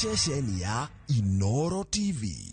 Ceceni ya Inoro TV.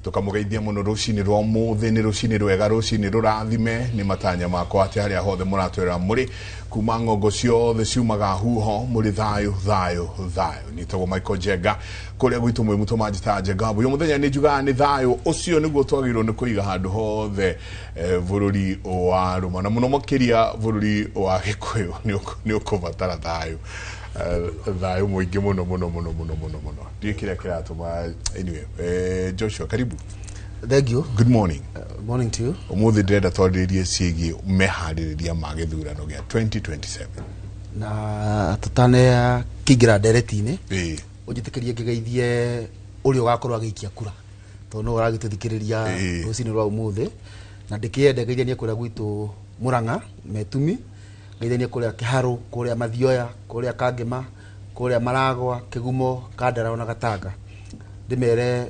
Tukamugeithia muno rucini rwa umuthi. Ni rucini rwega, rucini rurathime. Ni matanya makwa ati haria hothe muratwira muri kuma ng'ongo ciothe ciumaga huho muri thayu thayu thayu. Nitagwo Michael Njenga, kuria gwitu mwi mutu manjitaga Njenga. Uyu muthenya ni njugaga ni thayu ucio niguo twagĩrĩirwo nĩ kũiga handũ hothe, bũrũri wa Rũma na mũno makĩria bũrũri wa Gĩkũyũ nĩ ũkũbatara thayũ. Thayũ mũingĩ mũno mũno mũno mũno mũno mũno. Ndiũĩ kĩrĩa kĩratũma. Anyway, Joshua, karibu. Thank you. Good morning. Morning to you. Ũmũthĩ ndĩrenda twarĩrĩrie ciĩgiĩ meharĩrĩria ma gĩthurano gĩa 2027. Na tutane kĩingĩra ndereti-inĩ, ũnjĩtĩkĩrie ngĩgeithie ũrĩa ũgakorwo agĩikia kura, tondũ no ũragĩtũthikĩrĩria rũcinĩ rwa ũmũthĩ, na ndĩkĩende ngeithanie kũrĩa gwitũ Murang'a Metumi, ngeithanie kũrĩa Kĩharũ, kũrĩa Mathioya, kũrĩa Kangema, kũrĩa Maragwa, Kĩgumo, Kandara ona Gatanga, ndĩmere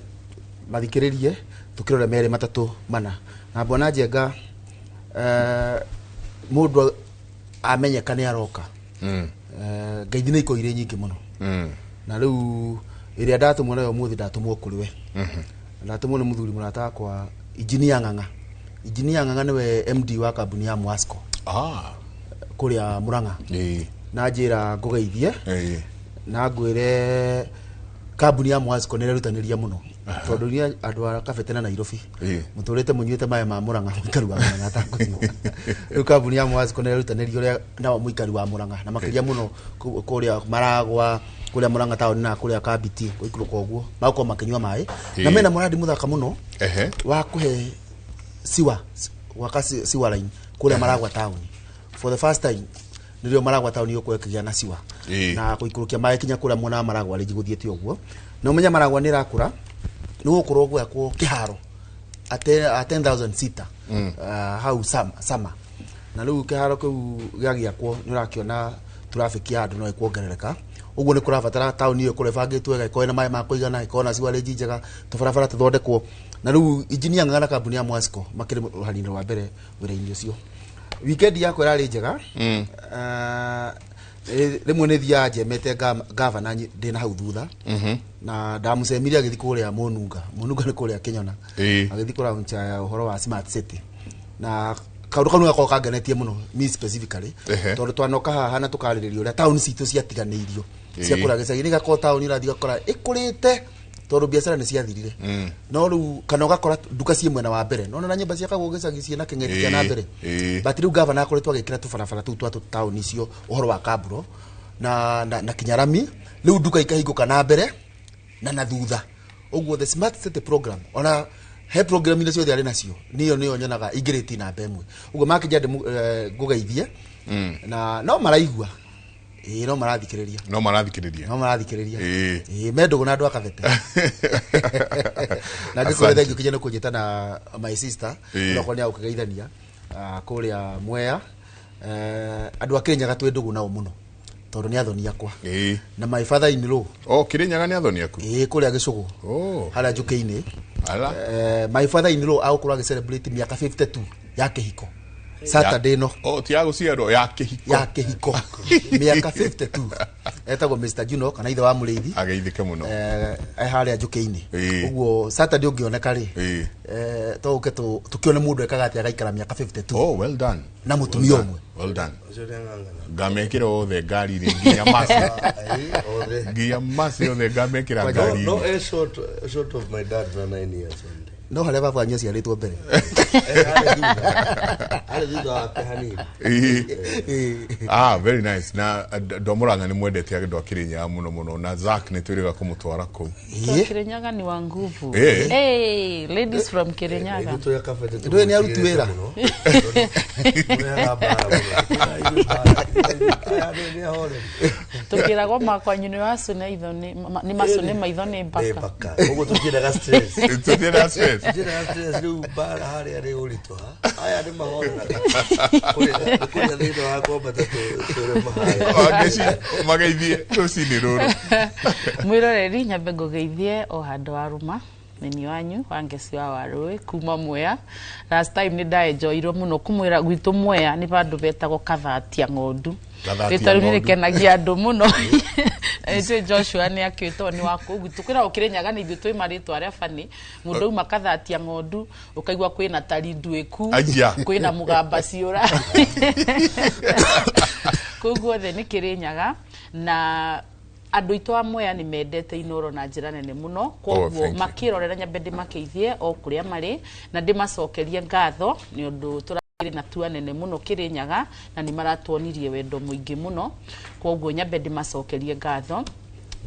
mathikĩrĩrie tũkĩrore merĩ matatũ mana. Na Bwana Njenga, mũndũ amenyeka nĩ aroka, ngeithi nĩ ikorwo irĩ nyingĩ mũno, na rĩu ĩrĩa ndatũmwo nayo ũmũthĩ, ndatũmwo kũrĩ we. Ndatũmwo nĩ mũthuri mũrata wakwa, Injinia Ng'ang'a. Injinia Ng'ang'a nĩwe MD wa kambuni ya Mwasco kũrĩa Murang'a, na njĩra ngũgeithie na ngwĩre kambuni ya Mwasco nĩ ĩrerutanĩria mũno, tondũ iria andũ a Kabete na Nairobi mũtũrĩte mũnyuĩte maĩ ma Murang'a, mũikari wa Murang'a atakũnyua. Rĩu kambuni ya Mwasco nĩ ĩrerutanĩria ũrĩa nao mũikari wa Murang'a na makĩria mũno kũrĩa Maragwa, kũrĩa Murang'a taũni na kũrĩa Kambiti gũikũrũka ũguo magakorwo makĩnyua maĩ, na mena mũrandi mũthaka mũno wa kũhe siwa, gwaka sewer line kũrĩa Maragwa taũni. For the first time nĩrĩo Maragwa taũni ĩgũkorwo ĩkĩgĩa na siwa na gũikũrũkia maĩ kinya kũrĩa mwena wa Maragwa rĩngĩ gũthiĩte ũguo. Na ũmenye Maragwa nĩ ĩrakũra, nĩ gũgũkorwo gwakwo kĩharo a 10,000 seater hau sama, na rĩu kĩharo kĩu gĩagĩakwo nĩ ũrakĩona traffic ya andũ no ĩkuongerereka. Ũguo nĩ kũrabatara taũni ĩyo ĩkorwo ĩbangĩtwo wega, ĩkorwo ĩna maĩ ma kũigana, ĩkorwo na sewerage njega, tũbarabara tũthondekwo. Na rĩu Engineer Ng'ang'a na kambuni ya Mwasco makĩrĩ rũhari-inĩ rwa mbere wĩra-inĩ ũcio. Weekend yakwa ĩrarĩ njega. Rĩmwe nĩ thiaga njemete gavana ndĩna hau thutha, na ndamũcemire agĩthiĩ kũrĩa Mũnunga. Mũnunga nĩ kũrĩa Kĩnyona, agĩthiĩ kũlaunch ũhoro wa smart city, na kaũndũ kau nĩ gakorwo kangenetie mũno me specifically, tondũ twanoka haha na tũkarĩrĩria ũrĩa taũni citũ ciatiganĩirio cia kũrĩa gĩcagi. Nĩ gakorwo taũni ũrathiĩ ũgakora ĩkũrĩte tondũ biacara nĩ ciathirire, no rĩu kana ũgakora nduka ciĩ mwena wa mbere, nona na nyũmba ciakagwo gĩcagi ciĩna kĩng'eti kĩa na mbere. But rĩu gavana akoretwo agĩkĩra tũbarabara tũu twa taũni icio ũhoro wa kaburo na kinya rami, rĩu nduka ikahingũka na mbere na thutha. Ũguo the smart city program, ona he program iria ciothe arĩ nacio, niyo nĩyo nyonaga ingĩrĩti namba ĩmwe. Ũguo makĩnja ngũgeithie, na no maraigua, ĩĩ, no marathikĩrĩria. No marathikĩrĩria. No marathikĩrĩria. Ĩĩ, me ndũgũ na andũ a Kabete. Na ngĩkwĩra Asante. thengiũ kinya nĩ kũnjĩta na my sister, onakorwo nĩ agũkĩgeithania kũrĩa Mwea. Andũ a Kĩrĩnyaga twĩ ndũgũ nao mũno tondũ nĩ athoni akwa na my father in law. Oh, Kĩrĩnyaga nĩ athoni aku? Ĩĩ, kũrĩa Gĩcũgũ, harĩa Njũkĩ-inĩ. Ala. My father in law agũkorwo agĩ celebrate mĩaka 52 ya kĩhiko Saturday ĩno. Oh, ti ya gũciarwo, ya kĩhiko. Ya kĩhiko, mĩaka 52. Etagwo Mr Juno kana ithe wa Mũrĩithi. Ageithĩke mũno. Harĩa Njũkĩ-inĩ. Ũguo Saturday ũngĩoneka rĩ, to ũke tũkĩone mũndũ ekaga atĩa agaikara mĩaka 52 Oh, well done. na mũtumia ũmwe. Well done. Ngamekĩra othe ngari-inĩ, nginya masi, nginya masi othe ngamekĩra ngari-inĩ. No, short of my dad na 9 years only. No harĩa baba wanyu aciarĩtwo mbere. Arĩ thutha wake hanini. Ah, very nice. Na andũ a Mũrang'a nĩ mwendete andũ a Kĩrĩnyaga mũno mũno, na Zack nĩ twĩrĩga kũmũtwara kũu. Kirinyaga ni wa nguvu. Eh. Hey, ladies from Kirinyaga. Ithuĩ tũrĩ a Kabete. Ndũĩ nĩ aruti wĩra. Mũrehaga mbara mũno. Ithuĩ mbara. Aya nĩ ahoreri. Tukiragwo makwanyu nĩ wacune itho nĩ nĩ macune maitho nĩ Nĩ mbaka. mbaka. Ũguo tũtiendaga stress. Tũtiendaga stress. Njĩra ya stress rĩu mbara harĩa nĩ ũritũha aya nĩ mahoreraga kũrĩa thĩinĩ wa kwambata tũrĩma harĩa. Wangeci, mageithie rũcinĩ rũrũ. Mwiroreri, nyambe ngũgeithie o handũ waruma nini wanyu Wangeci wa Warũĩ kuma Mwea. Last time nĩ ndaenjoirwo mũno kũmwĩra gwitũ Mwea nĩ vandũ betagwo Kathatia Ng'ondu. Kathatia Rĩtwa rĩu nĩ Ng'ondu. rĩkenagia andũ mũno. Njũĩ Joshua nĩ akĩũĩ tondũ nĩ wa kũu gwitũ. Kwĩragwo Kĩrĩnyaga nĩ ithuĩ twĩ marĩtwa arĩa bani. Mũndũ auma Kathatia Ng'ondu ũkaigua kwĩna Tarinduĩku, Aya. kwĩna Mũgamba Ciũra. Kũu guothe nĩ Kĩrĩnyaga na andũ aitũ a Mwea nĩ mendete Inoro na njĩra nene mũno. Koguo Thank you. Makĩrorera nyambe ndĩmakeithie o kũrĩa marĩ na ndĩmacokerie ngatho nĩ ũndũ tũrakĩrĩ na tua nene mũno Kĩrĩnyaga na nĩ maratuonirie wendo mũingĩ mũno. Koguo nyambe ndĩmacokerie ngatho,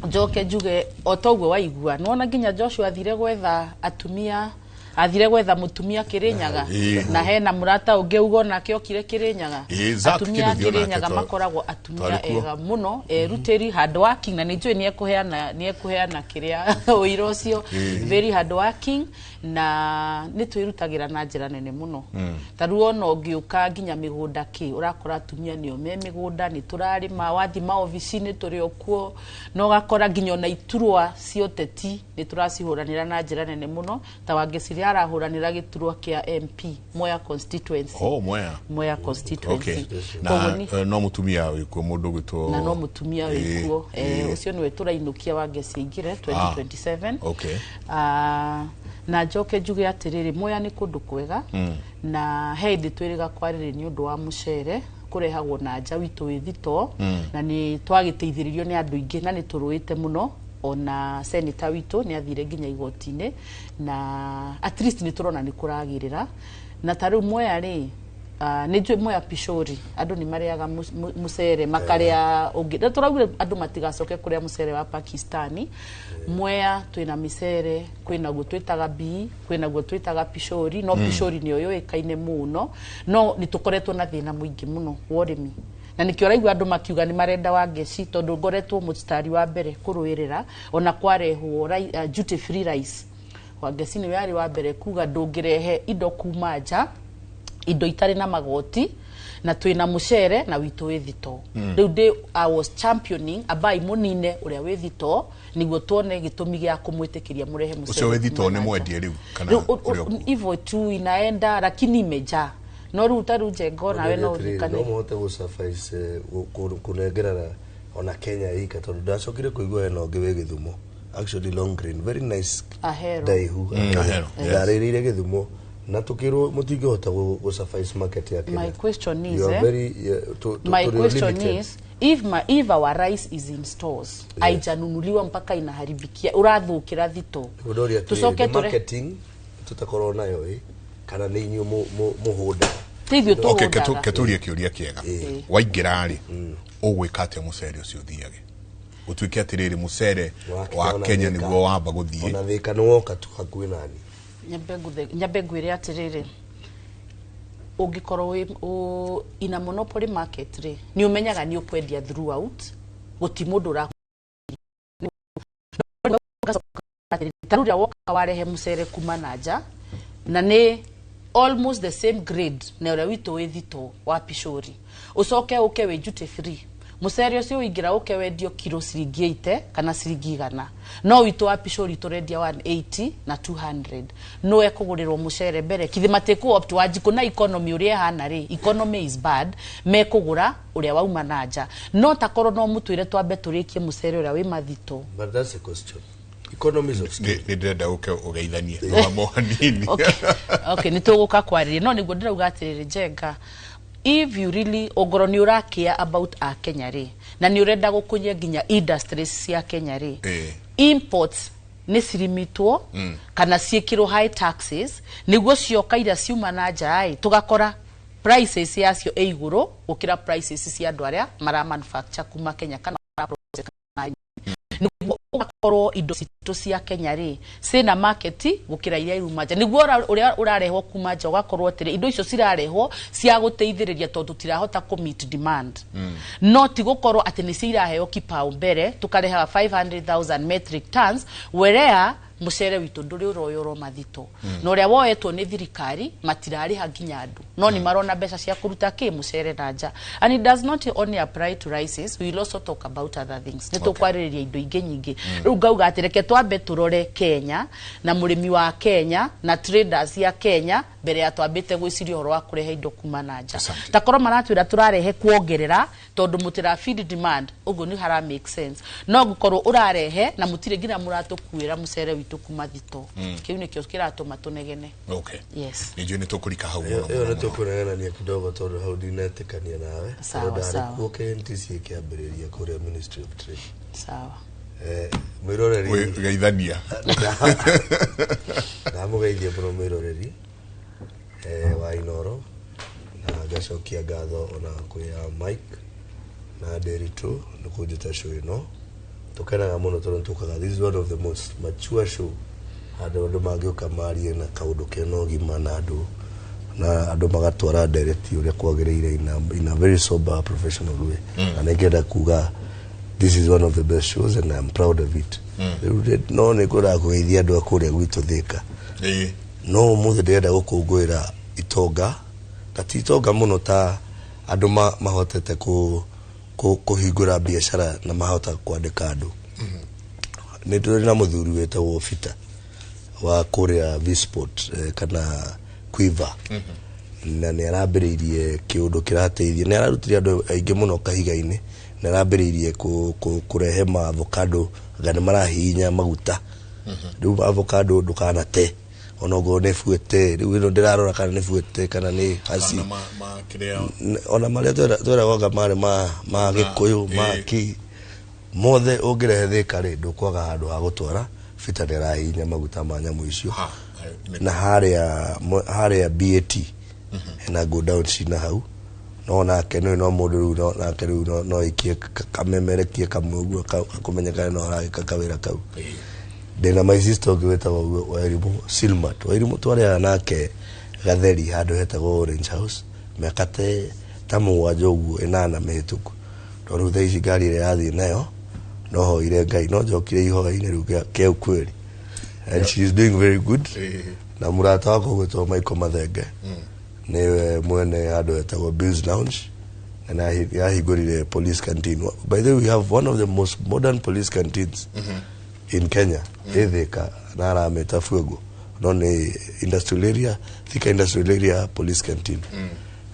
njoke njuge o toguo waigua nĩwona nginya Joshua athire gwetha atumia, athire gwetha mũtumia Kĩrĩnyaga. Na hena mũrata ũngĩ uga onake okire Kĩrĩnyaga. Zack Atumia a Kĩrĩthio nake Kĩrĩnyaga makoragwo atumia twarĩ kuo. ega mũno, erutĩri, hard working, na nĩ njũĩ nĩ ekũheana kĩrĩa ũira ũcio. Very hard working na nĩ twĩrutagĩra na njĩra nene mũno. Ta rĩu ona ũngĩũka nginya mĩgũnda kĩ ũrakora atumia nĩo me mĩgũnda, nĩ tũrarĩma, wathi maobici-inĩ tũrĩ o kuo, na ũgakora nginya ona iturwa cia ũteti nĩ tũracihũranĩra na njĩra nene mũno. Ta Wangeciria arahũranĩra gĩturwa kĩa MP Mwea constituency. Oh, Mwea. Mwea constituency. Na Koguo no mũtumia wĩkuo, mũndũ ũgwĩtwo na no mũtumia wĩkuo. Ũcio nĩwe tũrainũkia Wangeci aingĩre 2027. Ah, na njoke njuge atĩrĩrĩ, Mwea nĩ kũndũ kwega na he hĩndĩ twĩrĩga kwarĩrĩ nĩ ũndũ wa mũcere kũrehagwo na nja witũ wĩ thitoo, na nĩ twagĩteithĩrĩrio nĩ andũ aingĩ na nĩ tũrũĩte mũno. Ona senator witũ nĩ athire nginya igoti-inĩ na at least nĩ tũrona nĩ kũragĩrĩra. Na ta rĩu Mwea rĩ, nĩ njũĩ Mwea Pishori andũ nĩ marĩaga mũcere makarĩa ũngĩ, na tũraugire andũ matigacoke kũrĩa mũcere wa Pakistani. Mwea twĩna mĩcere, kwĩnaguo twĩtaga bii, kwĩnaguo twĩtaga pishori, no pishori nĩyo yũĩkaine mũno. No nĩ tũkoretwo na thĩna mũingĩ mũno wa ũrĩmi, na nĩkĩo ũraigua andũ makiuga nĩ marenda Wangeci, tondũ ngoretwo mũstari wa mbere kũrũĩrĩra ona kwarehwo duty free rice. Wangeci nĩwe arĩ wa mbere kuga ndũngĩrehe indo kuma nja, indo itarĩ na magoti, na twĩna mũcere na witũ wĩ thitoo. Rĩu ndĩ I was championing ambai mũnine ũrĩa wĩ thitoo nĩguo tuone gĩtũmi gĩa kũmwĩtĩkĩria mũrehe mũcere Ũcio wĩ thitoo kuma nĩ na nja. mwendie rĩu kana Rĩu, ũrĩa ũkuo? hivyo tu inaenda lakini imejaa, no rĩu ta rĩu njengo nawe no no ũririkane. Mũhote gũsuffice kũnengerana ona Kenya ika, tondũ ndacokire kũigua hena ũngĩ wĩ Gĩthumo, actually long green, very nice. Ahero. Ndaihu. Ahero, yes. Ndarĩrĩire Gĩthumo na tũkĩrwo mũtingĩhota gũsuffice market ya Kenya. My question is, You are very, yeah, my tũrĩ question limited. is, if our rice is in stores, haijanunuliwa mpaka inaharibikia, urathukira thito. Ndoria Tucoke atĩrĩrĩ, nĩ tũre marketing tũtakorwo nayo ĩ kana nĩ inyuĩ mũhũnda? Ti ithuĩ Okay, tũhũndaga. Ketũrie kĩũria kĩega. Waingĩra rĩ, ũgwĩka atĩa mũcere ũcio ũthiage gũtuĩke atĩrĩrĩ mũcere wa ona Kenya Thika. nĩguo wamba gũthiĩ? Ona Thika nĩ woka tu hakuhĩ nani. Nyambe ngwĩre atĩrĩrĩ, ũngĩkorwo wĩ ina monopoly market rĩ, nĩ ũmenyaga nĩ ũkwendia throughout, gũti mũndũ ũra ta rĩu rĩrĩa woka warehe mũcere kuma na nja na nĩ almost the same grade na ũrĩa witũ wĩ thito wa pishori, ũcoke ũke wĩ duty free, mũcere ũcio ũingĩra ũke wendio kiro ciringi 80 kana ciringi 100, no witũ wa pishori tũrendia 180 na 200, no ekũgũrĩrwo mũcere mbere kithi matikũ opt Wanjikũ na economy ũrĩa ĩhana rĩ, economy is bad, mekũgũra ũrĩa wauma na nja. No takorwo no mũtwĩre twambe tũrĩkie mũcere ũrĩa wĩ mathito. But that's a question, economies of scale. Nĩ ndĩrenda ũke ũgeithanie rũgamo hanini. Okay, nĩ tũgũka kwarĩria, no nĩguo ndĩrauga atĩrĩrĩ, Njenga, if you really ongorwo nĩ ũrakĩa about a Kenya rĩ, na nĩ ũrenda gũkũnyia nginya industries cia Kenya rĩ, imports nĩ cirimitwo kana ciĩkĩrwo high taxes nĩguo cioka iria ciuma na nja ĩ tũgakora prices yacio ĩ igũrũ gũkĩra prices cia andũ arĩa mara manufacture kuma Kenya kana mara process kana, nĩguo ũgakorwo indo citũ cia Kenya rĩ ciĩna market gũkĩra iria iruma nja, nĩguo ũrĩa ũrarehwo kuma nja ũgakorwo atĩrĩ indo icio cirarehwo cia gũteithĩrĩria tondũ tũtirahota kũ meet demand, no ti gũkorwo atĩ nĩcio iraheo kipaumbele, tũkarehaga 500,000 metric tons wherea Mucere witũ ndũrĩ ũroyũrwo mathito, na ũrĩa woetwo nĩ thirikari matirarĩha nginya andũ, no nĩ marona mbeca cia kũruta kĩ mũcere na nja. And it does not only apply to rices, we will also talk about other things. Nĩ tũkwarĩrĩria indo ingĩ nyingĩ. Rĩu ngauga atĩ reke twambe tũrore Kenya na mũrĩmi wa Kenya na traders ya Kenya mbere ya twambĩte gwĩciria ũhoro wa kũrehe indo kuma na nja. Asante. Takorwo maratwĩra tũrarehe kuongerera tondũ mũtĩra feed demand, ũguo nĩ hara make sense, no gũkorwo ũrarehe na mũtirĩ nginya mũratũkuĩra mũcere witũ kuma thito, kĩu nĩkĩo kĩratũma tũnegene. Yes. Nä njå nä tå kå rika hau ĩyo mũno, ĩyo mũno, nĩ mũno. tũkũnegenania kidogo tondũ hau ndinetĩkania nawe. Sawa, Tondũ ndarĩ sawa. kuo KNTC ĩkĩambĩrĩria kũrĩa Ministry of Trade. Sawa. Mwĩroreri, Geithania. Ndamũgeithia mũno mwĩroreri wa Inoro, na ngacokia ngatho ona kwĩ ya Mike na Nderitu nĩ kũnjĩta show ĩno. Tũkenaga mũno tondũ tũkaga, this is one of the most mature show, handũ andũ mangĩũka marie na kaũndũ kena ũgima na andũ magatwara ndereti ũrĩa kwagĩrĩire in a very sober, professional way. Na nĩngĩenda kuga this is one of the best shows and I'm proud of it. Rĩu no nĩ ngwendaga kũgeithia andũ a kũrĩa gwitũ Thĩka. No ũmũthĩ ndĩrenda gũkũngũĩra itonga, na ti itonga mũno ta andũ mahotete kũhingũra biacara na mahota kwandĩka andũ. Nĩ tũrĩ na mũthuri wĩtagwo Peter wa kũrĩa Visport, kana Quiver, na nĩ arambĩrĩirie kĩũndũ kĩrateithia, nĩ ararutire andũ aingĩ mũno kahiga-inĩ. Nĩ arambĩrĩirie kũrehe ma avocado, anga nĩ marahihinya maguta. Rĩu avocado ndũkanate ona okorwo nĩ buĩte. Rĩu ĩno ndĩrarora kana nĩ buĩte kana nĩ hasi. Kana ma kĩrĩa. Ona marĩa tweragwo anga marĩ ma Gĩkũyũ, ma kĩ mothe ũngĩrehe Thĩka rĩ, ndũkwaga handũ ha gũtwara. Bita nĩ arahihinya maguta ma nyamũ icio. Ha, Na harĩa BAT hena go down cina hau, no nake nĩ no mũndũ rĩu, no nake rĩu no aikie kamemerekie kamwe ũguo kakũmenyekane no aragĩka kawĩra kau. Ndĩna my sister ũngĩ wĩtagwo Wairimũ Silmat. Wairimũ twarĩaga nake gatheri handũ hetagwo Orange House mĩaka ta 7 ũguo, 8 mĩhĩtũku. Tondũ rĩu thaa ici ngari ĩrĩa yathiĩ nayo, no hoire Ngai no njokire ihoya-inĩ rĩu kĩa ukweli, and she is doing very good. Na mũrata wakwa ũgwĩtwo Michael Mathenge niwe mwene handũ hetagwo Bills Lounge, na nĩahingũrire police canteen. By the way, we have one of the most modern police canteens in Kenya, ĩ Thika, na aramĩta Fuego, no nĩ industrial area, Thika industrial area police canteen.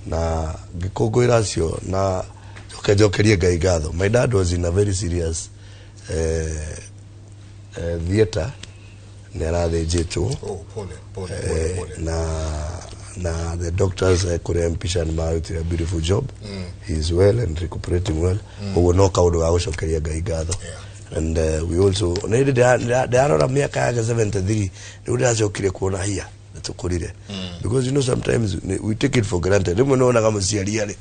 Na ngĩkũngũĩra acio na njoke njokerie Ngai ngatho. My dad was in a very serious theatre, nĩ arathĩnjĩtwo. Oh, pole pole pole. Pole. Na the doctors kũrĩa Mpisha nĩ marutire a beautiful job. He is well and recuperating well. Ũguo no kaũndũ ga gũcokeria Ngai ngatho. And we also nĩ ndĩrarora mĩaka yake 73, rĩu ndĩracokire kuona hiya nĩtũkũrire, because you know sometimes we take it for granted. Rĩmwe nĩwonaga mũciari arĩ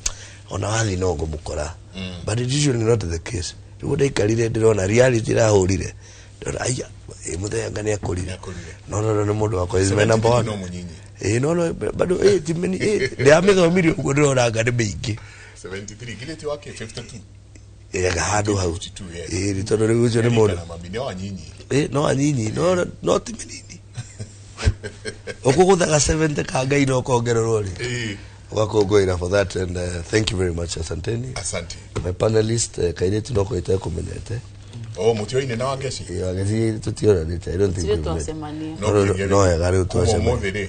ona wathiĩ no ngũmũkora, but it is usually not the case. Rĩu ndaikarire ndĩrona reality ĩrahũrire, ndĩrona aya ĩ mũthenya nĩ akũrire. Nĩakũrire. No nĩ mũndũ wakwa, is my number one. No mũnyinyi. Ĩ no bado ĩ ti meni ĩ ndĩramĩthomire ũguo, ndĩrona anga nĩ mĩingĩ. 73 githĩ ti wake 52? Ega handũ hau. 52, yes. Ĩ nĩ tondũ rĩu ũcio nĩ mũndũ. Kana mami nĩ wanyinyi. Ĩ no anyinyi, no ti mĩnini. Ũkũgũthaga 70 ka Ngai no kongererwo rĩ, ũgakũngũĩra for that. And thank you very much, asanteni. Asante. My panelist, kairĩtu no kũĩte kũmenyete. Oh, mũtioine na Wangeci? Wangeci tũtionanĩte, I don't think Tirĩ we've met. twacemania. No wega rĩu kuma twacemania. ũmũthĩ rĩ,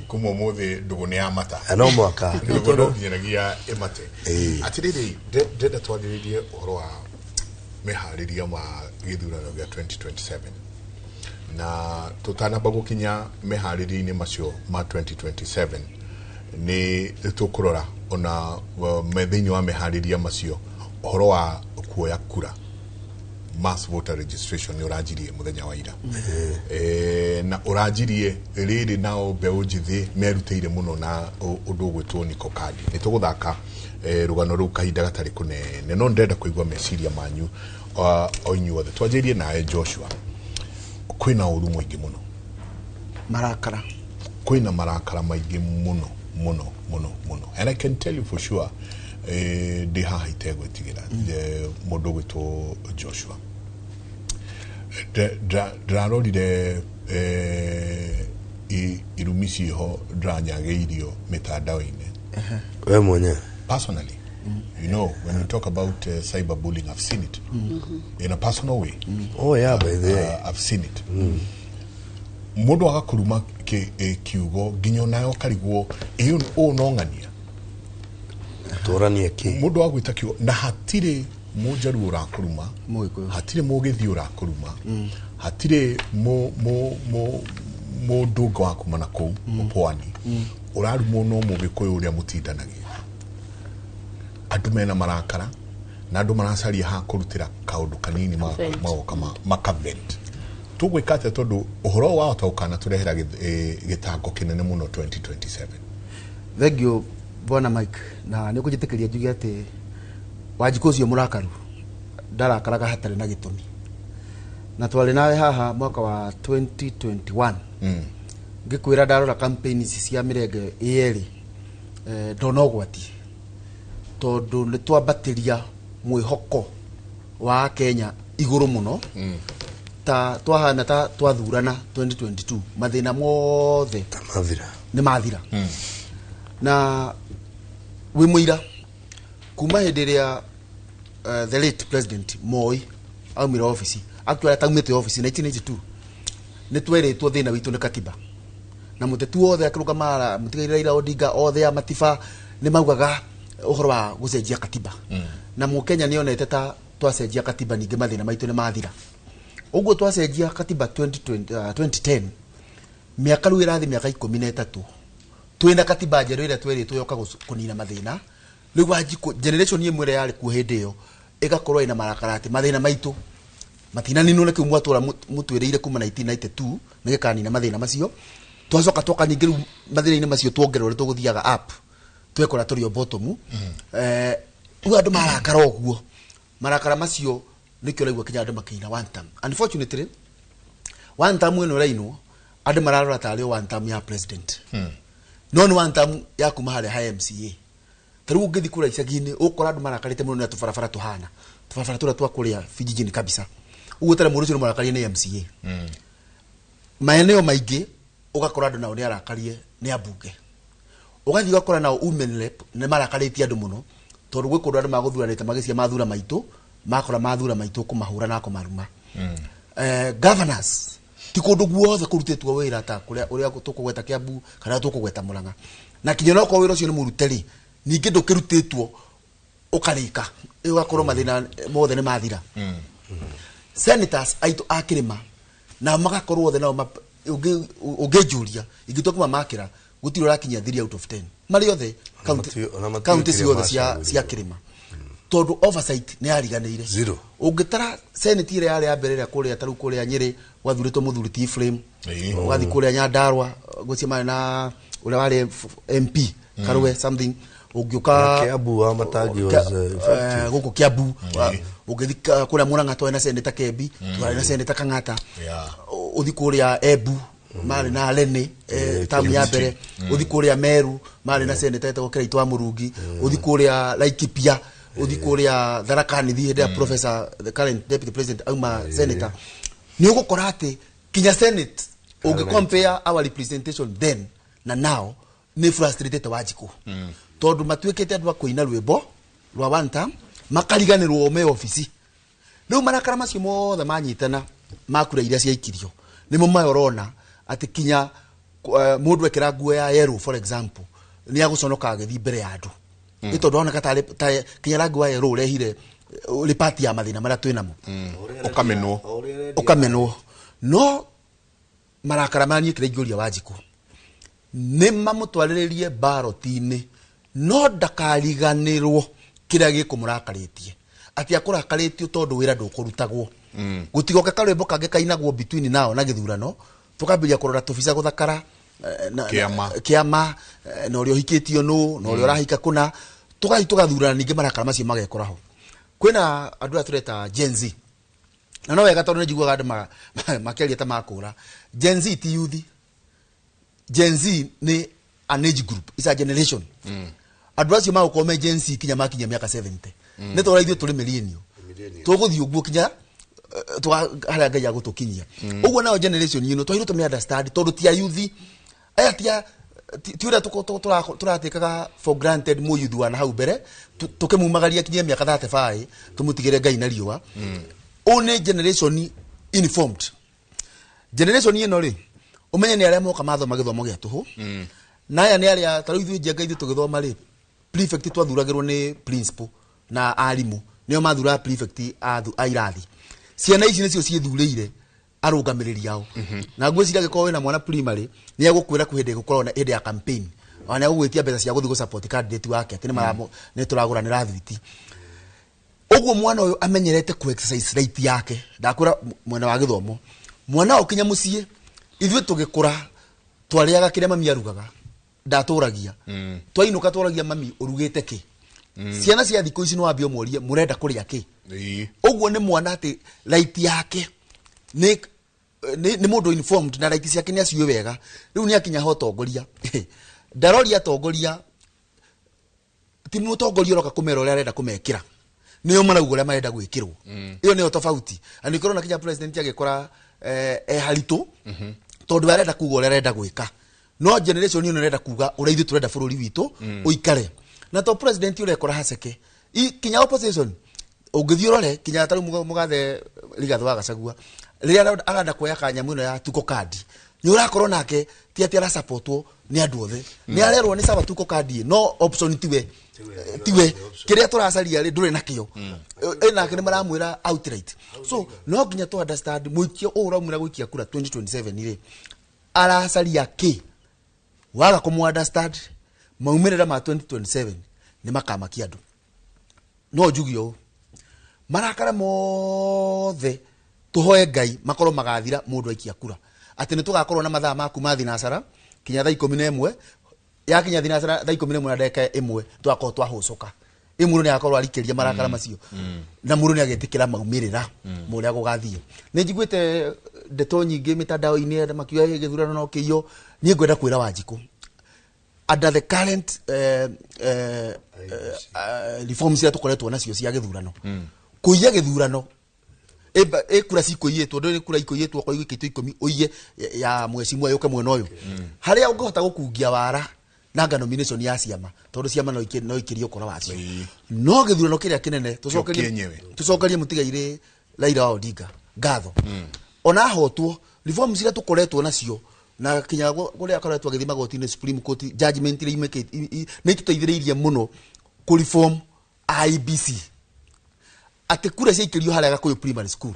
kuma ũmũthĩ ndũgũ nĩ ya mata. Ah, no mwaka rĩu Ndũgũ no tondũ nginyanagia ĩmate. Atĩrĩrĩ, ndĩrenda twarĩrĩrie ũhoro wa meharĩria ma gĩthurano gĩa 2027, na tũtanamba gũkinya meharĩria-inĩ macio ma 2027, nĩ tũkũrora ona thĩinĩ wa meharĩria macio ũhoro wa kuoya kura, mass voter registration, nĩ ũranjirie mũthenya wa ira. Na ũranjirie rĩrĩ nao mbeũ njĩthĩ merutĩire mũno na ũndũ ũgwĩtwo niko kandi. Nĩ tũgũthaka rũgano rũu kahinda gatarĩ kũnene, no ndĩrenda kũigua meciria manyu o inyuothe. Twanjĩrie nawe Joshua. Kwĩna ũru mũingĩ mũno. Marakara. Kwĩna marakara maingĩ mũno mũno mũno mũno, and I can tell you for sure, ndĩ haha itegwĩtigĩra, mũndũ ũgwĩtwo Joshua. Ndĩrarorire irumi ciho ndĩranyagĩirio mĩtandao-inĩ. We mwenyewe? Personally, when we talk about cyberbullying, I've seen it in a personal way. Oh yeah, by the way. I've seen it. Mũndũ agakuruma kiugo nginya onawe ũkarigwo ĩyo ũũ no ng'ania. Tũranie kĩ? Mũndũ agwĩta kiugo na hatirĩ mũnjaruo ũrakũruma, Mũgĩkũyũ. Hatirĩ mũgĩthiĩ ũrakũruma, hatirĩ mũndũ ũngĩ wa kuma na kũu mũpwani ũrarumwo, no mũgĩkũyũ ũrĩa mũtindanagia. Andũ mena marakara na andũ maracaria ha kũrutĩra kaũndũ kanini Vent. Magoka makavent. Tũgwĩka atĩa tondũ ũhoro wahota gũkanatũrehera gĩtango kĩnene mũno 2027? Thank you, bwana Mike, na nä å kå njä tä kä ria njuge atä Wanjikå å cio må rakaru ndarakaraga hatarä na gä tå mi. Na twarä nawe haha mwaka wa 2021, ngä kwä ra ndarora campaign ici cia mä renge ä erä ndona ũgwati tondũ nĩ twambatĩria mwĩhoko wa Kenya igũrũ mũno, ta twahana ta twathurana 2022 mathĩna mothe ta mathira. Nĩ mathira. Na wĩ mũira kuma hĩndĩ ĩrĩa the late President Moi aumire obici, actually ataumĩte obici 1982, nĩ twerĩtwo thĩna witũ nĩ katiba, na mũteti wothe akĩrũgama, mũtigaire Raila Odinga, othe a matiba nĩ maugaga ũhoro wa gũcenjia katiba, na mũkenya nĩ onete ta twacenjia katiba ningĩ mathĩna maitũ nĩ mathira. Ũguo twacenjia katiba 2020, 2010, mĩaka rĩu ĩrathiĩ mĩaka 13 twĩna katiba njerũ ĩrĩa twerĩtwo yoka kũnina mathĩna. Rĩu Wanjikũ, generation ĩmwe ĩrĩa yarĩ kuo hĩndĩ ĩyo ĩgakorwo ĩna marakara atĩ mathĩna maitũ matinaninwo nĩ kĩu mwatũra mũtwĩrĩire kuma 1992 nĩ gĩkanina mathĩna macio. Twacoka twoka ningĩ rĩu mathĩna-inĩ macio tuongererwo ũrĩa tũgũthiaga up, twekora tũrĩ o bottom. Rĩu andũ marakara ũguo, marakara macio nĩkĩo ũraigua kinya andũ makĩina one term. Unfortunately, one term ĩno ĩrainwo andũ mararora tarĩ o one term ya president, no nĩ one term ya kuma harĩa ha MCA. Ta rĩu ũngĩthiĩ kũrĩa icagi-inĩ ũkora andũ marakarĩte mũno nĩ tũbarabara tũhana tũbarabara tũrĩa twa kũrĩa vijijini kabisa. Ũguo tara mũndũ ũcio nĩ mũrakarie nĩ MCA. Maeneo maingĩ ũgakora andũ nao nĩ arakarie nĩ ambunge. Ũgathiĩ ũgakora nao women rep nĩ marakarĩtie andũ mũno tondũ gwĩ kũndũ andũ magũthuranĩte magĩcia mathura maitũ, makora mathura maitũ kũmahũra na kũmaruma. Governors ti kũndũ guothe kũrutĩtwo wĩra ta kũrĩa ũrĩa tũkũgweta Kiambu kana tũkũgweta Murang'a, na kinya no korwo wĩra ũcio nĩ mũrute rĩ, ningĩ ndũkĩrutĩtwo ũkarĩka, ũgakorwo mathĩna mothe nĩ mathira. Senators aitũ a kĩrĩma na magakorwo othe nao ũngĩnjũria ingĩtua kũmamakĩra gũtirĩ ũrakinyia 3 out of 10 marĩ othe Ona matiũĩ kaunti kĩrĩa ciothe cia macagũrirwo. Cia kĩrĩma tondũ oversight nĩ yariganĩire. Zero. Ũngĩtara senate ĩrĩa yarĩ ya mbere ĩrĩa kũrĩa tarĩu kũrĩa Nyĩrĩ gwathurĩtwo mũthuri ti Ephraim, ũgathiĩ kũrĩa Nyandarua gwĩcia na ũrĩa warĩ MP Karue something, ũngĩũka Na Kiambu wa Matangi was effective. Gũkũ Kiambu, ũngĩthiĩ kũrĩa Murang'a twarĩ na Senator Kembi, twarĩ na Senator Kang'ata. Ũthiĩ kũrĩa Embu marĩ na Lene tamu ya mbere, ũthiĩ kũrĩa Meru marĩ na senator etagwo Kĩraitũ wa Mũrungi, ũthiĩ kũrĩa Laikipia, ũthiĩ kũrĩa Tharaka Nithi hĩndĩ ya professor, the current deputy president, auma senator, nĩ ũgũkora atĩ kinya senate ũngĩ compare our representation then na now nĩ frustrated Wanjikũ tondũ matuĩkĩte andũ a kũina rwĩmbo rwa one term, makariganĩrwo me obici. Rĩu marakara macio mothe manyitana makura iria ciaikirio nĩmo maya ũrona atĩ kinya mũndũ ekĩra nguo ya yellow, for example, nĩ agũconoka agĩthiĩ mbere ya andũ nĩ tondũ oneka tarĩ kinya rangi wa yellow ũrehire ũrĩ part ya mathĩna marĩa twĩ namo. Ũkamenwo. Ũkamenwo. No marakara maya niĩ kĩrĩa ingĩũria Wanjikũ nĩ mamũtwarĩrĩrie ballot-inĩ, no ndakariganĩrwo kĩrĩa gĩkũmũrakarĩtie, atĩ akũrakarĩtio tondũ wĩra ndũkũrutagwo. Gũtigoke karwĩmbo kangĩ kainagwo between nao na gĩthurano tũkambĩrĩria kũrora tũbica gũthakara Kĩama. Kĩama, na ũrĩa ũhikĩtio nũ na ũrĩa ũrahika kũna, tũgathiĩ tũgathurana ningĩ marakara macio magekora ho. Kwĩna andũ aya tũreta Gen Z, na no wega tondũ nĩ njiguaga andũ makĩaria ta makũra. Gen Z ti youth. Gen Z nĩ an age group, is a generation. Andũ acio magũkorwo me Gen Z kinya makinya mĩaka 70, nĩ tondũ ithuĩ tũrĩ millennial, tũgũthiĩ ũguo kinya Twa harĩa Ngai agũtũkinyia ũguo. Nayo generation ĩno twagĩrĩirwo tũmĩ understand, tondũ ti ayuthi aya, ti ũrĩa tũratĩkaga for granted mũyuthi wa na hau mbere, tũkĩmumagaria kinyia mĩaka 35, tũmũtigĩre Ngai na riũa. Ũũ nĩ generation informed. Generation ĩno rĩ, ũmenye nĩ arĩa moka mathoma gĩthomo gĩa tũhũ, na aya nĩ arĩa ta rĩu ithuĩ njenga, ithuĩ tũgĩthoma rĩ, prefect twathuragĩrwo nĩ principal na arimũ, nĩo mathuraga prefect a irathi. Ciana ici nĩcio ciĩthurĩire arũgamĩrĩri ao, na ngwĩciria angĩkorwo wĩna mwana primary, nĩ egũkwĩra kwĩ hĩndĩ gũkoragwo na hĩndĩ ya campaign, ona nĩ egũgwĩtia mbeca cia gũthiĩ gũ-support candidate wake, atĩ nĩ tũragũranĩra thwiti. Ũguo mwana ũyũ amenyerete ku exercise right yake. Ndakwĩra, mwena wa gĩthomo, mwana ũkinya mũciĩ, ithuĩ tũgĩkũra twarĩaga kĩrĩa mami arugaga, ndatũragia twainũka tworagia mami, "Ũrugĩte kĩ?" Ciana cia thikũ ici nĩ wambia ũmorie, "Mũrenda kũrĩa kĩ?" Ũguo nĩ mwana atĩ right yake nĩ mũndũ informed na right ciake nĩ aciũĩ wega. Rĩu nĩ akinya ho tongoria, ndaroria atongoria, ti mũtongoria ũroka kũmera ũrĩa arenda kũmekĩra, nĩo marauga ũrĩa marenda gwĩkĩrwo. Ĩyo nĩyo tofauti, na nĩkĩo ũrona kinya president agĩkora e haritũ, tondũ we arenda kuga ũrĩa arenda gwĩka, no generation ĩno ĩrenda kuga ũrĩa ithuĩ tũrenda bũrũri witũ ũikare. Na to president ũrekora haceke, kinya opposition ũngĩthiĩ ũrore, kinya ta rĩu mũgathe Rigathĩ wa Gachagua, rĩrĩa arenda kuoya kanyamũ ĩno ya tuko kandi, nĩ ũrakorwo nake ti atĩ arasapotwo nĩ andũ othe, nĩ arerwo nĩ sawa, tuko kandi no option tiwe kĩrĩa tũracaria rĩ, ndũrĩ nakĩo. Ĩ nake nĩ maramwĩra outright. So no nginya tũ understand mũikia ũũ ũraumĩra gũikia kura 2027 rĩ, aracaria kĩ. Waga kũmũ understand, maumĩrĩra ma 2027 nĩ makamakia andũ. No njuge ũũ, marakara mothe tũhoe Ngai makorwo magathira mũndũ aikia kura, atĩ nĩ tũgakorwo na mathaa ma kuma thinacara kinya thaa 11. Yakinya thinacara thaa 11:01, tũgakorwo twahũcũka. Ĩ mũndũ nĩ agakorwo arikĩria marakara macio, na mũndũ nĩ agetĩkĩra maumĩrĩra ma ũrĩa gũgathiĩ. Nĩ njiguĩte ndeto nyingĩ mĩtandao-inĩ, andũ makiuga, "Ĩ, gĩthurano no kĩiywo." Niĩ ngwenda kwĩra Wanjikũ, under the current reforms iria tũkoretwo nacio cia gĩthurano, kũiya gĩthurano, ĩ kura cikũiyĩtwo, ndũrĩ kura ikũiyĩtwo, okorwo igũikĩtio 10, ũiye ya mheshimiwa yũke mwena ũyũ, harĩa ũngĩhota gũkungia wara nanga nomination ya ciama, tondũ ciama no ikĩrie ũkora wacio. No gĩthurano kĩrĩa kĩnene, tũcokerie kĩenyewe. Tũcokerie mũtigairĩ Raila wa Odinga ngatho, ona ahotwo, reforms iria tũkoretwo nacio na kinya kũrĩa akoretwo agĩthiĩ magoti-inĩ, Supreme Court judgment iria imĩkĩte, nĩ itũteithĩrĩirie mũno kũ reform IEBC, atĩ kura ciaikĩrio harĩa Gakũyũ Primary School,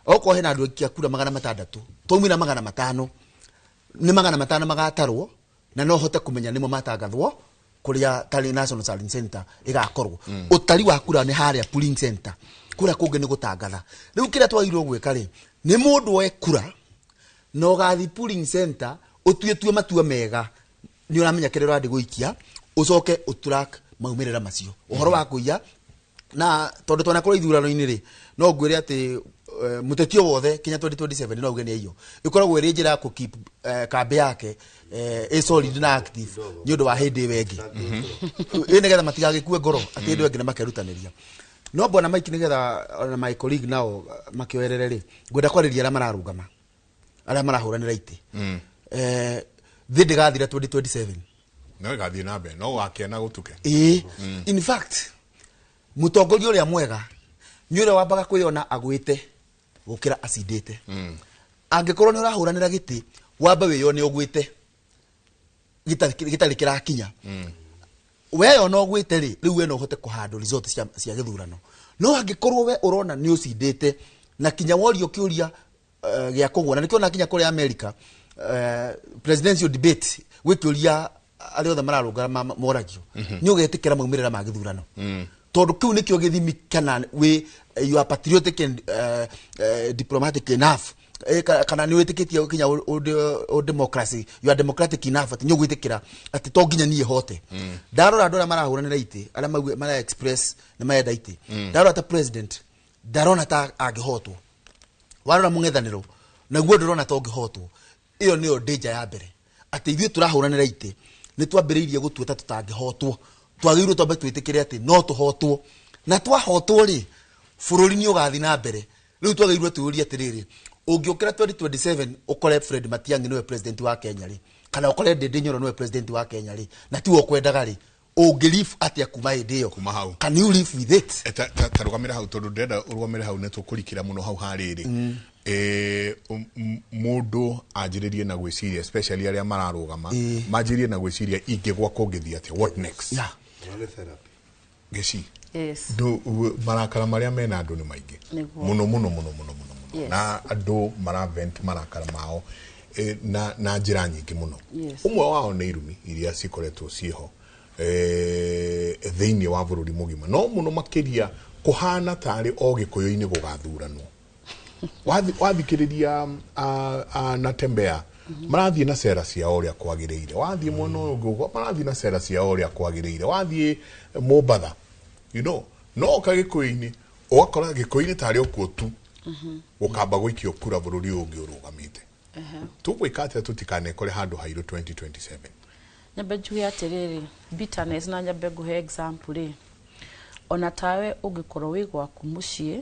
okorwo hena andũ aikia kura 600, twaumĩra 500, nĩ 500 magatarwo, na no hote kũmenya nĩmo matangathwo kũrĩa tarĩ National Tallying Center ĩgakorwo. Ũtari wa kura nĩ harĩa polling center, kũrĩa kũngĩ nĩ gũtangatha. Rĩu kĩrĩa twagĩrĩirwo gwĩka rĩ, nĩ mũndũ oe kura na ũgathiĩ polling center, ũtuĩtue matua mega, nĩ ũramenya kĩrĩa ũrathiĩ gũikia, ũcoke ũtrack maumĩrĩra macio. Ũhoro wa kũiya, na tondũ twanakorwo ithurano-inĩ rĩ, no ngwĩre atĩ mũteti o wothe kinya 2027 no auge nĩ aiyo. Ĩkoragwo ĩrĩ njĩra ya kũ keep kambĩ yake ĩ solid na active nĩ ũndũ wa hĩndĩ ĩyo ĩngĩ, ĩ nĩgetha matigagĩkue ngoro atĩ hĩndĩ ĩyo ĩngĩ nĩ makerutanĩria. No bwana Mike, nĩgetha ona my colleague nao makĩoerere rĩ, ngwenda kwarĩria arĩa mararũgama, arĩa marahũranĩra itĩ. Thĩ ndĩgathira 2027. No ĩgathiĩ na mbere, no wakena gũtuke. Ĩĩ, in fact mũtongoria ũrĩa mwega nĩ ũrĩa wambaga kwĩyona agwĩte gũkĩra acindĩte. Angĩkorwo nĩ ũrahũranĩra gĩtĩ, wambe wĩyone ũgwĩte gĩtarĩ kĩrakinya. Weyona ũgwĩte rĩ, rĩu we no ũhote kũhandle result cia gĩthurano. No angĩkorwo we ũrona nĩ ũcindĩte, na kinya worio kĩũria gĩa kũgwa, na nĩkĩo na kinya kũrĩa America presidential debate, gwĩ kĩũria arĩa othe mararũngara moragio, nĩ ũgetĩkĩra maumĩrĩra ma gĩthurano? Tondũ kĩu nĩkĩo gĩthimi kana wĩ you are patriotic and diplomatic enough, kana nĩ wĩtĩkĩtie kinya democracy, you are democratic enough atĩ nĩ ũgwĩtĩkĩra atĩ to nginya niĩ hote. Ndarora andũ arĩa marahũranĩra itĩ, arĩa mara express nĩ marenda itĩ, ndarora ta president, ndarona ta angĩhotwo. Warora mũng'ethanĩro naguo, ndũrona ta ũngĩhotwo. Ĩyo nĩyo danger ya mbere, atĩ ithuĩ tũrahũranĩra itĩ nĩ twambĩrĩirie gũtua ta tũtangĩhotwo. Twagĩrĩirwo twambe twĩtĩkĩre atĩ no tũhotwo, na twahotwo rĩ, bũrũri nĩ ũgathiĩ na mbere. Rĩu twagĩrĩirwo twĩyũrie atĩrĩrĩ, ũngĩũkĩra 2027 ũkore Fred Matiang'i nĩwe president wa Kenya rĩ, kana ũkore Ndindi Nyoro nĩwe president wa Kenya rĩ, na tiwe ũkwendaga rĩ, ũngĩ live atĩa kuma hĩndĩ ĩyo? Kuma hau. Can you live with it? Ta rũgamĩra hau, tondũ ndĩrenda ũrũgamĩre hau nĩ tũkũrikĩra mũno hau harĩrĩ. Mũndũ anjĩrĩrie na gwĩciria, especially arĩa mararũgama, manjĩrĩrie na gwĩciria ingĩgwa kũngĩthiĩ atĩa, what next? Nĩ therapy. Gĩci. Yes. Marakara marĩa mena andũ nĩ maingĩ mũno mũno mũno mũno mũno mũno. Na andũ maravent marakara mao na njĩra nyingĩ mũno. Ũmwe wao nĩ irumi iria cikoretwo ciĩho thĩinĩ wa bũrũri mũgima, no mũno makĩria kũhana tarĩ o Gĩkũyũ-inĩ gũgathuranwo. Wathikĩrĩria Natembea marathiĩ na cera ciao ũrĩa kwagĩrĩire, wathiĩ mwena ũyũ ũngĩ ũguo marathiĩ na cera ciao ũrĩa kwagĩrĩire, wathiĩ Mombatha, no ũka Gĩkũyũ-inĩ ũgakora Gĩkũyũ-inĩ tarĩ okuo tu gũkamba gũikio kura bũrũri ũyũ ũngĩ ũrũgamĩte. Tũgwĩka atĩa tũtikanekore handũ hairũ 2027? Nyambe njuge atĩrĩrĩ, bitterness, na nyambe ngũhe example rĩ, ona tawe ũngĩkorwo wĩ gwaku mũciĩ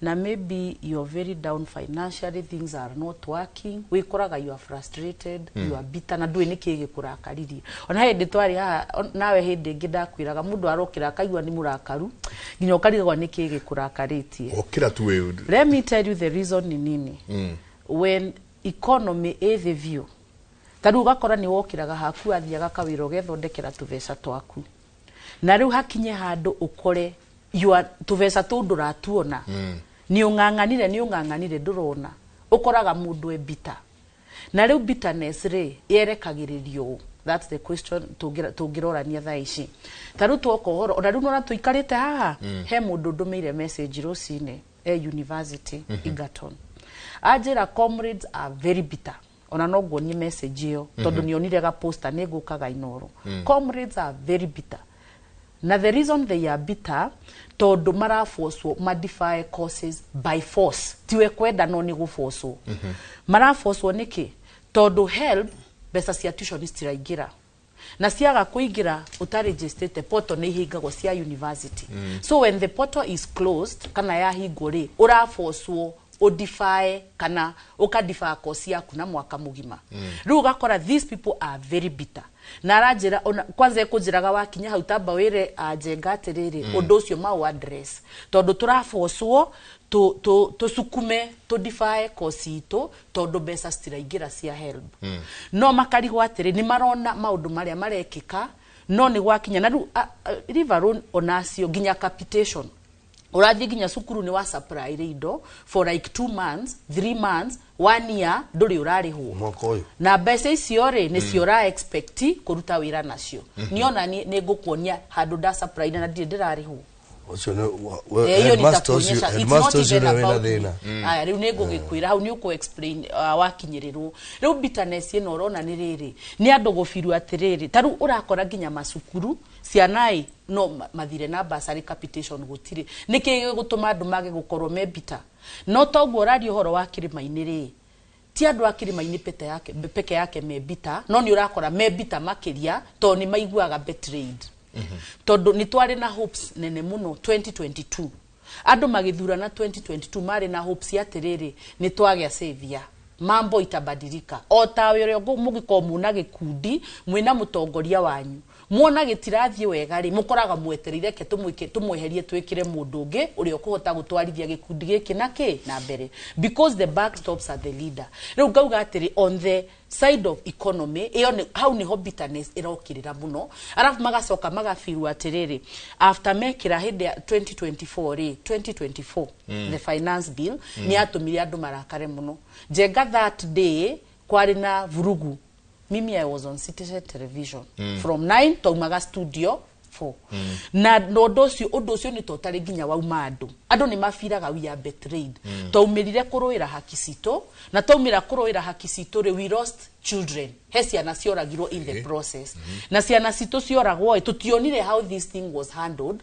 na maybe you're very down financially, things are not working, wĩkoraga you are frustrated, you are bitter, na ndũĩ nĩkĩ gĩkũrakaririe. Ona hĩndĩ twarĩ haha nawe hĩndĩ ĩngĩ ndakwĩraga mũndũ arokĩra akaigua nĩ mũrakaru nginya ũkarigagwo nĩkĩ gĩkũrakarĩtie. Okĩra tu wĩ Let me tell you the reason ni nini. When economy ĩ thĩ biũ, ta rĩu ũgakora nĩ wokĩraga haku athiaga kawĩra ũgethondekera tũbeca twaku, na rĩu hakinye handũ ũkore you are tũbeca tũu ndũratuona, nĩ ũng'ang'anire, nĩ ũng'ang'anire, ndũrona, ũkoraga mũndũ e bitter. Na rĩu bitterness rĩ yerekagĩrĩrio ũ? That's the question tũngĩrorania thaa ici. Ta rĩu twoka ũhoro ona rĩu nona tũikarĩte haha, he mũndũ ndũmĩire message rũcinĩ e university Egerton, anjĩra comrades are very bitter. Ona no nguonie message ĩyo tondũ nĩonire ga poster nĩ ngũkaga Inoro. Comrades are very bitter, na the reason they are bitter tondũ marabocwo madify courses by force, tiwe kwenda no nĩ gũbocwo marabocwo. Nĩkĩ? Tondũ HELB mbeca cia tuition citiraingĩra, na ciaga kũingĩra ũtarĩgistĩte, portal nĩ ihingagwo cia university. So when the portal is closed kana yahingwo rĩ, ũrabocwo ũdefer kana ũkadefer course yaku na mwaka mũgima. Rĩu ũgakora these people are very bitter, na aranjĩra ona kwanza ekũnjĩraga wakinya hau tamba wĩre anjenga atĩrĩrĩ, ũndũ ũcio mau address, tondũ tũrabocwo tũcukume tũdefer course itũ tondũ mbeca citiraingĩra cia HELB. No makarigwo atĩrĩ, nĩ marona maũndũ marĩa marekĩka, no nĩ gwakinya na rĩu leave alone onacio nginya capitation, ũrathiĩ nginya cukuru nĩ wa supply indo for like 2 months, 3 months, one year, ndũrĩ ũrarĩhwo. Mwaka ũyũ. Na mbeca icio rĩ nĩcio ũra expect kũruta wĩra nacio. Niona nĩ ngũkuonia handũ nda supply na ndirĩ ndĩrarĩhwo. Ũcio nĩ Hiyo headmaster ũcio. nitakuonyesha. It's not Headmaster ũcio even nĩwe wĩna about thĩna. me. Aya, rĩu nĩ ngũgĩkwĩra hau nĩ ũkũ explain wakinyĩrĩrwo. Rĩu bitterness ĩno ũrona nĩ rĩrĩ, nĩ andũ gũbirwo atĩrĩrĩ, ta rĩu ũrakora nginya macukuru ciana ĩ no mathire na bursary, capitation gũtirĩ. Nĩkĩ gĩgũtũma andũ mage gũkorwo me bitter? No toguo ũraria ũhoro wa kĩrĩma-inĩ rĩ, ti andũ a kĩrĩma-inĩ pete yake, peke yake me bitter, no nĩ ũrakora me bitter makĩria tondũ nĩ maiguaga betrayed, tondũ nĩ twarĩ na hopes nene mũno 2022. Andũ magĩthurana 2022 marĩ na hopes atĩrĩrĩ, nĩ twagĩa savior, mambo itabadilika. O tawe ũrĩa mũngĩkorwo mwĩna gĩkundi, mwĩna mũtongoria wanyu, muona gĩtirathiĩ wega rĩ, mũkoraga mwetereire ke tũmweherie twĩkĩre mũndũ ũngĩ ũrĩa ũkũhota gũtwarithia gĩkundi gĩkĩ na kĩ na mbere, because the buck stops at the leader. Rĩu ngauga atĩrĩ, on the side of economy ĩyo hau nĩho bitterness ĩrokĩrĩra mũno. Arabu magacoka magabiru atĩrĩrĩ, after mekĩra hĩndĩ ya 2024 rĩ, 2024 the finance bill nĩ yatũmire andũ marakare mũno. Njenga, that day kwarĩ na vurugu. Mimi, I was on Citizen Television from 9, twaumaga studio 4, na ũndũ ũcio nĩ totarĩ nginya wauma andũ nĩ mabiraga we are betrayed. Twaumĩrire kũrũĩra haki citũ, na twaumĩra kũrũĩra haki citũ rĩ, we lost children. He ciana cioragirwo in the process, na ciana citũ cioragwo ĩ, tũtionire how this thing was handled.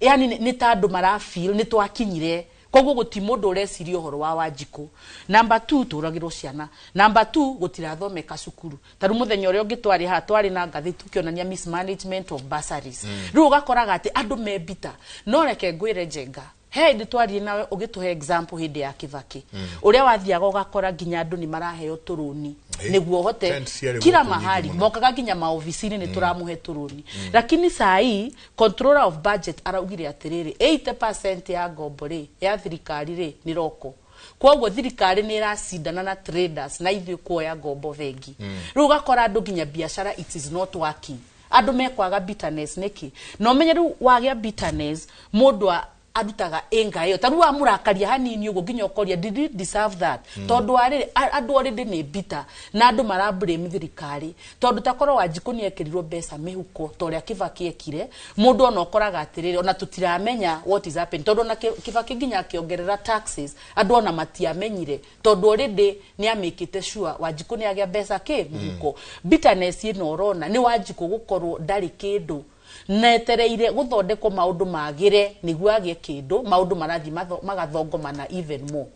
Yani nĩ ta andũ marafeel nĩ twakinyire koguo gũti mũndũ ũreciria ũhoro wa Wanjikũ. Number two, tũragĩrwo ciana. Number two, gũtirathomeka cukuru. Ta rĩu mũthenya ũrĩa ũngĩ twarĩ haha twarĩ na ngathĩti tũkĩonania mismanagement of bursaries. Rĩu ũgakoraga atĩ andũ me bitter. No reke ngwĩre, Njenga, He hĩndĩ twaririe nawe ũgĩtũhe example hĩndĩ ya Kibaki, ũrĩa wathiaga ũgakora nginya andũ nĩ maraheo tũrũni nĩguo ũhote Tent ciarĩ kila gũkũ nyingĩ mahali mũno. Mokaga nginya maobici-inĩ, nĩ tũramũhe tũrũni. Lakini saa hii controller of budget araugire atĩrĩrĩ, 80% ya ngombo rĩ ya thirikari rĩ nĩ roko. Koguo thirikari nĩ ĩracindana na traders na ithuĩ kuoya ngombo bengi. Rĩu ũgakora andũ nginya biacara, it is not working. Andũ mekwaga bitterness nĩkĩ? Na ũmenye rĩu wagĩa bitterness, mũndũ arutaga ĩnga ĩyo. Ta rĩu wamũrakaria hanini ũguo, nginya ũkoria, "Did you deserve that?" Tondũ warĩrĩ andũ already nĩ bitter na andũ mara blame thirikari, tondũ takorwo Wanjikũ nĩ ekĩrirwo mbeca mĩhuko ta ũrĩa Kibaki ekire. Mũndũ ona ũkoraga atĩrĩrĩ, ona tũtiramenya what is happening, tondũ ona Kibaki nginya akĩongerera taxes, andũ ona matiamenyire, tondũ already nĩ amĩkĩte sure Wanjikũ nĩ agĩa mbeca kĩ mũhuko. Bitterness ĩno ũrona nĩ Wanjikũ gũkorwo ndarĩ kĩndũ, netereire gũthondekwo maũndũ magĩre nĩguo agĩe kĩndũ. Maũndũ marathiĩ magathongomana even more.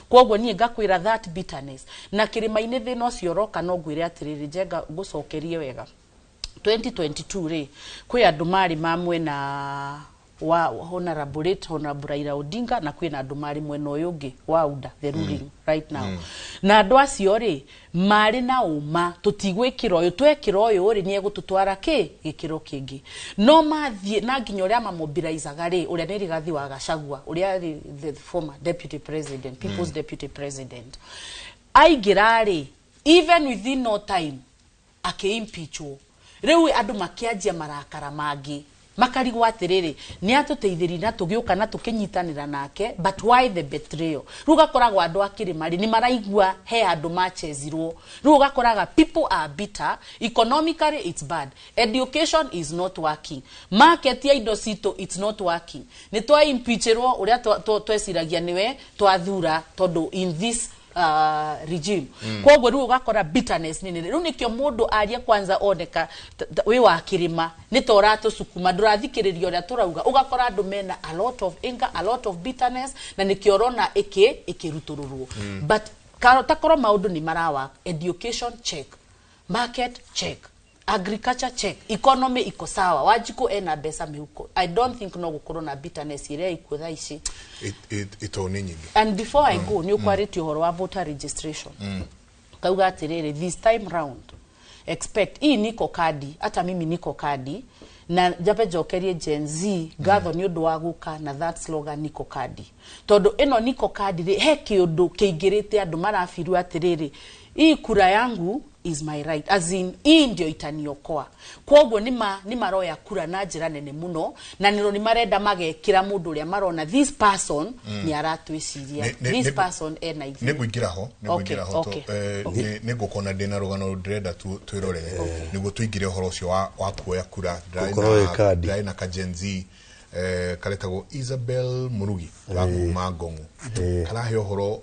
Koguo niĩ ngakwĩra that bitterness na kĩrĩma-inĩ thĩna ũcio ũroka. No ngwĩre atĩrĩrĩ, Njenga, ngũcokerie wega, 2022 rĩ, kwĩ andũ marĩ ma mwena wa honorable, late Honorable Raila Odinga, na kwĩna andũ marĩ mwena ũyũ ũngĩ wa UDA, the ruling right now. Na andũ acio rĩ marĩ na ũma tũtigwĩkĩra ũyũ, twekĩra ũyũ rĩ nĩ egũtũtwara kĩ gĩkĩro kĩngĩ. No mathiĩ na nginya ũrĩa mamobilizaga rĩ, ũrĩa nĩ Rigathi wa Gachagua, ũrĩa arĩ the former deputy president, people's deputy president, aingĩra rĩ, even within no time akĩimpeachwo. Rĩu andũ makĩanjia marakara mangĩ, makarigwo atĩrĩrĩ, nĩ atũteithĩri na tũgĩũka na tũkĩnyitanĩra nake, but why the betrayal? Rĩu ũgakoragwo andũ a kĩrĩma rĩ nĩ maraigua he andũ machezirwo. Rĩu ũgakoraga people are bitter. Economically it's bad, education is not working, market ya indo citũ, it's not working. Nĩ twa impeachirwo ũrĩa tweciragia nĩwe twathura, tondũ in this regime. Koguo rĩu ũgakora bitterness nĩ nene. Rĩu nĩkĩo mũndũ aria kwanza oneka wĩ wa kĩrĩma nĩ ta ũratũcukuma, ndũrathikĩrĩria ũrĩa tũrauga. Ũgakora andũ mena a lot of anger, a lot of bitterness, na nĩkĩo ũrona ĩkĩ ĩkĩrutũrũrwo. But takorwo maũndũ nĩ marawa, education check, market check, agriculture check, economy iko sawa, Wanjikũ ena mbeca mĩhuko, I don't think no gũkorwo na bitterness ĩrĩa ikuo thaa ici. Ito nĩ nyingĩ. And before I go, nĩ ũkwarĩtie ũhoro wa voter registration, kauga atĩrĩrĩ, this time round expect hii niko kadi, hata mimi niko kadi. Na njabe njokerie Gen Z ngatho nĩ ũndũ wa gũka na that slogan, "Niko kadi", tondũ ĩno niko kadi rĩ, he kĩũndũ kĩingĩrĩte andũ marabiru atĩrĩrĩ, hii kura yangu is my right, as in hii ndio itaniokoa. Koguo nĩ maroya kura na njĩra nene mũno, na nĩro nĩ marenda magekĩra mũndũ ũrĩa marona this person nĩ aratwĩciria, this person ena ithuĩ. Nĩ ngũingĩra ho, nĩ ngũingĩra ho. Nĩ ngũkona ndĩna rũgano ndĩrenda twĩrorere nĩguo tũingĩre ũhoro ũcio wa kuoya kura. Gũkorwo wĩ kandi. Ndĩrarĩ na ka Gen Z karetagwo Isabel Murugi ga kuma Ngong'o, karahe ũhoro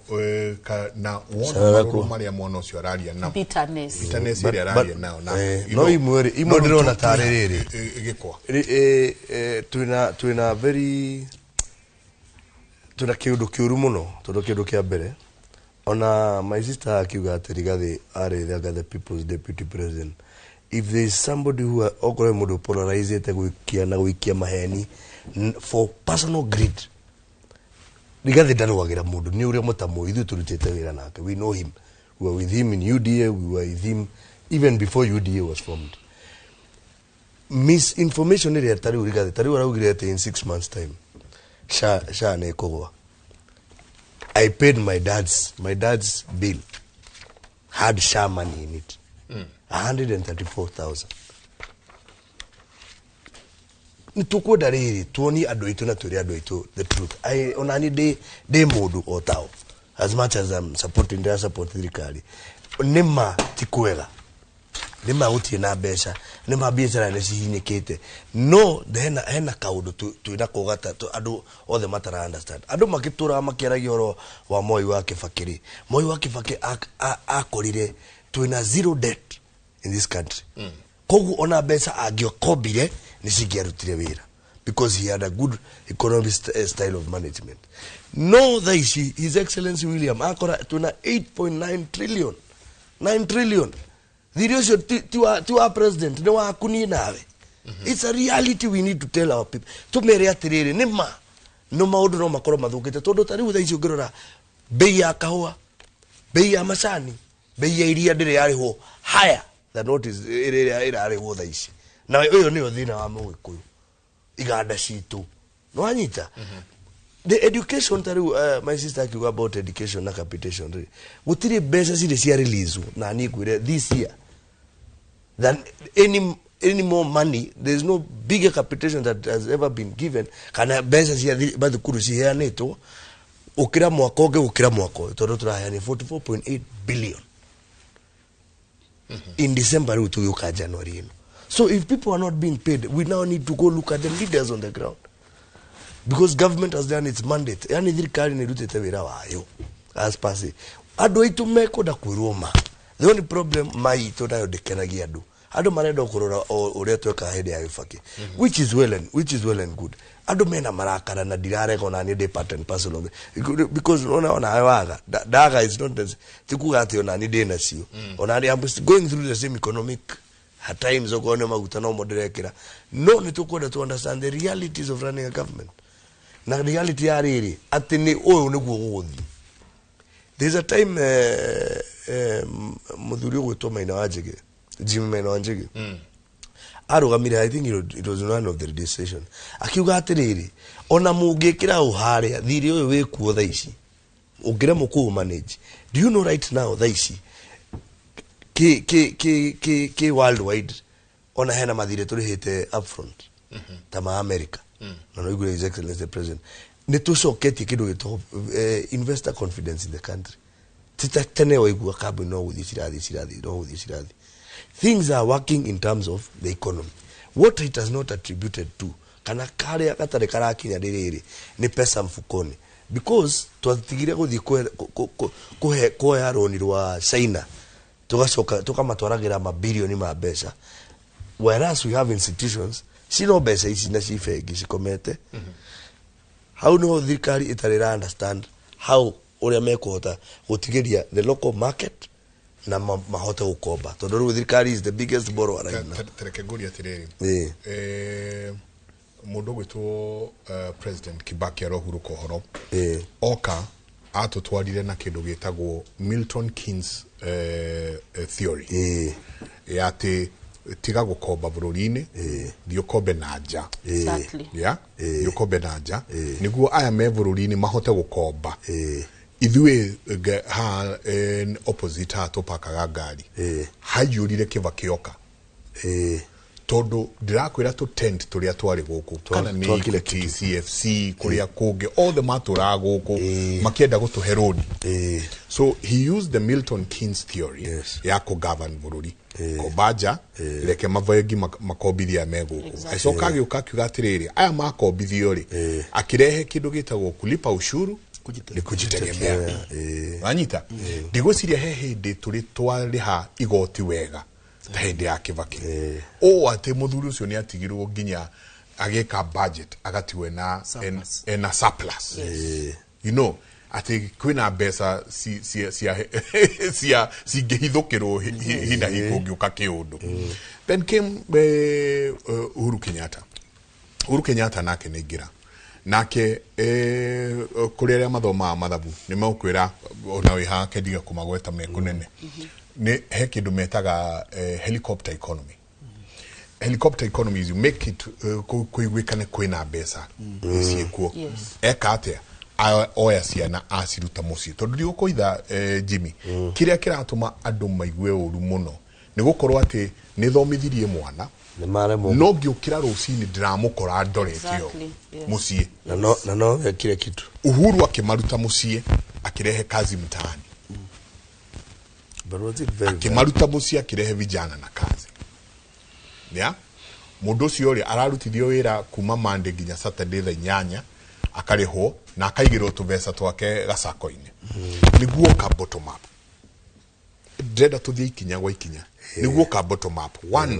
na wona Caraku. marũrũ marĩa mwana ũcio araria namo. Bitterness. Bitterness ĩrĩa araria nayo na No imwe no ndĩrona rĩu tarĩ rĩrĩ. Gĩkwa. Twĩna very twĩna kĩũndũ kĩũru mũno, tondũ kĩũndũ kĩa mbere, ona my sister akiuga atĩ Rigathi arĩ anga the people's deputy president. If there is somebody who okorwo he mũndũ polarizĩte gũikia na gũikia maheni for personal greed, Rigathi ndarũagĩra mũndũ nĩ ũrĩa mũtamũĩ. Ithuĩ tũrutĩte wĩra nake, we know him, we were with him in UDA, we were with him even before UDA was formed. Misinformation ĩrĩa tarĩu Rigathi tarĩu araugire atĩ in 6 months time SHA nĩ ĩkũgwa. I paid my dad's bill had SHA money in it, 134,000. Nĩ tũkwenda rĩrĩ tuonie andũ aitũ na twĩre andũ aitũ the truth. Ona niĩ ndĩ mũndũ o tao. As much as I'm supporting, ndĩra support thirikari, nĩ ma ti kwega, nĩ ma gũtirĩ na mbeca, nĩ ma biacara nĩ cihinyĩkĩte, no hena kaũndũ twĩnako gata andũ othe matara understand. Andũ makĩtũraga makĩaragia ũhoro wa Moi wa Kibaki rĩ, Moi wa Kibaki akorire twĩna zero debt in this country. Koguo ona mbeca angĩokombire nĩ cingĩarutire wĩra because he had a good economic style of management. No thaa ici His Excellency William akora twĩna 8.9 trillion, 9 trillion. Thirĩ ũcio ti wa president, nĩ waku niĩ nawe. It's a reality we need to tell our people. Tũmere atĩrĩrĩ, nĩ ma No maũndũ no makorwo mathũkĩte, tondũ ta rĩu thaa ici ũngĩrora bei ya kahũa, bei ya macani, bei ya iria ndĩrĩ yarĩhwo higher than what is ĩrĩa ĩrarĩhwo thaa ici. Na ũyũ nĩyo thĩna wa Mũgĩkũyũ, iganda citũ nĩwanyita. The education, ta rĩu my sister akiuga about education na capitation rĩ, gũtirĩ mbeca cirĩ cia release na niĩ ngwĩre this year than any more money. There is no bigger capitation that has ever been given, kana mbeca cia mathukuru ciheanĩtwo gũkĩra mwaka ũngĩ, gũkĩra mwaka ũyũ, tondũ tũraheania 44.8 billion in December, rĩu tũgĩũka January ĩno. So if people are not being paid, we now need to go look at the leaders on the ground, because government has done its mandate. Yani thirikari nĩ ĩrutĩte wĩra wayo as per se. Andũ aitũ mekwenda kwĩrwo ma. The only problem ma itũ nayo ndĩkenagia andũ. Andũ marenda kũrora o ũrĩa twekaga hĩndĩ ya Gĩbakĩ, which is well and good. Andũ mena marakara na ndirarega, ona niĩ ndĩ part and parcel of it, because ona waga ndaga is not ti kuga atĩ ona niĩ ndĩ nacio. Ona niĩ I'm going through the same economic at times. Okorwo nĩ maguta no mo ndĩrekĩra, no nĩ tũkwenda to understand the realities of running a government, na reality ya rĩrĩ atĩ nĩ ũyũ nĩguo gũgũthiĩ. There's a time mũthuri ũgwĩtwo Maina wa Njĩgĩ, Jimmy Maina wa Njĩgĩ, arũgamire, I think it was one of the radio station, akiuga atĩrĩrĩ, ona mũngĩkĩra ũ harĩa thirĩ ũyũ wĩkuo thaa ici, ũngĩremwo kũũ manage. Do you know right now, thaa ici ki worldwide, ona hena mathirĩ tũrĩhĩte upfront ta ma America, na no igure His Excellency the President nĩ tũcoketie kĩndũ gĩtagwo investor confidence in the country. Ti ta tene waigua kambuni no gũthiĩ cirathiĩ cirathiĩ, no gũthiĩ cirathiĩ. Things are working in terms of the economy. What it has not attributed to, kana karĩa gatarĩ karakinya rĩrĩrĩ, nĩ pesa mfukoni, because twatigire gũthiĩ kũhe kuoya rũni rwa China, tugacoka tukamatwaragĩra mabilioni ma mbeca, whereas we have institutions cino mbeca ici na ci bengi cikomete hau. Niho thirikari ĩtarĩ ĩra understand how ũrĩa mekũhota gũtigĩria the local market na mahote gũkomba, tondũ rĩu thirikari is the biggest borrower right now. Tereke ngũrie atĩrĩrĩ. Ĩĩ. Mũndũ ũgwĩtwo President Kibaki arohurũka ũhoro, Ĩĩ. oka atũtwarire na kĩndũ gĩtagwo Milton Keynes theory, ya atĩ tiga gũkomba bũrũri-inĩ, thiĩ ũkombe na nja. Exactly. Ya thiĩ ũkombe na nja nĩguo aya me bũrũri-inĩ mahote gũkomba. Ĩĩ. Ithuĩ ha opposite haha tũpakaga ngari, haiyũrire Kibaki oka, tondũ ndĩrakwĩra tũ tent tũrĩa twarĩ gũkũ, kana nĩ Twakire Equity, CFC, kũrĩa kũngĩ othe matũraga gũkũ, makĩenda gũtũhe rũni. So he used the Milton Keynes theory ya kũgovern bũrũri: komba nja, reke mabengi makombithia me gũkũ. Agĩcoka agĩũka akiuga atĩrĩrĩ, aya makombithio rĩ, akĩrehe kĩndũ gĩtagwo kulipa ushuru ni kujitegemea. Wanyita? Ndigwĩciria he hĩndĩ tũrĩ twarĩha igoti wega ta hĩndĩ ya Kibaki, ũũ atĩ mũthuri ũcio nĩ atigirwo nginya agĩka budget agatigwo Surplus. ena surplus, atĩ kwĩna mbeca cia cingĩhithũkĩrwo hina hi kũngĩũka kĩũndũ. Then came Uhuru Kenyatta. Uhuru Kenyatta nake nĩ nake kũrĩ arĩa mathomaga mathabu nĩ megũkwĩra, ona wĩ haha kendiga kũmagweta me kũnene, nĩ he kĩndũ metaga helicopter economy. Helicopter economy is you make it kũiguĩkane kwĩna mbeca ciĩkuo. Eka atĩa? Oya ciana aciruta mũciĩ, tondũ ndigũkũitha Jimmy, kĩrĩa kĩratũma andũ maigue ũru mũno nĩ gũkorwo atĩ nĩ thomithirie mwana, nĩ maremwo, no ngĩũkĩra rũcinĩ ndĩramũkora ndorete ũũ mũciĩ. Na no wekire kitu. Uhuru akĩmaruta mũciĩ, akĩrehe kazi mtaani. But was it very Akĩmaruta mũciĩ, akĩrehe vijana na kazi ya mũndũ ũcio rĩ ararutithio wĩra kuma Monday nginya Saturday thaa 8, akarĩhwo na akaigĩrwo tũbeca twake gacako-inĩ nĩguo ka bottom up. Ndĩrenda tũthiĩ ikinya gwa ikinya nĩguo ka bottom up. One,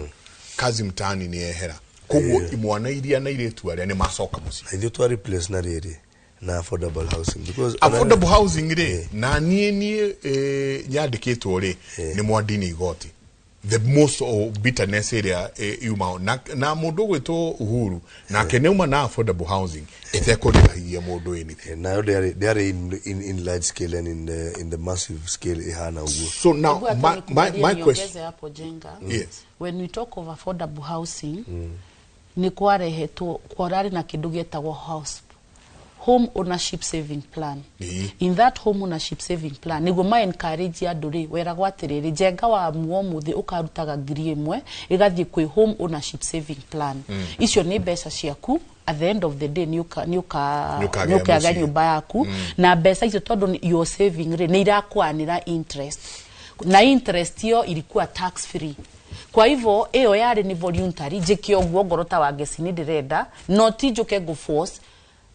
kazi mtaani nĩ yehera, koguo imwana iria na irĩtu arĩa nĩ macoka mũciĩ. Na ithuĩ twa replace na rĩrĩ na affordable housing, because Affordable housing rĩ, na niĩ nyandĩkĩtwo rĩ nĩ mwandini igoti. The most of bitterness ĩrĩa yumao na mũndũ ũgwĩtwo Uhuru nake nĩ auma na affordable housing ĩtekũrĩhagia mũndũ anything. Nayo ndĩarĩ in large scale and in the massive scale ihana ũguo. So now Hebu hata my nikubalie question niongeze hapo, Jenga. Yes. When we talk of affordable housing, nĩ kwarehetwo, kwararĩ na kĩndũ gĩetagwo house home ownership saving plan. In that home ownership saving plan, nĩguo ma encourage andũ rĩ, weragwo atĩrĩrĩ, Njenga wa muo mũthĩ ũkarutaga 1,000 ĩgathiĩ kwĩ home ownership saving plan. Icio nĩ mbeca ciaku. At the end of the day nĩ ũka nĩ ũka Nĩ ũkagĩa nĩ ũkagĩa mũciĩ. nyũmba yaku, na mbeca icio, tondũ your saving rĩ, nĩ irakwanĩra interest, na interest iyo ilikuwa tax free. Kwa hivyo ĩyo yarĩ nĩ voluntary, njĩke ũguo ngoro ta Wangeci nĩ ndĩrenda, no ti njũke ngũ force,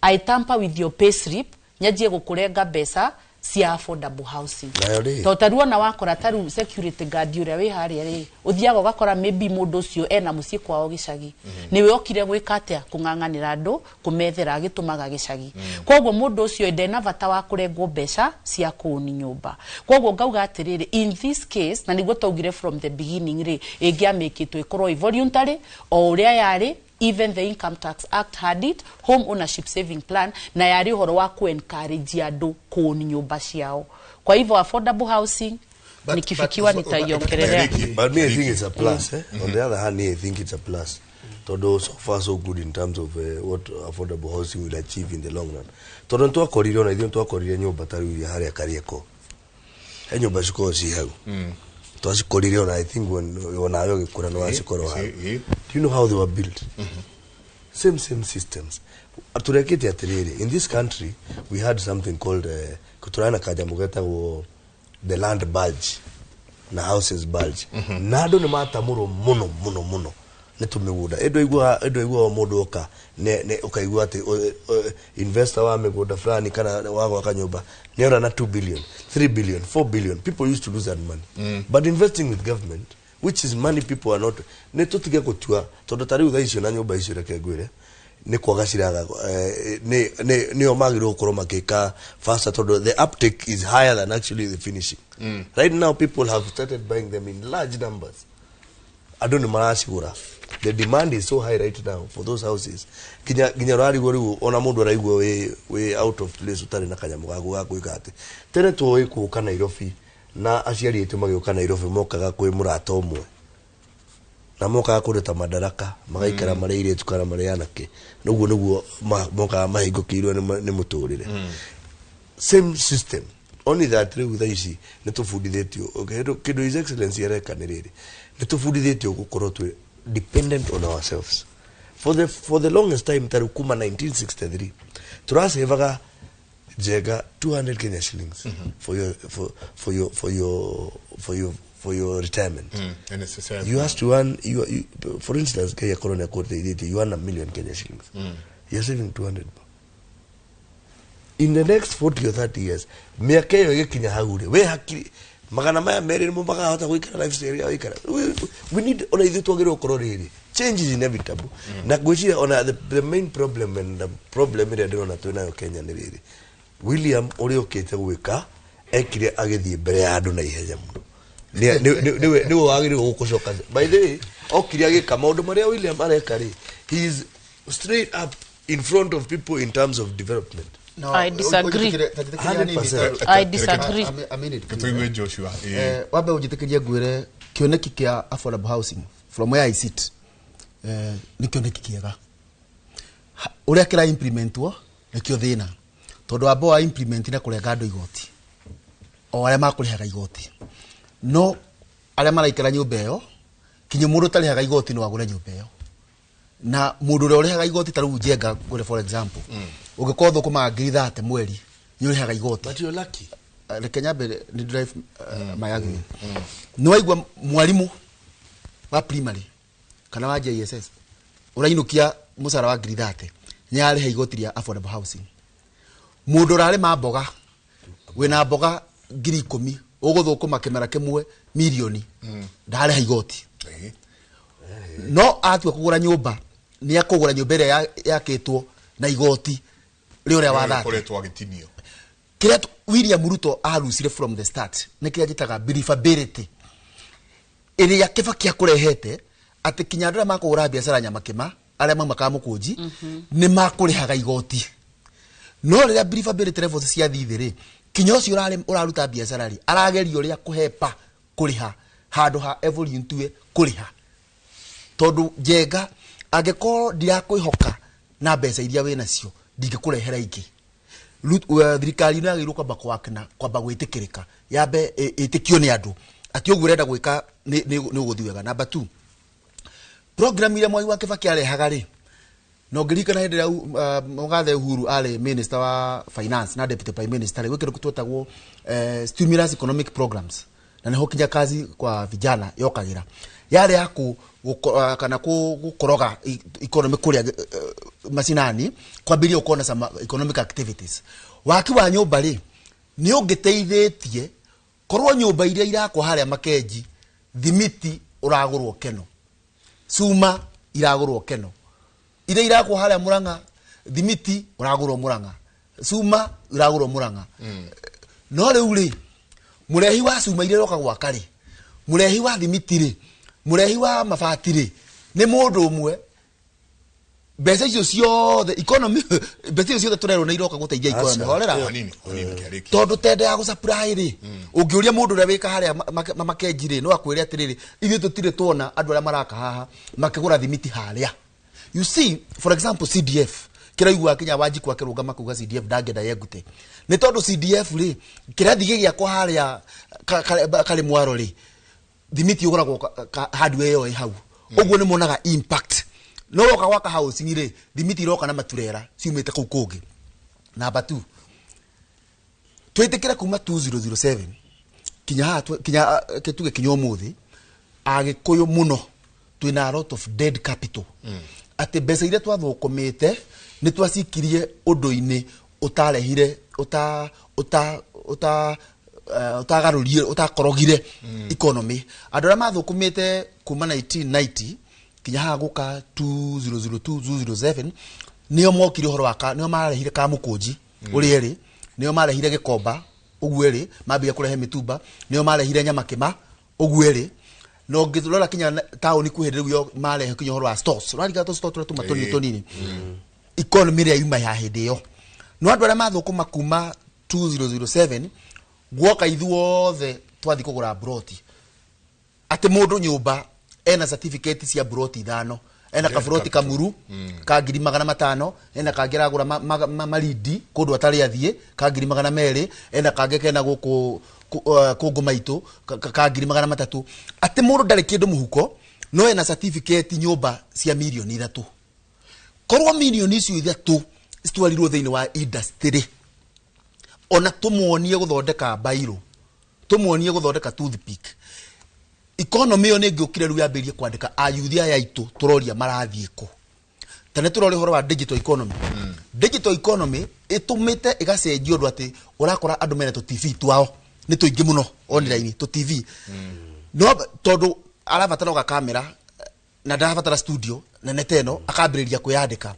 I tamper with your pay slip, nyanjie gũkũrenga mbeca cia affordable housing. Nayo rĩ? To tarĩu ona wakora tarĩu security guard ũrĩa wĩ harĩa rĩ, ũthiaga ũgakora maybe mũndũ ũcio ena mũciĩ kwao gĩcagi, nĩwe okire gwĩka atĩa, kũng'ang'anĩra andũ, kũmethera, agĩtũmaga gĩcagi. Koguo mũndũ ũcio ndena bata wa kũrengwo mbeca cia kũũni nyũmba. Koguo ngauga atĩrĩrĩ, in this case, na nĩguo twaugire from the beginning rĩ, ĩngĩamĩkĩtwo ĩkorwo ĩ voluntary o ũrĩa yarĩ. Even the Income Tax Act had it, home ownership saving plan, na yarĩ ũhoro wa ku encourage andũ kũũni nyũmba ciao. Kwa hivyo affordable housing, nikifikiwa nitaiongelelea. Ricky. But me, I think it's a plus. Eh? On the other hand, I think it's a plus. Todo so far so good in terms of what affordable housing will achieve in the long run. Todo twakorire ona ithuĩ twakorire nyũmba ta rĩu iria harĩa Kariako. He nyũmba cikoragwo ci hau. Twacikorire ona, I think, when onawe ũgĩkũra nĩ wacikorwo hau. Do you know how they were built? Same same systems. Turekete atĩrĩrĩ, in this country we had something called tũrarĩ na kanyamũ getagwo the land bulge na houses bulge, na andũ nĩ matamũrwo mũno mũno mũno nĩ tũmĩgũnda. Ĩndũ aigua mũndũ oka ũkaigua atĩ investor wa mĩgũnda fulani kana wa gwaka nyũmba nĩ ora na 2 billion, 3 billion, 4 billion. People used to lose that money. But investing with government, which is money people are not, nĩ tũtige gũtua, tondũ ta rĩu thaa icio na nyũmba icio, reke ngwĩre, nĩ kwaga ciraga, nĩo magĩrĩirwo gũkorwo makĩka faster, tondũ the uptake is higher than actually the finishing. Right now people have started buying them in large numbers. Andũ nĩ maracigũra. The demand is so high right now for those houses, nginya ũrarigwo rĩu ona mũndũ araigua wĩ out of place ũtarĩ na kanyamũ gaku ga gwĩka atĩ. Tene twoĩ kũũka Nairobi, na aciari aitũ magĩũka Nairobi mokaga kwĩ mũrata ũmwe, na mokaga kũndũ ta Madaraka, magaikara marĩ airĩtu kana marĩ anake. Noguo nĩguo mokaga mahingũkĩirwo nĩ mũtũrĩre. Same system, only that rĩu thaa ici nĩ tũbundithĩtio. Okay, kĩndũ His Excellency areka nĩ rĩrĩ, nĩ tũbundithĩtio gũkorwo twĩ dependent on ourselves. For the longest time, tarĩu kuma 1963 tũracevaga, Njenga, 200 Kenya shillings for your retirement. NSSF. You has to earn you, for instance, Kenya Corona Court, you earn 1 million Kenya shillings, you're saving 200 in the next 40 or 30 years. Miaka ĩyo ĩgĩkinya hau rĩ, we hakiri 200 nĩmo makahota gũikara lifestyle ĩrĩa waikara. We need, ona ithuĩ twagĩrĩirwo gũkorwo rĩrĩ, change is inevitable. Na ngwĩciria ona the main problem and the problem ĩrĩa ndĩrona twĩ nayo Kenya nĩ rĩrĩ, William ũrĩa ũkĩte gwĩka ekire agĩthiĩ mbere ya andũ na ihenya mũno. Nĩwe wagĩrĩirwo gũkũcoka. By the way, okire agĩka maũndũ marĩa William areka rĩ, he is straight up in front of people in terms of development. No, I disagree. 100%. I disagree. A minute, please. Tũigue Joshua. Wambe ũnjĩtĩkĩrie ngwĩre kĩoneki kĩa affordable housing, from where I sit, nĩ kĩoneki kĩega. Ũrĩa kĩra implementwo nĩkĩo thĩna, tondũ wamba wa implement na kũrenga andũ igoti, o arĩa makũrĩhaga igoti, no arĩa maraikara nyũmba ĩyo, kinya mũndũ ũtarĩhaga igoti no agũre nyũmba ĩyo. Na mũndũ ũrĩa ũrĩhaga igoti, ta rĩu Njenga ngwĩre, for example, ũngĩkorwo thũkũmaga 30,000 mweri, nĩ ũrĩhaga igoti. But you're lucky. Reke nyambe nĩ drive my argument. Nĩ waigua mwarimũ wa primary kana wa JSS ũrainũkia mũcara wa 30,000 nĩ ararĩha igoti rĩa affordable housing. Mũndũ ũrarĩma mboga, wĩna mboga 10,000, ũgũthũkũma kĩmera kĩmwe mirioni, ndarĩha igoti. No atua kũgũra nyũmba, nĩ akũgũra nyũmba ĩrĩa yakĩtwo na igoti rĩa ũrĩa wa 30. Koretwo agĩtinio. Kĩrĩa William Ruto arucire from the start nĩ kĩrĩa njĩtaga believability. Ĩrĩa Kĩbaki akũrehete atĩ kinya andũ arĩa makũgũra biacara Nyamakĩma, arĩa mauma Kamũkũnji, nĩ makũrĩhaga igoti. No rĩrĩa believability levels ciathiĩ thĩ rĩ, kinya ũcio ũraruta biacara rĩ, arageria ũrĩa kũhepa kũrĩha handũ ha Evelyn Ntue kũrĩha. Tondũ Njenga, angĩkorwo ndirakwĩhoka na mbeca iria wĩnacio, ndingĩkũrehera ingĩ. Thirikari ĩno yagĩrĩirwo kwamba kwakna, kwamba gwĩtĩkĩrĩka, yambe ĩtĩkio nĩ andũ atĩ ũguo ũrenda gwĩka nĩ ũgũthiĩ wega. Number 2, program iria Mwai wa Kibaki arehaga rĩ, na ũngĩririkana hĩndĩ ĩrĩa Mũgathe Uhuru arĩ minister wa finance na deputy prime minister rĩ, gwĩ kĩndũ twetagwo stimulus economic programs, na nĩho kinya kazi kwa vijana yokagĩra, yarĩ ya kana gũkoroga economy kũrĩa macinani, kwambĩrĩria gũkorwo na some economic activities. Waki wa nyũmba rĩ, nĩ ũngĩteithĩtie korwo nyũmba iria irakwo harĩa Makenji, thimiti ũragũrwo Keno, cuma iragũrwo Keno, iria irakwo harĩa Murang'a, thimiti ũragũrwo Murang'a, cuma iragũrwo Murang'a. No rĩu rĩ, mũrehi wa cuma iria iroka gwaka rĩ, mũrehi wa thimiti rĩ, mũrehi wa mabati rĩ, nĩ mũndũ ũmwe. Mbeca icio ciothe economy, mbeca icio ciothe tũrerwo nĩ iroka gũteithia economy. Horera. Hanini, hanini, kĩarĩkia. Tondũ tenda ya gũsupply rĩ, ũngĩũria mũndũ ũrĩa wĩka harĩa Makenji rĩ, no akwĩre atĩrĩrĩ, ithuĩ tũtirĩ tuona andũ arĩa maraka haha makĩgũra thimiti harĩa. You see, for example, CDF kĩraigua kinya Wanjikũ akĩrũgama kuga CDF ndangĩenda yengute, nĩ tondũ CDF rĩ, kĩrathi gĩgĩakwo harĩa karĩ mwaro rĩ, thimiti ũgũragwo hardware ĩyo ĩ hau. Ũguo nĩ monaga impact. No woka gwaka housing rĩ, thimiti iroka na maturera ciumĩte kũu kũngĩ. Number 2, twĩtĩkĩre kuma 2007 kinya haha kinya kĩtuge kinya ũmũthĩ, Agĩkũyũ mũno twĩna a lot of dead capital. Atĩ mbeca iria twathũkũmĩte nĩ twacikirie ũndũ-inĩ ũtarehire, ũta, ũta, ũta, ũtagarũrire, ũtakorogire economy. Andũ arĩa mathũkũmĩte kuma 1990 kinya haha gũka 2002, 2007, nĩo mokire ũhoro wa ka, nĩo marehire Kamũkũnji ũrĩa ĩrĩ, nĩo marehire Gĩkomba ũguo ĩrĩ, mambia kũrehe mĩtumba, nĩo marehire Nyamakĩma ũguo ĩrĩ. Na ũngĩrora kinya taũni kwĩ hĩndĩ rĩu yo marehe kinya ũhoro wa stores, ũrarigana tũ store tũrĩa tuma tũnini tũnini. Economy ĩrĩa yuma ya hĩndĩ ĩyo. No andũ arĩa mathũkũma kuma 2007 guoka ithuothe twathiĩ kũgũra mburoti, atĩ mũndũ nyũmba ena certificate cia mburoti ithano, ena kaburoti kamuru ka ngiri magana matano, ena kangĩ aragũra marindi kũndũ atarĩ athiĩ ka ngiri magana merĩ, ena kangĩ kena gũkũ kũngũ maitũ ka ngiri magana matatũ. Atĩ mũndũ ndarĩ kĩndũ mũhuko, no ena certificate nyũmba cia mirioni ithatũ. Korwo mirioni icio ithatũ citwarirwo thĩinĩ wa industry, ona tũmuonie gũthondeka bairo, tũmuonie gũthondeka toothpick, economy ĩyo nĩ ĩngĩũkire rĩu yambĩrĩrie kwandĩka ayuthi aya aitũ tũroria marathiĩ kũ. Ta nĩ tũroria ũhoro wa digital economy. Digital economy ĩtũmĩte ĩgacenjia ũndũ atĩ ũrakora andũ mena tũ TV twao nĩ tũingĩ mũno online, tũ TV. No tondũ arabatara oga kamera na ndarabatara studio nene ta ĩno, akambĩrĩria kwĩyandĩka.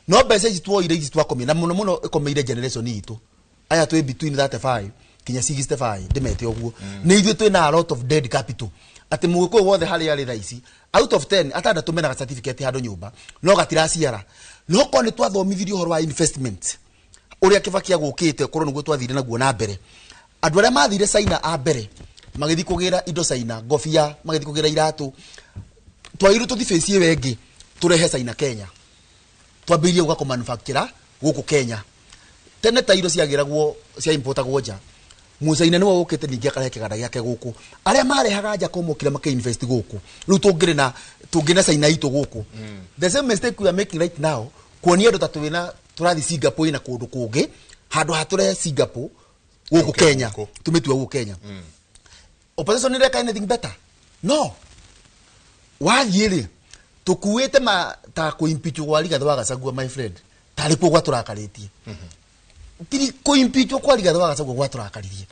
No mbeca ici tuoire ici twakomire na mũno mũno ĩkomeire generation itũ aya twĩ between 35 kinya 65, ndĩmete ũguo, nĩ ithuĩ twĩna a lot of dead capital. Atĩ mũgĩkũyũ wothe harĩa arĩ thaa ici, out of 10 atandatũ mena certificate handũ nyũmba no gatiraciara. No korwo nĩ twathomithirie ũhoro wa investment ũrĩa Kibaki agũkĩte, korwo nĩguo twathire naguo na mbere, andũ arĩa mathire China a mbere magĩthiĩ kũgĩra indo China, ngobia, magĩthiĩ kũgĩra iratũ, twagĩrĩirwo tũthiĩ face ĩyo ĩngĩ, tũrehe China Kenya, twambĩrĩrie gũka kũmanufacture gũkũ Kenya. Tene ta indo ciagĩragwo, cia importagwo nja, Mũcaina nĩwe ũkĩte ningĩ akarehe kĩganda gĩake gũkũ. Arĩa marehaga nja ko mokire makĩinvest gũkũ. Rĩu tũngĩrĩ na China itũ gũkũ. The same mistake we are making right now, kuonia andũ ta twĩna tũrathiĩ Singapore na kũndũ kũngĩ, handũ ha tũrehe Singapore gũkũ Kenya, tũmĩtue gũkũ Kenya. Opposition ĩreka anything better? No. Wathiĩ rĩ, tũkuĩte ma ta kũimpeachwo gwa Rigathĩ wa Gachagua, my friend, tarĩ kuo gwatũrakarĩtie. Tiri kũimpeachwo kwa Rigathĩ wa Gachagua gwatũrakaririe.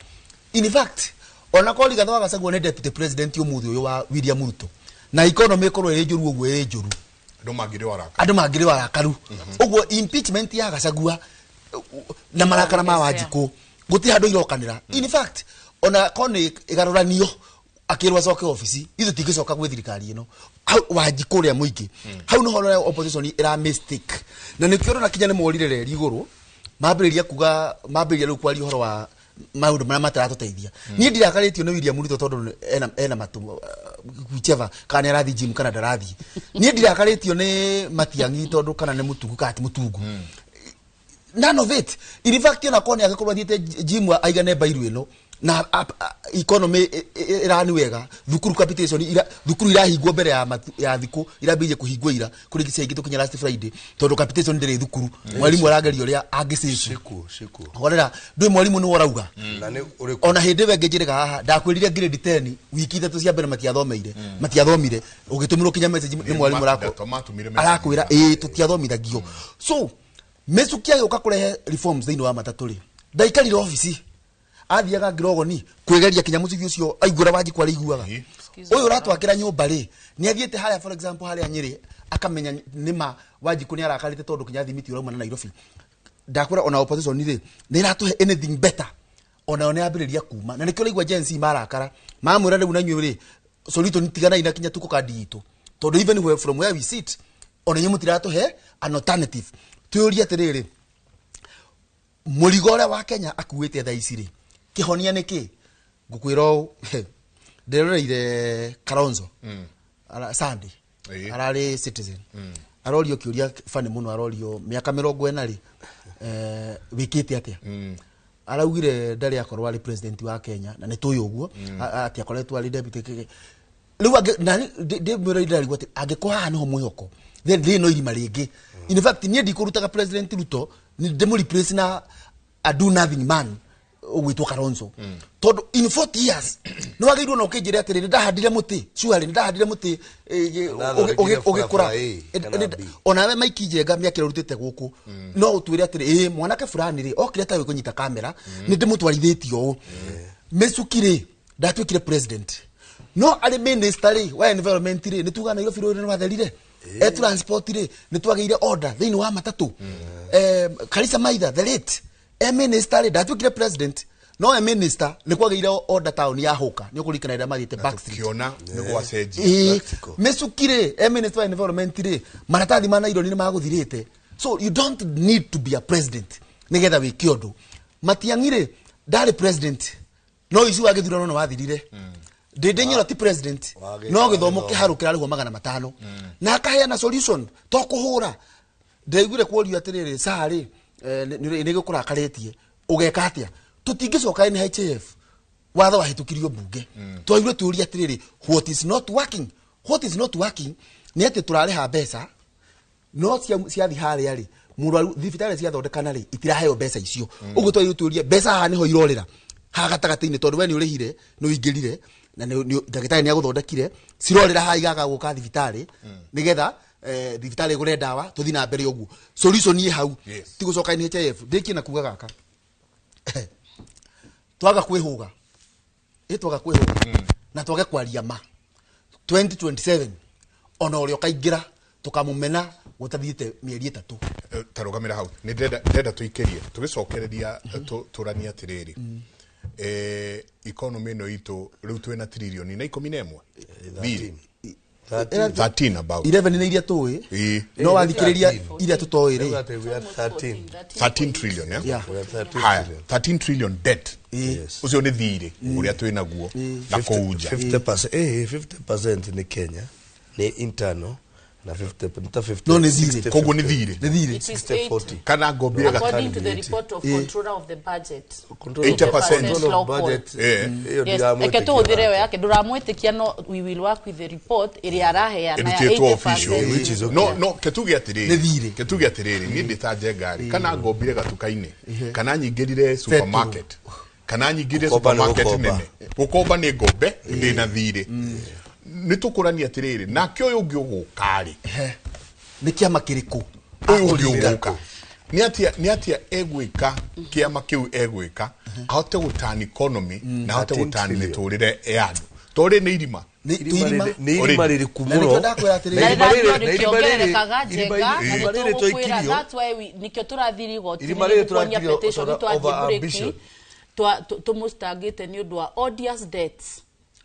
In fact, ona korwo Rigathĩ wa Gachagua nĩ deputy president ũmũthĩ ũyũ wa William Ruto, na economy ĩkorwo ĩrĩ njũru ũguo ĩrĩ njũru, andũ mangĩrĩ arakaru. Andũ mangĩrĩ arakaru. Ũguo impeachment ya Gachagua na marakara ma Wanjikũ gũtirĩ handũ irokanĩra. In fact, ona korwo nĩ ĩgarũranio Akĩrwo acoke obici, ithuĩ tingĩcoka gwĩ thirikari ĩno. Hau Wanjikũ ũrĩa mũingĩ hau nĩho ũrĩa opposition ĩra mistake, na nĩkĩo ũrona kinya nĩ morire reri igũrũ, mambĩrĩria kuga, mambĩrĩria rĩu kwaria ũhoro wa maũndũ marĩa mataratũteithia. Niĩ ndirakarĩtio nĩ William Ruto tondũ ena matũ, whichever, kana nĩ arathiĩ gym kana ndarathiĩ. Niĩ ndirakarĩtio nĩ Matiang'i tondũ kana nĩ mũtungu kana ti mũtungu, none of it. In fact, ona korwo nĩ angĩkorwo athiĩte gym aigane mbairu ĩno na economy ĩrani wega, thukuru capitation ira, thukuru irahingwo mbere ya ya thikũ irambĩrĩirie kũhingwo ira, kũrĩ cia ingĩ tũkinya last Friday, tondũ capitation ndĩrĩ thukuru, mwarimũ arageria ũrĩa angĩsave. Ciku ciku. Horera ndũĩ mwarimũ nĩwe ũrauga. Na nĩ ũrĩkũ? Ona hĩndĩ ĩyo ĩngĩ njĩrĩga haha ndakwĩrire grade 10 wiki 3 cia mbere matiathomeire, matiathomire, ũgĩtũmĩrwo kinya message nĩ mwarimũ Matũmire message. Arakwĩra ĩĩ tũtiathomithagio. So Michuki agĩũka kũrehe reforms thĩinĩ wa matatũ rĩ, ndaikarire obici, athiaga ngirogoni kwĩgeria kinya mũcibi ũcio aiguĩra Wanjikũ arĩiguaga. Ũyũ ũratwakĩra nyũmba rĩ, nĩ athiĩte harĩa, for example, harĩa Nyĩrĩ, akamenya nĩma Wanjikũ nĩ arakarĩte tondũ kinya thimiti ũrauma na Nairobi. Ndakwĩra ona opposition rĩ, nĩ ĩratũhe anything better, onayo nĩ yambĩrĩria kuma, na nĩkĩo ũraigua Gen Z marakara, mamwĩra rĩu na inyuĩ rĩ, solution tiganai na kinya tuko kandi itũ, tondũ even where, from where we sit, ona inyuĩ mũtiratũhe an alternative. Twĩũrie atĩrĩrĩ, mũrigo ũrĩa wa Kenya akuĩte thaa ici rĩ, kĩhonia nĩ kĩ? Ngũkwĩra ũũ, ndĩroreire Kalonzo Sunday. Ararĩ Citizen, arorio kĩũria funny mũno, arorio mĩaka 40 rĩ, wĩkĩte atĩa? Araugire ndarĩ akorwo arĩ president wa Kenya, na nĩ tũĩ ũguo atĩ akoretwo arĩ deputy rĩu na ndĩmwĩra ndĩrarigwo atĩ angĩkorwo haha nĩho mwĩhoko, then rĩrĩ no irima rĩngĩ. In fact, niĩ ndikũrutaga President Ruto, ndĩmũ replace na a do nothing man ũgwĩtwo Kalonzo, tondũ in 40 years nĩ wagĩrĩirwo na ũkĩnjĩre atĩrĩ, nĩ ndahandire mũtĩ surely, nĩ ndahandire mũtĩ Ndathondekire ũgĩkũra. barabara A kana B. Onawe Mike Njenga, mĩaka ĩrĩa ũrutĩte gũkũ, no ũtwĩre atĩrĩ, ĩ mwanake fulani rĩ, okire atarĩ kũnyita kamera, nĩ ndĩmũtwarithĩtie ũũ. Michuki rĩ, ndatuĩkire president, no arĩ minister rĩ wa environment rĩ, nĩ tuga Nairobi rũĩ nĩ rwatherire, e transport rĩ, nĩ twagĩire order thĩinĩ wa matatũ. Karisa Maitha the late, e minister rĩ, ndatuĩkire president, no e minister nĩ kwagĩire order taũni ya Hũka, nĩ ũkũririkana rĩrĩa mathiĩte back street. Kĩona nĩ gwacenjia. Practical. Michuki rĩ, e minister wa environment rĩ, maratathi ma naironi nĩ magũthirĩte. So you don't need to be a president nĩgetha wĩke ũndũ. Matiang'i rĩ, ndarĩ president, no icu wa gĩthurano nĩ wathirire. Ndĩndĩ Nyoro ti president, no gĩthomo wagĩthomo. kĩharũ kĩrarĩhwo 500 na akaheana solution to kũhũra. Ndaiguire kuorio atĩrĩrĩ, saa rĩ, nĩ gĩkũrakarĩtie, ũgeka atĩa? Tũtingĩcoka NHIF, watho wahĩtũkirio mbunge, twaigire tũrie atĩrĩrĩ, what is not working? What is not working nĩ atĩ tũrarĩha mbeca, no ciathi harĩa rĩ, mũrwaru thibitarĩ ciathondekana rĩ, itiraheo mbeca icio. Ũguo twagĩrĩirwo tũrie mbeca haha nĩho irorĩra haha gatagatĩ-inĩ, tondũ we nĩ ũrĩhire, nĩ ũingĩrire na ndagĩtarĩ nĩ agũthondekire, cirorĩra haha igaga gũka thibitarĩ nĩgetha thibitarĩ ĩgũre ndawa, tũthiĩ na mbere ũguo. Solution ĩ hau. Ti gũcoka NHIF. Ndĩkie na kuga gaka, twaga kwĩhũga, ĩ twaga kwĩhũga na twage kwaria ma, 2027 ona ũrĩa ũkaingĩra tũkamũmena gũtathiĩte mĩeri 3. Ta rũgamĩra hau, nĩ ndĩrenda tũikĩrie tũgĩcokereria tũranie atĩrĩrĩ, economy ĩno itũ rĩu twĩna tiririoni na 11 thirĩ. 13 about. 11 nĩ iria tũĩ. No wathikĩrĩria iria tũtoĩ rĩ. We are 13. 13 trillion, yeah? Yeah. We are 13 Haya, trillion. 13 trillion debt. Yes. Ũcio nĩ thirĩ ũrĩa twĩ naguo na kũu nja. 50%, 50% nĩ Kenya, nĩ internal, na 50 nĩ ta 50. No, nĩ thirĩ. 60, Koguo nĩ thirĩ. Nĩ thirĩ. It is 60, 40. Kana ngombire According to the report of controller of the budget. Control of- 80%. control of budget. Ĩyo Yes, ndiramwĩtĩkia reke tũhũthĩre ĩyo nake. yake, ndũramwĩtĩkia, no we will work with the report ĩrĩa araheana ya ĩrutĩtwo 80%. official. Which is okay. No ketuge atĩrĩrĩ. Nĩ thirĩ. Ketuge atĩrĩrĩ, niĩ ndĩ ta Njenga rĩ, kana ngombire gatuka-inĩ, kana nyingĩrire supermarket, kana nyingĩrire Gũkomba nĩ supermarket gũkomba. nene, gũkomba nĩ ngombe ndĩ na thirĩ. Nĩ tũkũrania atĩrĩrĩ, nake ũyũ ũngĩ ũgũka rĩ, Nĩ kĩama kĩrĩkũ? Ũyũ ũngĩ ũgũka nĩ atia egwĩka, kĩama kĩu egwĩka ahote gũtani economy na ahote 13 gũtani trillion. mĩtũrĩre ya andũ, tondũ rĩ nĩ irima. Nĩ Irima irima. nĩ irima rĩriku Na nĩkĩo mũno. ndakwĩra atĩrĩrĩ. Na Na irima rĩrathiĩ rĩrĩ- na irima rĩrĩ- rĩkĩongererekaga, irima Njenga, na irima rĩrĩ nĩtũgũkwĩra, tũikirio. that's why nĩkĩo tũrathiĩ igoti Irima rĩrĩ kuonia tũrakirio petition over twathiĩ ambition. breki, tũmũstangĩte nĩ ũndũ wa odious debts.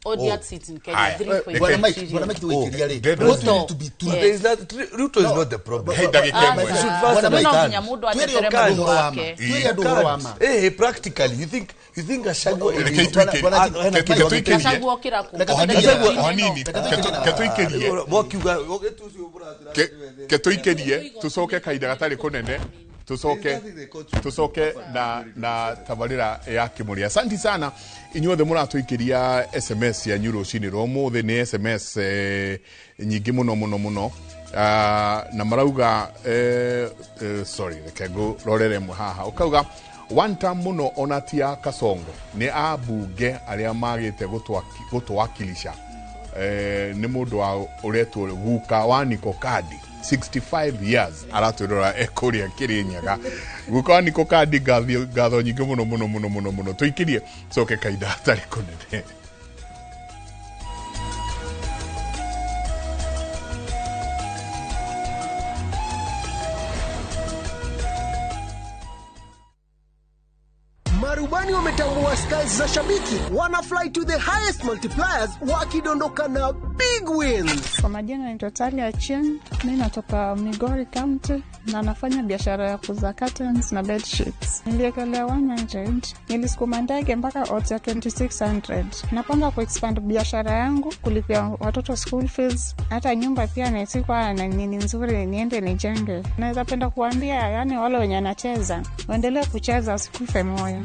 Odiat seats in Kenya Aya. 3.3 Bwana Mike, trillion. Bwana Mike tuwaikiria rĩ. Ndenda- What we need to be true. Yes. There is not, Ruto is not the problem. He ndagĩka ĩmwe. You should first Bwana Mike, No understand. nginya mũndũ Twĩre atetere andũ mũndũ ũhoro wa ma. wake. Twĩre andũ ũhoro wa ma. Eh, practically, you think Gachagua is Reke tuike- Bwana- Bwana- Ke- ke- tuikĩrie. Gachagua okĩra kũ? Reke O hanini, Gachagua- o hanini. Ke tuikĩrie. Mwakiuga ũgĩtucio mũratira Ke tuikĩrie tucoke kahinda gatarĩ kũnene tucoke na tabarĩra ya kĩmũrĩa. Asanti sana inyuothe mũratũikĩria SMS yanyu rũcinĩ rwa ũmũthĩ. Nĩ SMS nyingĩ mũno mũno mũno. Na marauga sorry, reke ngũrorere ĩmwe haha. Ũkauga one term mũno ona ti ya Kasongo, nĩ ambunge arĩa magĩte gũtũwakilisha. Nĩ mũndũ wa ũretwo guka wa Niko Kadi, 65 years, aratwĩrora ekũrĩa Kĩrĩnyaga. Guka wa Niko Kadi, ngatho nyingĩ mũno mũno mũno mũno mũno. Tũikĩrie coke kahinda hatarĩ kũnene. Marubani wametambua styles za shabiki, wana fly to the highest multipliers wakidondoka na big wins. Kwa majina naitwa Talia Chen, mi natoka Migori County na nafanya biashara ya kuuza curtains na bed sheets. Niliekelea 100, nilisukuma ndege mpaka odds ya 2600. Napanga kuexpand biashara yangu, kulipia watoto school fees, hata nyumba pia nisikuwa na nini nzuri niende nijenge. Naweza penda kuambia yani wale wenye wanacheza waendelee kucheza, wasikufe moyo.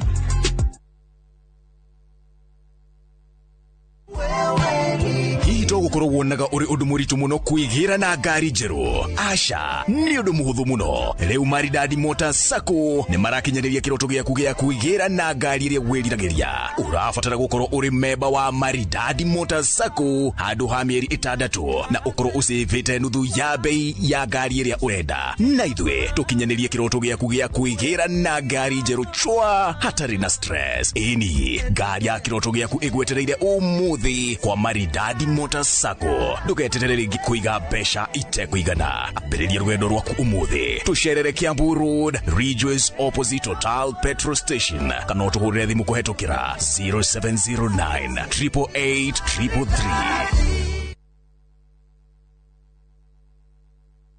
Hihi to gũkorwo wonaga ũrĩ ũndũ mũritũ mũno kwĩgĩra na ngari njerũ? Aca, nĩ ũndũ mũhũthũ mũno. Rĩu Maridadi Motors Sacco nĩ marakinyanĩria kĩroto gĩaku gĩa kwĩgĩra na ngari ĩrĩa wĩriragĩria. Ũrabatara gũkorwo ũrĩ memba wa Maridadi Motors Sacco handũ ha mĩeri 6 na ũkorwo ũcĩvĩte nuthu ya bei ya ngari ĩrĩa ũrenda, na ithuĩ tũkinyanĩrie kĩroto gĩaku gĩa kwĩgĩra na ngari njerũ chwa hatarĩ na stress. Ĩni ngari ya kĩroto gĩaku ĩgwetereire ũmũthĩ kwa Maridadi Motors Sacco. Ndũgeterere rĩngĩ kũiga mbeca itekũigana. Ambĩrĩria rũgendo rwaku ũmũthĩ. Tũcerere Kiambu Road, Ridgeways, opposite Total petrol station, kana ũtũhũrĩre thimũ kũhetũkĩra 0709 888 333.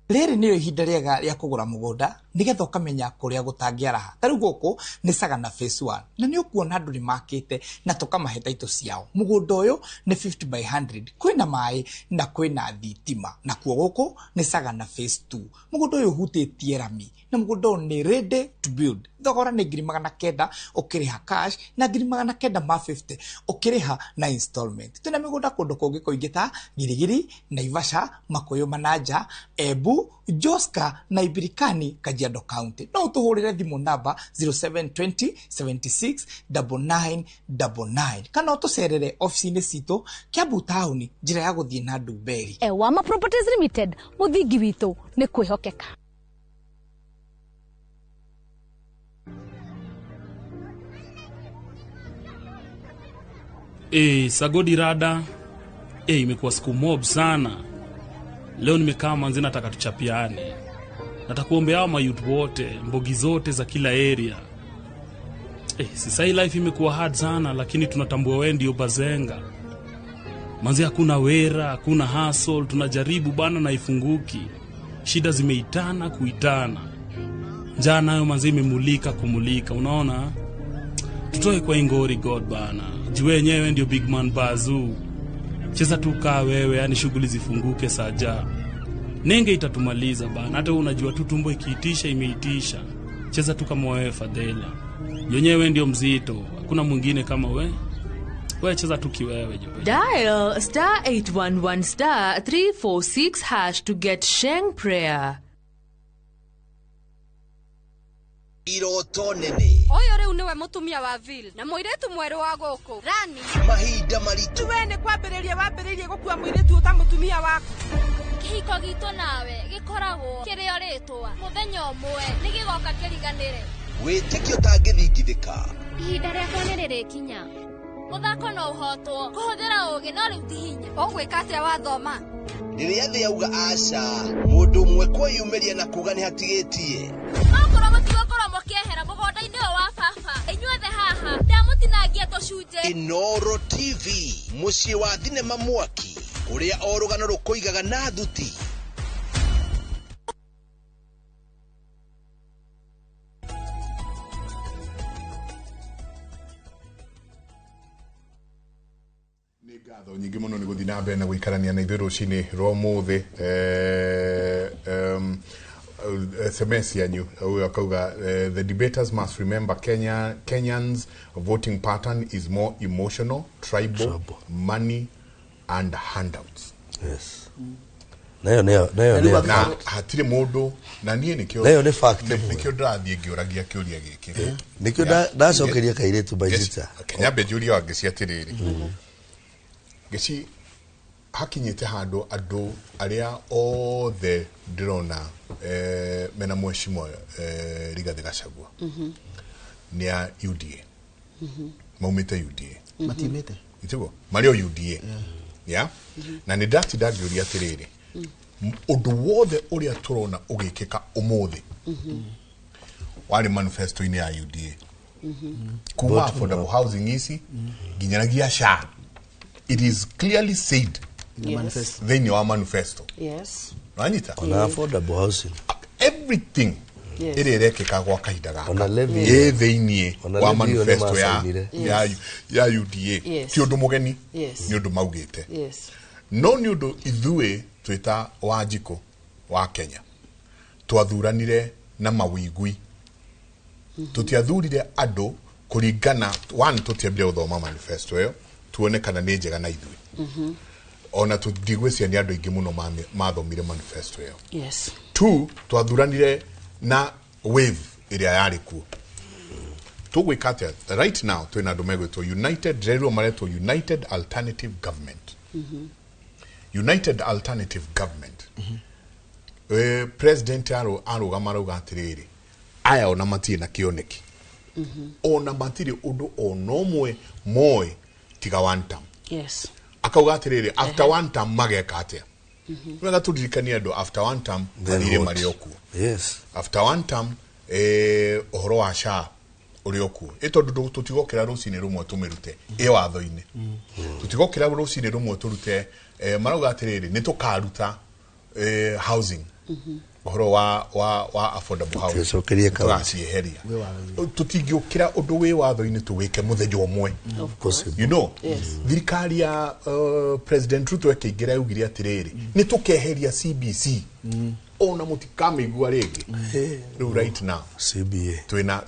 Rĩrĩ nĩrĩo ihinda rĩega rĩa kũgũra mũgũnda nĩgetha ũkamenya kũrĩa gũtangĩaraha. Ta rĩu gũkũ nĩ Sagana Phase 1 na nĩ ũkuona andũ nĩ makĩte na tũkamahe taitũ ciao. Mũgũnda ũyũ nĩ 50 by 100, kwĩna maĩ na kwĩna thitima. Nakuo gũkũ nĩ Sagana Phase 2. Mũgũnda ũyũ ũhutĩtie rami na mũgũnda ũyũ nĩ ready to build. Thogora nĩ 900,000 ũkĩrĩha cash na 950 ũkĩrĩha na installment. Twĩna mĩgũnda kũndũ kũngĩ kũingĩ ta Girigiri, Naivasha, Makuyu Manaja, Embu, Joska na Ibirikani, Kajiado County. No ũtũhũrĩre thimũ namba 0720 76 9999 kana ũtũcerere ofici-inĩ citũ Kiambu taũni, njĩra ya gũthiĩ na Ndumberi. Ewama Properties Limited, mũthingi witũ nĩ kwĩhokeka. Sagodi rada. Imekuwa siku mob sana. Leo nimekaa manzi, nataka tuchapiane. Nataka kuombea hao mayouth wote, mbogi zote za kila area. Sasa hii life imekuwa hard sana, lakini tunatambua wewe ndio bazenga. Manzi hakuna wera, hakuna hustle, tunajaribu bana na ifunguki. Shida zimeitana kuitana. Njaa nayo manzi imemulika kumulika, unaona? Tutoe kwa ingori God bana. Jiwe yenyewe ndio big man bazoo. Cheza tu kaa wewe, yani shughuli zifunguke saja. Nenge itatumaliza bana. Hata unajua tu tumbo ikiitisha imeitisha. Cheza tu kama wewe Fadhela. Yenyewe ndio mzito, hakuna mwingine kama we. Wewe cheza tu kiwewe jo. Dial star 811 star 346 hash to get Sheng prayer. Iroto nene. Ũyũ rĩu nĩwe mũtumia wa Vil na mũirĩtu mwerũ wa gũkũ Rani. Mahinda maritũ. We nĩ kwambĩrĩria wambĩrĩirie gũkua mũirĩtu ũta mũtumia waku. Kĩhiko gitũ nawe gĩkoragwo kĩrĩ o rĩtwa. Mũthenya ũmwe nĩ gĩgoka kĩriganĩre. Wĩtĩkio ũtangĩthingithĩka. Ihinda rĩakwa nĩ rĩrĩkinya. Mũthako no ũhotwo kũhũthĩra ũũgĩ no rĩu ti hinya. Ũgwĩka atĩa wathoma? Rĩrĩa thĩ yauga aca, mũndũ ũmwe kwĩyumĩria na kuga nĩ hatigĩtie. Okorwo mũtigũkorwo mũkĩehera mũgũnda-inĩ ũyũ wa baba. Inyuothe haha ndamũtinangia tũcunjĩ. Inoro TV, mũciĩ wa thinema mwaki, kũrĩa o rũgano rũkũigaga na thuti. Nĩ ngatho nyingĩ mũno nĩ gũthiĩ na mbere na gũikarania na ithuĩ rũcinĩ rwa ũmũthĩ. SMS yanyu ũyũ akauga, "The debaters must remember Kenyans voting pattern is more emotional, tribal, money and handouts." Yes, nayo nayo nayo nayo. Na hatirĩ mũndũ na niĩ nĩkĩo Nayo nĩ fact. Nĩkĩo ndĩrathiĩ ngĩũragia kĩũria gĩkĩ. Nĩkĩo ndacokeria kairĩtu by sister. Kenya njũria wa ngĩci atĩrĩrĩ, ngĩci hakinyĩte handũ andũ arĩa othe ndĩrona mena mheshimiwa Rigathĩ Gachagua nĩ a UDA, maumĩte UDA. Matiumĩte. Itiguo marĩ o UDA ya na nĩ ndatinda ngĩũria atĩrĩrĩ, ũndũ wothe ũrĩa tũrona ũgĩkĩka ũmũthĩ warĩ manifesto-inĩ ya UDA, kuma affordable housing ici nginyanagia SHA, it is clearly said In the manifesto. Thĩinĩ wa manifesto. Wanyita? Ona affordable housing. Everything ĩrĩa ĩrekĩka gwa kahinda gaka Ona levy. ĩ thĩinĩ Ona wa levy ĩyo nĩ manifesto ya, macainire. ya UDA. Ti ũndũ mũgeni, nĩ ũndũ maugĩte, no nĩ ũndũ ithuĩ twĩta Wanjikũ wa Kenya twathuranire na mawigui, tũtiathurire andũ kũringana one, tũtiambire gũthoma manifesto ĩyo tuone kana nĩ njega na ithuĩ, ona tũndigwĩciria nĩ andũ aingĩ mũno mathomire manifesto ĩyo. Two, twathuranire na wave ĩrĩa yarĩ kuo. Tũgwĩka atĩa right now? Twĩna andũ megwĩtwo United, rĩrĩo maretwo United Alternative Government. United Alternative Government, president arũgama arauga atĩrĩrĩ, aya ona matirĩ na kĩoneki, ona matirĩ ũndũ ona ũmwe moĩ tiga one term. Akauga atĩrĩrĩ, after one term mageka atĩa? Wega tũririkanie andũ, after one term Then mathirĩ what? marĩ o kuo. After one term, ũhoro wa SHA ũrĩ o kuo, ĩ tondũ tũtigokĩra rũcinĩ rũmwe tũmĩrute ĩ watho-inĩ, tũtigokĩra rũcinĩ rũmwe tũrute, marauga atĩrĩrĩ, nĩ tũkaruta housing, ũhoro wa affordable housing. Tũcokerie kaunti. Tũgacieheria. Tũtingĩũkĩra ũndũ wĩ watho-inĩ tũwĩke mũthenya ũmwe. Possible. Thirikari ya President Ruto ĩkĩingĩra yaugire atĩrĩrĩ, nĩ tũkeheria CBC, ona mũtikamĩigua rĩngĩ. Rĩu right now CBA. twĩna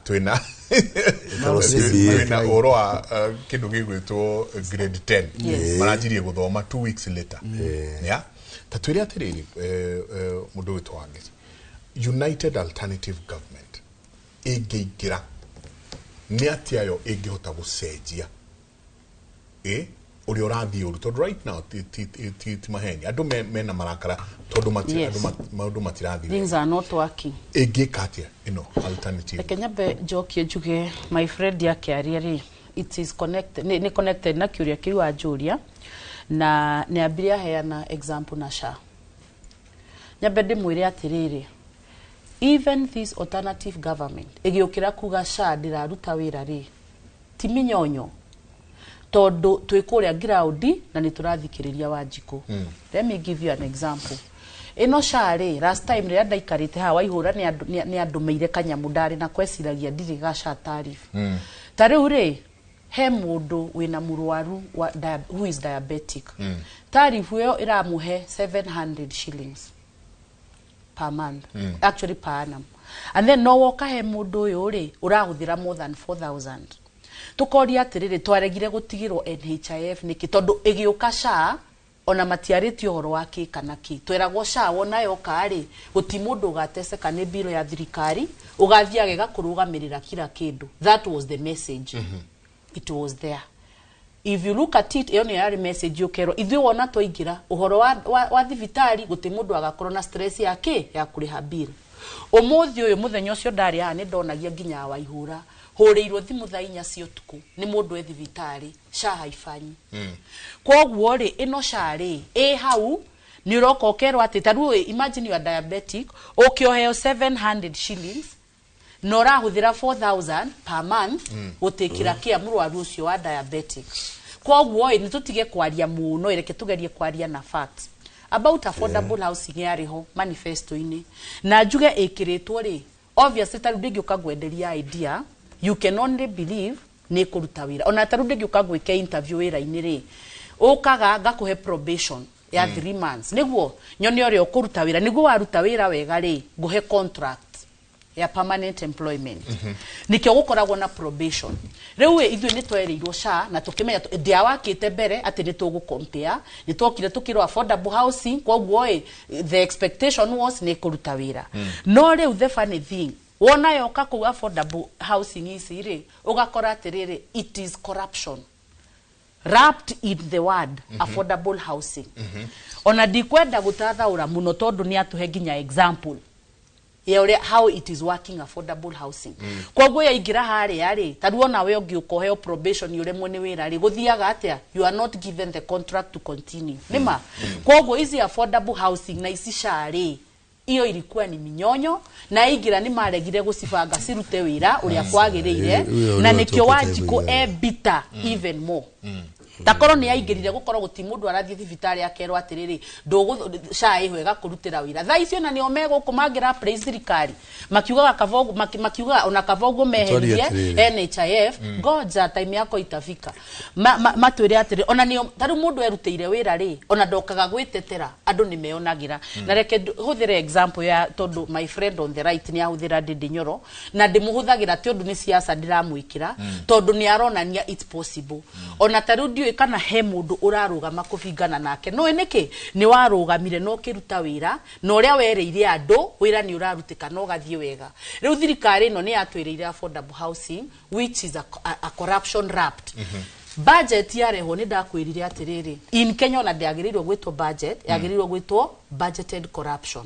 Ĩtagwo CBA. Twĩna ũhoro wa kĩndũ gĩgwĩtwo grade 10. Maranjirie gũthoma 2 weeks later. Yeah? Ta twĩre atĩrĩrĩ, mũndũ wĩtwo Wangeci, United Alternative Government ĩngĩingĩra nĩ atĩa yo ĩngĩhota gũcenjia ĩ ũrĩa ũrathiĩ ũru? Tondũ right now ti maheni, andũ mena marakara tondũ andũ maũndũ matirathiĩ. Things are not working. Ĩngĩka atĩa ĩno alternative? Reke nyambe njokie njuge, my friend akĩaria rĩ, it is connected, nĩ connected na kĩũria kĩu wanjũria, na nĩ ambire aheana example na SHA. Nyambe ndĩmwĩre atĩrĩrĩ, even this alternative government ĩgĩũkĩra kuga SHA ndĩraruta wĩra rĩ, ti mĩnyonyo, tondũ twĩ kũrĩa ground na nĩ tũrathikĩrĩria Wanjikũ. Let me give you an example. Ĩno SHA rĩ, last time rĩrĩa ndaikarĩte haha Waihũra nĩ andũmĩire kanyamũ ndarĩ na kweciragia ndirĩ ga SHA tariff. Ta rĩu rĩ, he mũndũ wĩna mũrwaru who is diabetic, tariff ĩyo ĩramũhe 700 shillings per month, actually per annum, and then no woka he mũndũ ũyũ rĩ ũrahũthĩra more than 4000. Tũkoria atĩrĩrĩ, twaregire gũtigĩrwo NHIF nĩkĩ? Tondũ ĩgĩũka SHA ona matiarĩtie ũhoro wa kĩ kana kĩ. Tweragwo SHA wona yoka rĩ, gũti mũndũ ũgateceka nĩ mbiro ya thirikari, ũgathiaga ĩgakũrũgamĩrĩra kila kĩndũ. That was the message. It was there. If you look at it, ĩyo nĩyo yarĩ message ũkerwo ithuĩ wona twaingĩra ũhoro wa thibitarĩ, gũtĩ mũndũ agakorwo na stress ya kĩ ya kũrĩha bill. Ũmũthĩ ũyũ, mũthenya ũcio ndarĩ haha, nĩ ndonagia nginya Waihũra hũrĩirwo thimũ thaa 4 cia ũtukũ nĩ mũndũ e thibitarĩ, SHA haifanyi. Koguo rĩ, ĩno SHA rĩ ĩ hau nĩ ũroka ũkerwo atĩ ta rĩu imagine you are diabetic, ũkĩoheo 700 shillings. Na ũrahũthĩra 4000 per month gũtĩkĩra kĩa mũrwaru ũcio wa diabetic. Koguo ĩ, nĩ tũtige kwaria mũno, reke tũgerie kwaria na facts about affordable housing. Yarĩ ho manifesto-inĩ na njuge ĩkĩrĩtwo rĩ, obviously ta rĩu ndingĩũka ngwenderia idea, you can only believe nĩ kũruta wĩra. Ona ta rĩu ndingĩũka ngwĩke interview wĩra-inĩ rĩ, ũkaga ngakũhe probation ya 3 months nĩguo nyone ũrĩa ũkũruta wĩra. Nĩguo waruta wĩra wega rĩ, ngũhe contract ya permanent employment. Nikĩo gũkoragwo na probation. Rĩu ĩ, ithuĩ nĩ twerĩirwo SHA na tũkĩmenya ndĩawakĩte mbere atĩ nĩ tũgũ compare. Nĩ twokire tũkĩrwo affordable housing, koguo ĩ, the expectation was nĩ kũruta wĩra. No rĩu the funny thing, wona yoka kũu affordable housing ici rĩ, ũgakora atĩrĩrĩ, it is corruption wrapped in the word affordable housing. Ona ndikwenda gũtathaũra mũno tondũ nĩ atũhe nginya example ya ũrĩa how it is working, affordable housing. Koguo yaingĩra harĩa rĩ, ta rĩu onawe ũngĩũka ũheo probation ũremwo nĩ wĩra rĩ, gũthiaga atĩa? You are not given the contract to continue. Nĩma koguo ici affordable housing na ici SHA rĩ, iyo ilikuwa ni minyonyo na ingĩra nĩ maregire gũcibanga cirute wĩra ũrĩa kwagĩrĩire. Ũyũ Na ũrĩa nĩkĩo tũkĩte Wanjikũ wĩra. e bitter even more. Takorwo nĩ yaingĩrire, gũkorwo gũti mũndũ arathiĩ thibitarĩ akerwo atĩrĩrĩ, ndũgũ SHA ĩho ĩgakũrutĩra wĩra. Thaa icio na nĩo megũkũ mangĩra praise thirikari makiugaga kaba ũguo- makiugaga ona kaba ũguo meherie atĩrĩrĩ. NHIF. Ngoja time yako itafika. Matwĩre atĩrĩ, ona nĩo ta rĩu mũndũ erutĩire wĩra rĩ, ona ndokaga gwĩtetera, andũ nĩ meyonagĩra. Na reke hũthĩre example ya tondũ my friend on the right nĩ ahũthĩra Ndindi Nyoro, na ndĩmũhũthagĩra ti ũndũ nĩ siasa ndĩramwĩkĩra, tondũ nĩ aronania it's possible. Ona ta rĩu ndiũĩ kana he mũndũ ũrarũgama kũbingana nake. No nĩkĩ nĩ warũgamire na ũkĩruta wĩra na ũrĩa werĩire andũ, wĩra nĩ ũrarutĩka na ũgathiĩ wega. Rĩu thirikari ĩno nĩ yatwĩrĩire affordable housing, which is a corruption wrapped budget. Yarehwo, nĩ ndakwĩrire atĩrĩrĩ, in Kenya ona ndĩagĩrĩirwo gwĩtwo budget, yagĩrĩirwo gwĩtwo budgeted corruption,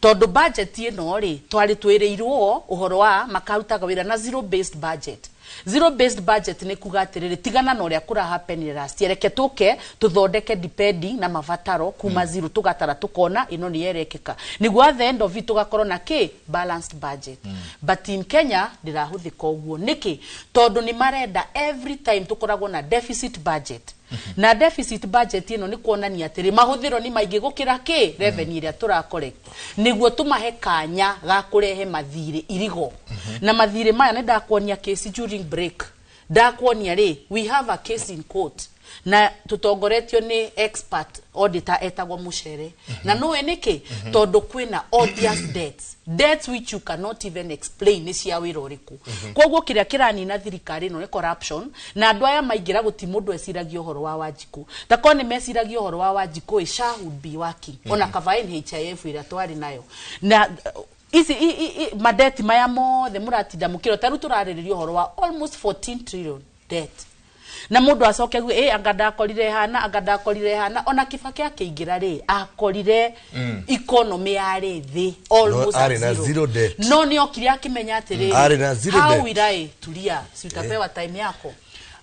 tondũ budget ĩno rĩ, twarĩ twĩrĩirwo ũhoro wa makarutaga wĩra na zero based budget. Zero based budget nĩ kuga atĩrĩrĩ, tigana na ũrĩa kũra happen last year, reke tũke tũthondeke depending na mabataro kuma zero, tũgatara tũkona ĩno nĩ yerekĩka, nĩguo at the end of it tũgakorwo na kĩ balanced budget. But in Kenya ndĩrahũthĩka ũguo. Nĩkĩ? Tondũ nĩ marenda every time tũkoragwo na deficit budget. Na deficit budget ĩno nĩ kuonania atĩrĩ, mahũthĩro nĩ maingĩ gũkĩra kĩ revenue ĩrĩa tũra collect, nĩguo tũmahe kanya ga kũrehe mathirĩ irigo. Na mathirĩ maya nĩ ndakuonia case during break, ndakuonia rĩ, we have a case in court na tũtongoretio nĩ expert auditor etagwo Mucere. Na nũĩ nĩkĩ? Tondũ kwĩna obvious debts, debts which you cannot even explain nĩ cia wĩra ũrĩkũ. Koguo kĩrĩa kĩranina thirikari ĩno nĩ corruption. Na andũ aya maingĩra, gũti mũndũ eciragia ũhoro wa Wanjikũ. Takorwo nĩ meciragia ũhoro wa Wanjikũ ĩ, SHA would be working, ona kaba NHIF ĩrĩa twarĩ nayo na ici madeti maya mothe mũratinda mũkĩro. Ta rĩu tũrarĩrĩria ũhoro wa almost 14 trillion debt, na mũndũ acoke auge ĩ, anga ndakorire hana, anga ndakorire hana. Ona Kibaki akĩingĩra rĩ, akorire economy yarĩ thĩ almost No, at arĩ na zero debt. No nĩ okire akĩmenya atĩrĩrĩ, Arĩ na zero how debt. will I, tulia, si utapewa time yako,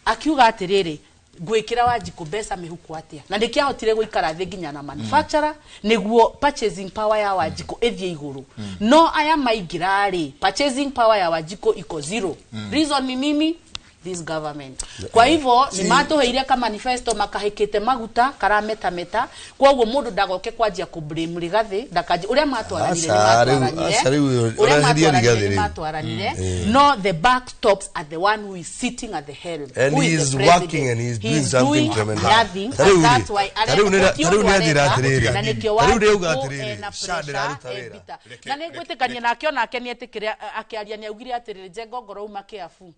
akiuga atĩrĩrĩ, ngwĩkĩra Wanjikũ mbeca mĩhuko atĩa? Na nĩkĩahotire gũikara thĩ nginya na manufacturer nĩguo purchasing power ya Wanjikũ ĩthiĩ igũrũ. No aya maingĩra rĩ, purchasing power ya Wanjikũ iko zero. Reason ni nini? This government. Kwa hivyo nĩ matũheire ka manifesto makahĩkĩte maguta karametameta. Koguo mũndũ ndagoke kwanjia kũ blame Rigathi, ndakanjie ũrĩa matwaranire. Nĩ Aca, rĩu- matwaranire. aca, rĩu Ũrĩa ũreheria matwaranire Rigathi nĩ rĩu. matwaranire. No, the buck stops at the one who is sitting at the helm, And who he is is the president. working and he is He doing is something doing tremendous. nothing, Ta rĩu and rĩ- that's why ta rĩu nĩ- ta rĩu nĩ anjĩra atĩrĩrĩ, na nĩkĩo ta rĩu nĩ auga Wanjikũ atĩrĩrĩ, ena SHA ndĩraruta pressure, wĩra. e bitter. Na nĩ ngwĩtĩkania nake, onake nĩ etĩkĩre akĩaria nĩ augire atĩrĩrĩ, Njenga ngoro uma kĩabu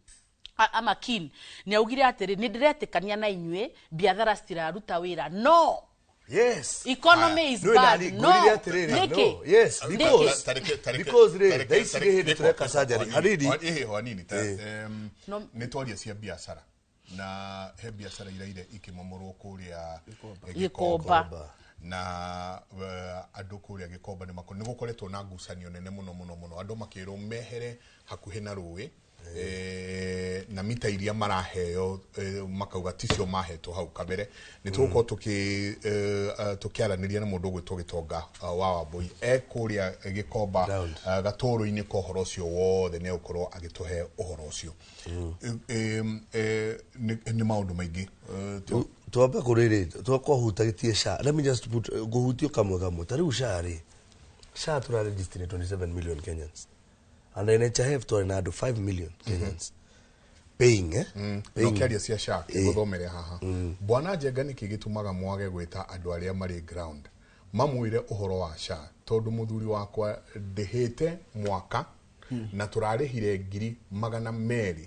amakin nĩ augire atĩrĩ, nĩ ndĩretĩkania na inyuĩ, biathara citiraruta wĩra, no Yes. economy is No, bad. nani- No. ngwĩrire atĩrĩrĩ, Nĩkĩ? no, yes, Nĩkĩ? because rĩ, thaa ici rĩ, hĩndĩ tũreka surgery hanini. Ho hanini ta No. nĩ twaria cia biacara, na he biacara iraire ikĩmomorwo kũrĩa Gĩkomba. Na andũ kũrĩa Gĩkomba nĩ gũkoretwo na ngucanio nene mũno mũno mũno, andũ makĩrwo mehere hakuhĩ na rũĩ. Na mita iria maraheo makauga ticio mahetwo hau kabere. Nĩ tũgũkorwo tũkĩaranĩria na mũndũ ũgwĩtwo Gĩtonga wa Wambui e kũrĩa Gĩkomba gatũrũ-inĩ ka ũhoro ũcio wothe, nĩ egũkorwo agĩtũhe ũhoro ũcio. Nĩ maũndũ maingĩ. Twambe kũrĩrĩ twakwahutagitie SHA. Let me just put ngũhutio kamwe kamwe. Ta rĩu SHA rĩ, SHA tũraregistire 27 million Kenyans and NHIF twarĩ na andũ 5 million Kenyans paying, eh? Paying. Nokĩaria cia SHA gũthomere haha. Bwana Njenga, nĩkĩ gĩtũmaga mwage gwĩta andũ arĩa marĩ ground mamwĩre ũhoro wa SHA? Tondũ mũthuri wakwa ndĩhĩte mwaka na tũrarĩhire 200,000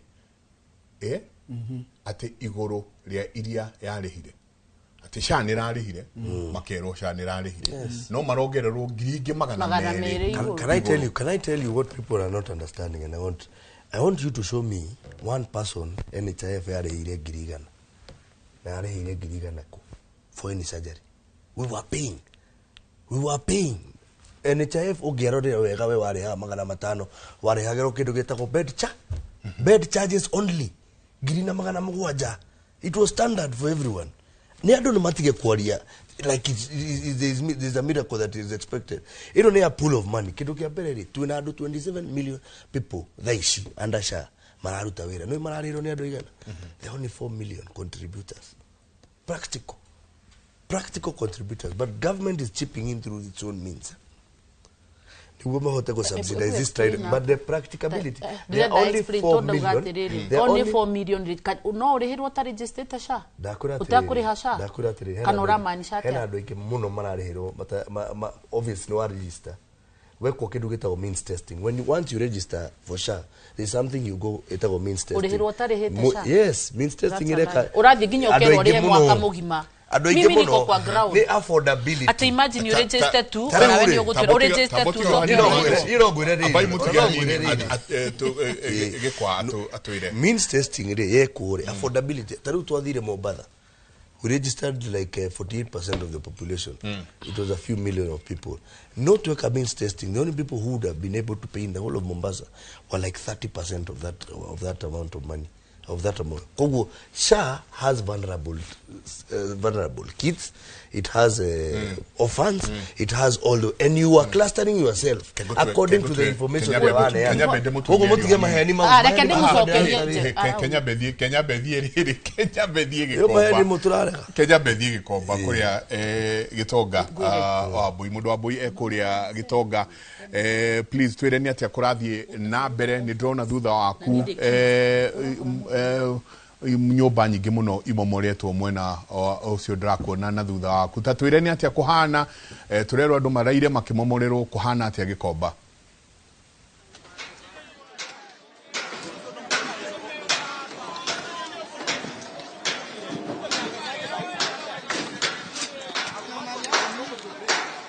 atĩ igũrũ rĩa iria yarĩhire, atĩ SHA nĩ rarĩhire, makerwo SHA nĩ rarĩhire no marongererwo ngiri ingĩ magana Magana merĩ. merĩ igũrũ. Can I tell you what people are not understanding? And I want you to show me one person NHIF yarĩhire 100,000 na yarĩhire 100,000 kũ for any surgery. We were paying NHIF. Ũngĩarorire wega, we warĩhaga 500, warĩhagĩrwo kĩndũ gĩtagwo bed charges only, 1,700. It was standard for everyone. Nĩ andũ nĩ matige kwaria like there's a miracle that is expected. Ĩno nĩ a pool of money. Kĩndũ kĩa mbere rĩ, twĩna andũ 27 million people thaa ici under SHA mararuta wĩra. Nĩ mararĩrwo nĩ andũ igana? There are only 4 million contributors, practical contributors, but government is chipping in through its own means nĩguo mahote gũ subsidize this trade, but the practicability, they are only 4 million. They are Only only 4 million rĩ, no ũrĩhĩrwo ta registered SHA? Ndakwĩra atĩrĩrĩ, Ũtekũrĩha SHA? Ndakwĩra atĩrĩrĩ, hena Kana andũ ũramaanisha hena atĩa? andũ aingĩ mũno mararĩhĩrwo obviously nĩ wa register, wekwo kĩndũ gĩtagwo means testing. Once you register for SHA, there's something you go ĩtagwo means testing. Ũrĩhĩrwo ũtarĩhĩte SHA? Yes, means testing That's a ĩreka lie. Ũrathiĩ nginya andũ ũkerwo aingĩ ũrĩhe mũno. mwaka mũgima. Andũ aingĩ Mimi niko mũno kwa ground. nĩ affordability. Ati imagine you register tu, Ta rĩu nawe rĩ, nĩ ũgũtwĩra ũregister tu, ũcoke ũrĩhe. Niĩ no ngwĩre rĩrĩ, Ambai no mũtige ngwĩre hanini, rĩrĩ. Gĩkwa atwĩre. Means testing rĩ, yekwo rĩ, affordability. Ta rĩu twathire Mombatha, we registered like 48% of the population. It was a few million of people. No tweka means testing, the only people who would have been able to pay in the whole of Mombasa were like 30% of that amount of money, of that amount. Koguo SHA has vulnerable kids, it has orphans, it has all the, and you are clustering yourself according to the information Kenya ũrĩa waneana. Kenya bende mũtumia Koguo mũtige hanini. maheni mau. Ah, reke Maheni ndĩmũcokerie mau. nje. Kenya bethi, Kenya bethi rĩrĩ, Kenya bethi Ĩyo maheni Gĩkomba. mũtũrarega. Kenya bethi Gĩkomba kũrĩa Gĩtonga wa Mbui, mũndũ wa Mbui e kũrĩa Gĩtonga. Please twĩre nĩ atĩa kũrathiĩ na mbere. Nĩ ndĩrona thutha waku nyũmba nyingĩ mũno imomoretwo mwena ũcio ndĩrakuona na thutha waku. Ta twĩre nĩ atĩa kũhana. Tũrerwo andũ maraire makĩmomorerwo. Kũhana atĩa Gĩkomba?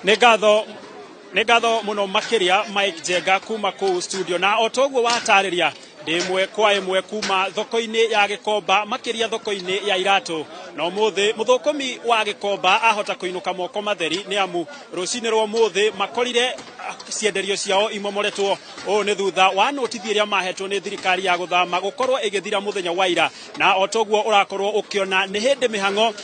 Nĩ ngatho mũno makĩria, Mike Njenga kuma kũu studio. Na o toguo watarĩria, ndĩ ĩmwe kwa ĩmwe kuma thoko-inĩ ya Gĩkomba, makĩria thoko-inĩ ya iratũ. Na ũmũthĩ mũthũkũmi wa Gĩkomba ahota kũinũka moko matheri, nĩ amu rũcinĩ rwa ũmũthĩ makorire cienderio ciao imomoretwo. Ũũ nĩ thutha wa notithi ĩrĩa mahetwo nĩ thirikari ya gũthama gũkorwo ĩgĩthira mũthenya wa ira. Na o toguo ũrakorwo ũkĩona, nĩ hĩndĩ mĩhang'o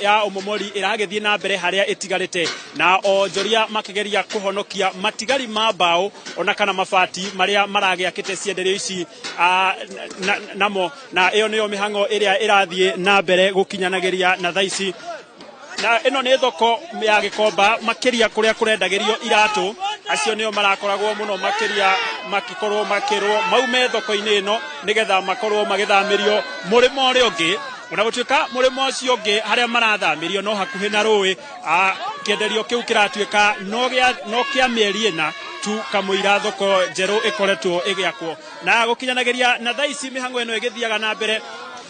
ya ũmomori ĩragĩthiĩ na mbere harĩa ĩtigarĩte, na onjoria makĩgeria kũhonokia matigari ma mbaũ ona kana mabati marĩa maragĩakĩte cienderio ici namo. Na ĩyo nĩyo mĩhang'o ĩrĩa ĩrathiĩ na mbere gũkinyanagĩria na thaa ici. Na ĩno nĩ thoko ya Gĩkomba, makĩria kũrĩa kũrendagĩrio iratũ. Acio nĩo marakoragwo mũno makĩria makĩkorwo makĩrwo maume thoko-inĩ ĩno nĩgetha makorwo magĩthamĩrio mũrĩmo ũrĩa ũngĩ. Ona gũtuĩka mũrĩmo ũcio ũngĩ harĩa marathamĩrio no hakuhĩ na rũĩ, kĩenderio kĩu kĩratuĩka no kĩa mĩeri 4 tu kamũira thoko njerũ ĩkoretwo ĩgĩakwo. Na gũkinyanagĩria na thaa ici, mĩhang'o ĩno ĩgĩthiaga na mbere,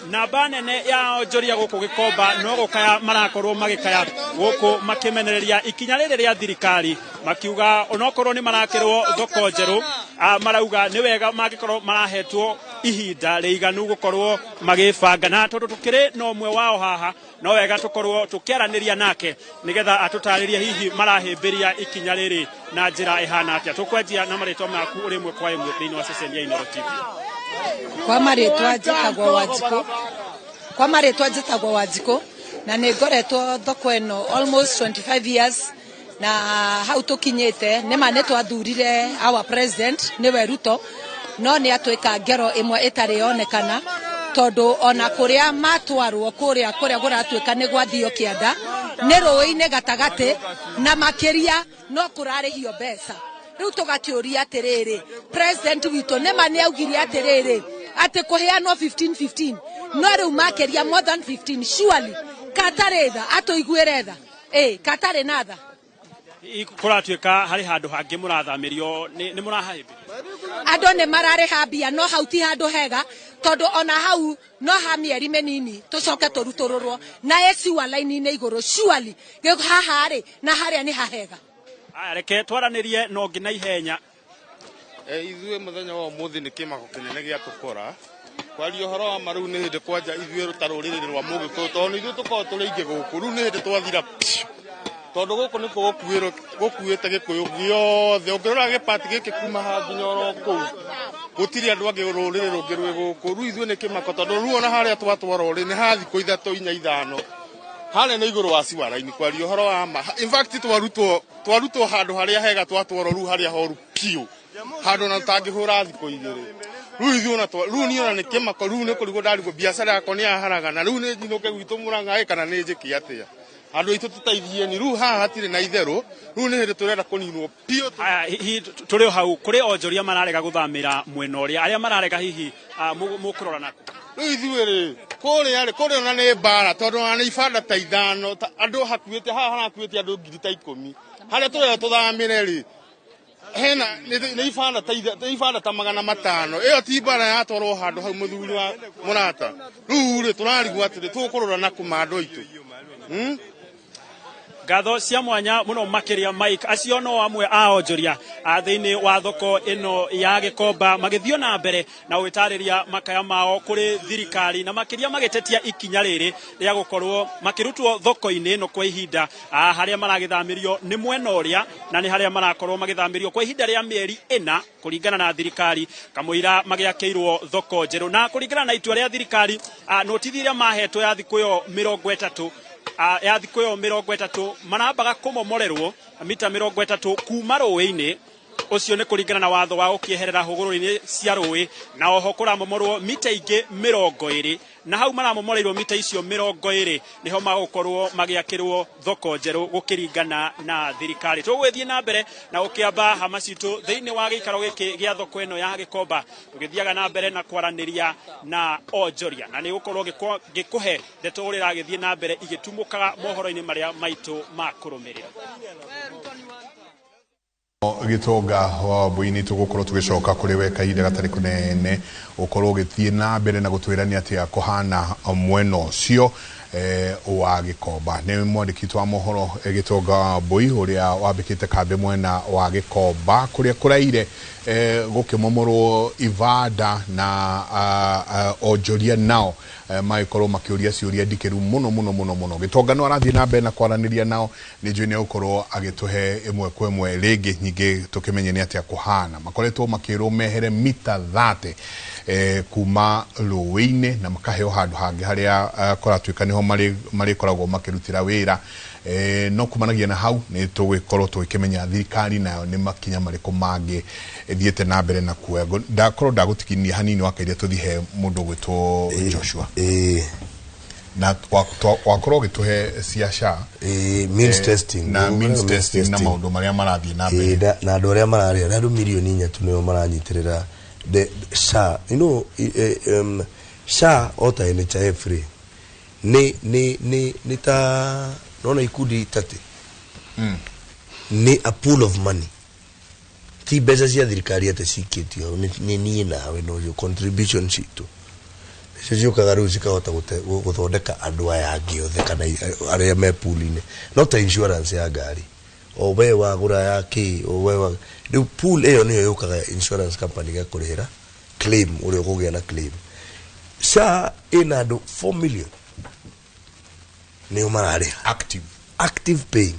namba nene ya onjoria gũkũ Gĩkomba no gũkaya marakorwo magĩkaya gũkũ, makĩmenereria ikinya rĩrĩ rĩa thirikari, makiuga onokorwo nĩ marakĩrwo thoko njerũ, marauga nĩ wega mangĩkorwo marahetwo ihinda rĩiganu gũkorwo magĩbanga. Na tondũ tũkĩrĩ na ũmwe wao haha, no wega tũkorwo tũkĩaranĩria nake nĩgetha atũtarĩrie hihi marahĩmbĩria ikinya rĩrĩ na njĩra ĩhana atĩa. Tũkwanjia na marĩtwa maku ũrĩ ĩmwe kwa ĩmwe thĩinĩ wa ceceni ya Inooro TV. Kwa marĩtwa njĩtagwo Wanjikũ, kwa marĩtwa njĩtagwo Wanjikũ, na nĩ ngoretwo thoko ĩno almost 25 years, na hau tũkinyĩte nĩma nĩ twathurire our president nĩwe Ruto, no nĩ atwĩka ngero ĩmwe ĩtarĩ yonekana, tondũ ona kũrĩa matwarwo kũrĩa kũrĩa kũratuĩka nĩ gwathio kĩanda nĩ rũĩ-inĩ gatagatĩ, na makĩria no kũrarĩhio mbeca. Rĩu tũgakĩũria atĩrĩrĩ, president witũ nĩma nĩ augire atĩrĩrĩ atĩ kũheanwo 15 15, no rĩu makĩria more than 15, surely katarĩ tha, atũiguĩre tha, ĩ katarĩ na tha. Kũratuĩka harĩ handũ hangĩ mũrathamĩrio, nĩ mũrahahĩmbĩria? Andũ nĩ mararĩha mbia, no hau ti handũ hega, tondũ ona hau no ha mĩeri mĩnini tũcoke tũrutũrũrwo na ĩ sewer line-inĩ igũrũ, surely haha rĩ na harĩa nĩ hahega. Aya, reke twaranĩrie no ngĩ na ihenya. Ithuĩ mũthenya wa ũmũthĩ nĩ kĩmako kĩnene gĩatũkora. Kwaria ũhoro wa ma, rĩu nĩ hĩndĩ kwanja ithuĩ ta rũrĩrĩ rwa Mũgĩkũyũ, tondũ nĩ ithuĩ tũkoragwo tũrĩ aingĩ gũkũ, rĩu nĩ hĩndĩ twathira piũ, tondũ gũkũ nĩkuo gũkuĩte Gĩkũyũ gĩothe. Ũngĩrora gĩpati gĩkĩ kuma haha nginya oro kũu, gũtirĩ andũ angĩ rũrĩrĩ rũngĩ rwĩ gũkũ. Rĩu ithuĩ nĩ kĩmako, tondũ rĩu ona harĩa twatwarwo rĩ, nĩ ha thikũ 3, 4, 5, harĩa nĩ igũrũ wa ciwara-inĩ. Kwaria ũhoro wa ma, in fact twarutwo handũ harĩa hega, twatwarwo rĩu harĩa horu piũ, handũ ona tũtangĩhũra thikũ 2. Rĩu ithuĩ ona rĩu niĩ ona nĩ kĩmako, rĩu nĩ kũrigwo ndarigwo, biacara yakwa nĩ yaharagana, rĩu nĩ njinũke gwitũ Mũrang'a kana nĩ njĩke atĩa? Andũ aitũ tũteithieni, rĩu haha hatirĩ na itherũ, rĩu nĩ hĩndĩ tũrenda kũninwo piũ. Aya, hihi tũrĩ o hau kũrĩ onjoria mararega gũthamĩra mwena ũrĩa, arĩa mararega hihi mũkũrora nako? Rĩu ithuĩ rĩ, kũrĩa rĩ, kũrĩa ona nĩ mbara, tondũ ona nĩ ibanda ta 5, andũ hakuĩte haha harakuĩte andũ ngiri ta 10, harĩa tũrenda tũthamĩre rĩ, hena nĩ ibanda ta nĩ ibanda ta 500. Ĩyo ti mbara yatwarwo handũ hau, mũthuri wa mũrata. Rĩu rĩ, tũrarigwo atĩrĩ, tũkũrora na kũma andũ aitũ. Ngatho cia mwanya mũno makĩria Mike. Acio no amwe a onjoria a thĩinĩ wa thoko ĩno ya Gĩkomba magĩthiĩ na mbere na gwĩtarĩria makaya mao kũrĩ thirikari, na makĩria magĩtetia ikinya rĩrĩ rĩa gũkorwo makĩrutwo thoko-inĩ ĩno kwa ihinda, harĩa maragĩthamĩrio nĩ mwena ũrĩa, na nĩ harĩa marakorwo magĩthamĩrio kwa ihinda rĩa mĩeri 4 kũringana na thirikari, kamũira magĩakĩirwo thoko njerũ. Na kũringana na itua rĩa thirikari, notithi ĩrĩa mahetwo ya thikũ ĩyo 30, ya thikũ ĩyo 30, marambaga kũmomorerwo mita 30 kuma rũĩ-inĩ ũcio, nĩ kũringana na watho wa gũkĩeherera hũgũrũrũ-inĩ cia rũĩ, na oho kũramomorwo mita ingĩ 20, na hau maramomoreirwo mita icio 20 nĩho magũkorwo magĩakĩrwo thoko njerũ gũkĩringana na thirikari. Tũgũgĩthiĩ na mbere na gũkĩamba hama citũ thĩinĩ wa gĩikaro gĩkĩ gĩa thoko ĩno ya Gĩkomba, tũgĩthiaga na mbere na kwaranĩria na onjoria, na nĩ gũkorwo ngĩkũhe ndeto ũrĩa ĩragĩthiĩ na mbere igĩtumũkaga mohoro-inĩ marĩa maitũ ma kũrũmĩrĩra. Gĩtonga wa Wambui, tũgũkorwo tũgĩcoka kũrĩ we kahinda gatarĩ kũnene, ũkorwo ũgĩthiĩ na mbere na gũtwĩra nĩ atĩa kũhana mwena ũcio wa Gĩkomba. Nĩ mwandĩki witũ wa mohoro Gĩtonga wa Wambui ũrĩa wambĩkĩte kambĩ mwena wa Gĩkomba kũrĩa kũraire gũkĩmomorwo ibanda, na onjoria nao magĩkorwo makĩũria ciũria ndikĩru mũno mũno mũno mũno. Gĩtonga no arathiĩ na mbere na kwaranĩria nao, nĩ njũĩ nĩ egũkorwo agĩtũhe ĩmwe kwa ĩmwe rĩngĩ nyingĩ tũkĩmenye nĩ atĩa kũhana. Makoretwo makĩrwo mehere mita 30 kuma rũĩ-inĩ, na makaheo handũ hangĩ harĩa kũratuĩka nĩho marĩkoragwo makĩrutĩra wĩra. No kumanagia na hau nĩ tũgũgĩkorwo tũgĩkĩmenya thirikari nayo nĩ makinya marĩkũ mangĩ ĩthiĩte na mbere na kuoya. Ndakorwo ndagũtikinia hanini wakaire tũthiĩ he mũndũ ũgwĩtwo Joshua. Na wakorwo ũgĩtũhe cia SHA. Means testing. Na Nĩguo means means testing na testing. maũndũ marĩa marathiĩ na mbere. Na andũ arĩa mararĩa, na andũ mirioni 4 tu nĩo maranyitĩrĩra the SHA. SHA o ta NHIF rĩ, nĩ ta nona ikundi 30. Nĩ a pool of money, ti mbeca cia thirikari atĩ cikĩtio hau, nĩ niĩ nawe no ũcio contribution citũ icio ciũkaga rĩu cikahota gũthondeka andũ aya angĩ othe kana arĩa me pool-inĩ, no ta insurance ya ngari, o we wagũra ya kĩ, o we wa rĩu pool ĩyo nĩyo yũkaga insurance company ĩgakũrĩhĩra claim ũrĩa ũkũgĩa na claim. SHA ĩna andũ 4 million nĩo mararĩha active, active paying.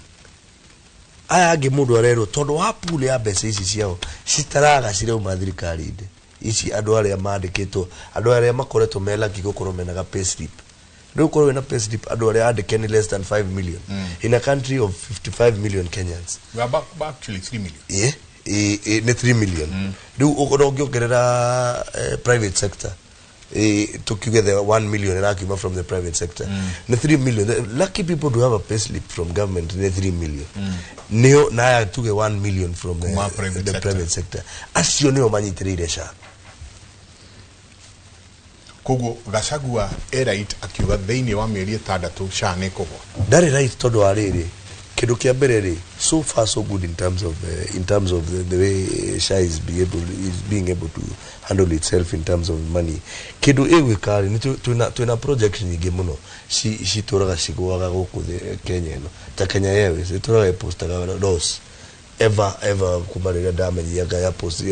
Aya angĩ mũndũ arerwo tondũ wa pool ya mbeca ici ciao citaraga cirauma thirikari-inĩ. Ici andũ arĩa mandĩkĩtwo, andũ arĩa makoretwo me lucky gũkorwo mena ga pay slip, rĩu ũkorwo wĩna pay slip, andũ arĩa andĩke nĩ less than 5 million in a country of 55 million Kenyans. We are back actually 3 million. Ĩ ĩ ĩ, nĩ 3 million rĩu. Ũkorwo ũngĩongerera private sector, tukiuge the 1 million ĩrakiuma from the private sector, nĩ 3 million. The lucky people to have a pay slip from government nĩ 3 million nĩo, na aya tuge 1 million from Kuma private the sector. Private sector acio nĩo manyitĩrĩire SHA. Koguo Gachagua e right akiuga thĩinĩ wa mĩeri 6 SHA nĩ kũgwa? Ndarĩ right, tondũ wa rĩrĩ, kĩndũ kĩa mbere rĩ, so far so good in terms of the way SHA is being able to handle itself in terms of money. Kĩndũ ĩgwĩka rĩ, nĩ twĩna project nyingĩ mũno citũraga cigũaga gũkũ Kenya ĩno, ta Kenya Airways ĩtũraga ĩpostaga loss ever ever kuma rĩrĩa ndamenyia ya post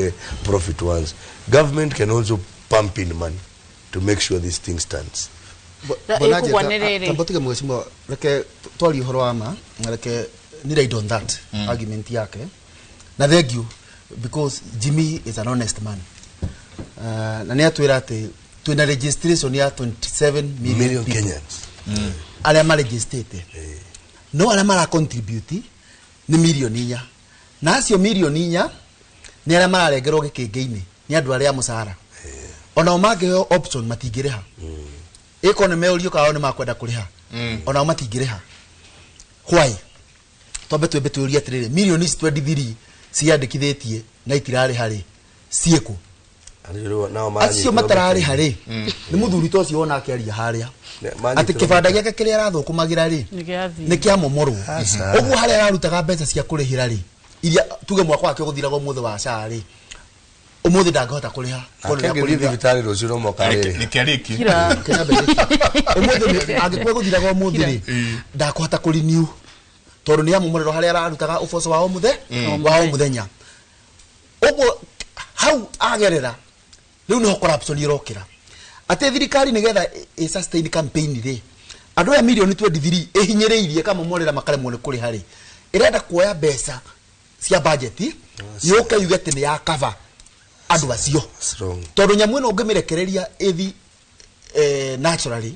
profit once. Government can also pump in money to make sure this thing stands. Na ĩkũgwa nĩ rĩrĩ. Tamba tige, mheshimiwa, reke twarie ũhoro wa ma, na reke ni right on that argument yake, na thank you because Jimmy is an honest man. Na nĩ atwĩra atĩ twĩna registration ya 27 million, million people Kenyans arĩa maregistĩte, no arĩa mara contribute nĩ mirioni 4, na acio mirioni 4 nĩ arĩa mararengerwo gĩkĩngĩ-inĩ nĩ andũ arĩa a mũcara. Onao mangĩheo option matingĩrĩha. Ĩkorwo nĩ meũrio kana o nĩ makwenda kũrĩha, onao matingĩrĩha. Why? Twambe twĩmbe twĩũrie atĩrĩrĩ, mirioni ici 23 ciandĩkithĩtie na itirarĩha rĩ, ciĩkũ? Nao Acio maranyitĩrwo matararĩha rĩ, nĩ mũthuri ta ũcio wona akĩaria harĩa atĩ kĩbanda gĩake kĩrĩa arathũkũmagĩra rĩ, Nĩ gĩathiĩ. nĩ kĩamomorwo. Aca. Ũguo harĩa ararutaga mbeca cia kũrĩhĩra rĩ, iria tuge mwaka wake ũgũthiraga ũmũthĩ wa SHA rĩ, ũmũthĩ ndangĩhota kũrĩha tondũ Nake angĩthiĩ nĩakũrĩhĩra. Thibitarĩ rũciũ no moka rĩrĩ. Nĩkĩarĩki. Kira. Kenya mbere. Ũmũthĩ angĩkorwo gũthiraga ũmũthĩ rĩ, ndakũhota kũrenew tondũ nĩ amomorerwo harĩa ararutaga ũboco wa o mũthe wa o mũthenya. Ũguo hau agerera rĩu nĩho corruption ĩrokĩra, atĩ thirikari nĩgetha ĩ sustain campaign rĩ, andũ aya mirioni 23 ĩhinyĩrĩirie kamomorera makaremwo nĩ kũrĩha rĩ, ĩrenda kuoya mbeca cia budget yũke yuge atĩ nĩ ya cover andũ acio. Strong. Tondũ nyamũ ĩno ũngĩmĩrekereria ĩthi naturally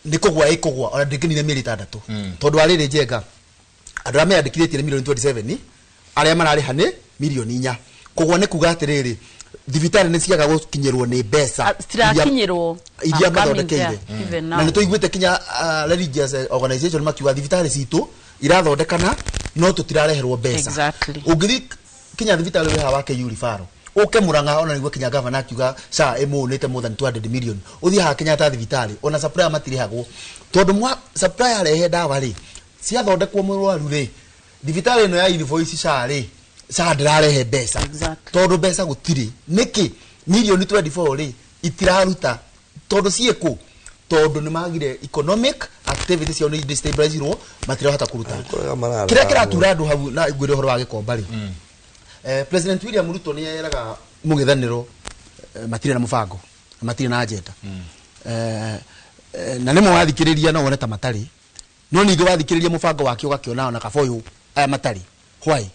nĩ kũgwa ĩkũgwa, ona ndĩngĩnina mĩeri 6, tondũ arĩrĩ njenga andũ arĩa meyandĩkithĩtie nĩ mirioni 27, arĩa mararĩha nĩ mirioni 4. Kũgwa nĩ kuga atĩrĩrĩ, thibitarĩ nĩ ciaga gũkinyĩrwo nĩ mbeca Ah, citirakinyĩrwo. iria I'm coming mathondekeire. there even now. Na nĩ tũiguĩte kinya religious organization makiuga thibitarĩ citũ irathondekana no tũtirareherwo mbeca. Ũngĩthiĩ kinya thibitarĩ wĩ haha wa KU referral ũke Murang'a, ona nĩguo kinya gavana akiuga SHA ĩmũnĩte more than 200 million. Ũthiĩ haha Kenyatta thibitarĩ, ona supplier matirĩhagwo, tondũ mwa supplier arehe ndawa rĩ, ciathondekwo mũrwaru rĩ, thibitarĩ ĩno ya invoice SHA rĩ, SHA ndĩrarehe mbeca tondũ mbeca gũtirĩ. Nĩkĩ mirioni 24 rĩ itiraruta? Tondũ ciĩkũ? Tondũ nĩ magire economic activity ciao nĩ destabilizirwo, matirahota kũruta. Kĩrĩa kĩratura andũ hau na ngwĩre ũhoro wa Gĩkomba rĩ, President William Ruto nĩ eraga mũng'ethanĩro matirĩ na mũbango na matirĩ na agenda. Na nĩmo wathikĩrĩria no wone ta matarĩ, no ningĩ wathikĩrĩria mũbango wake ũgakĩona ona kaba ũyũ aya matarĩ. Why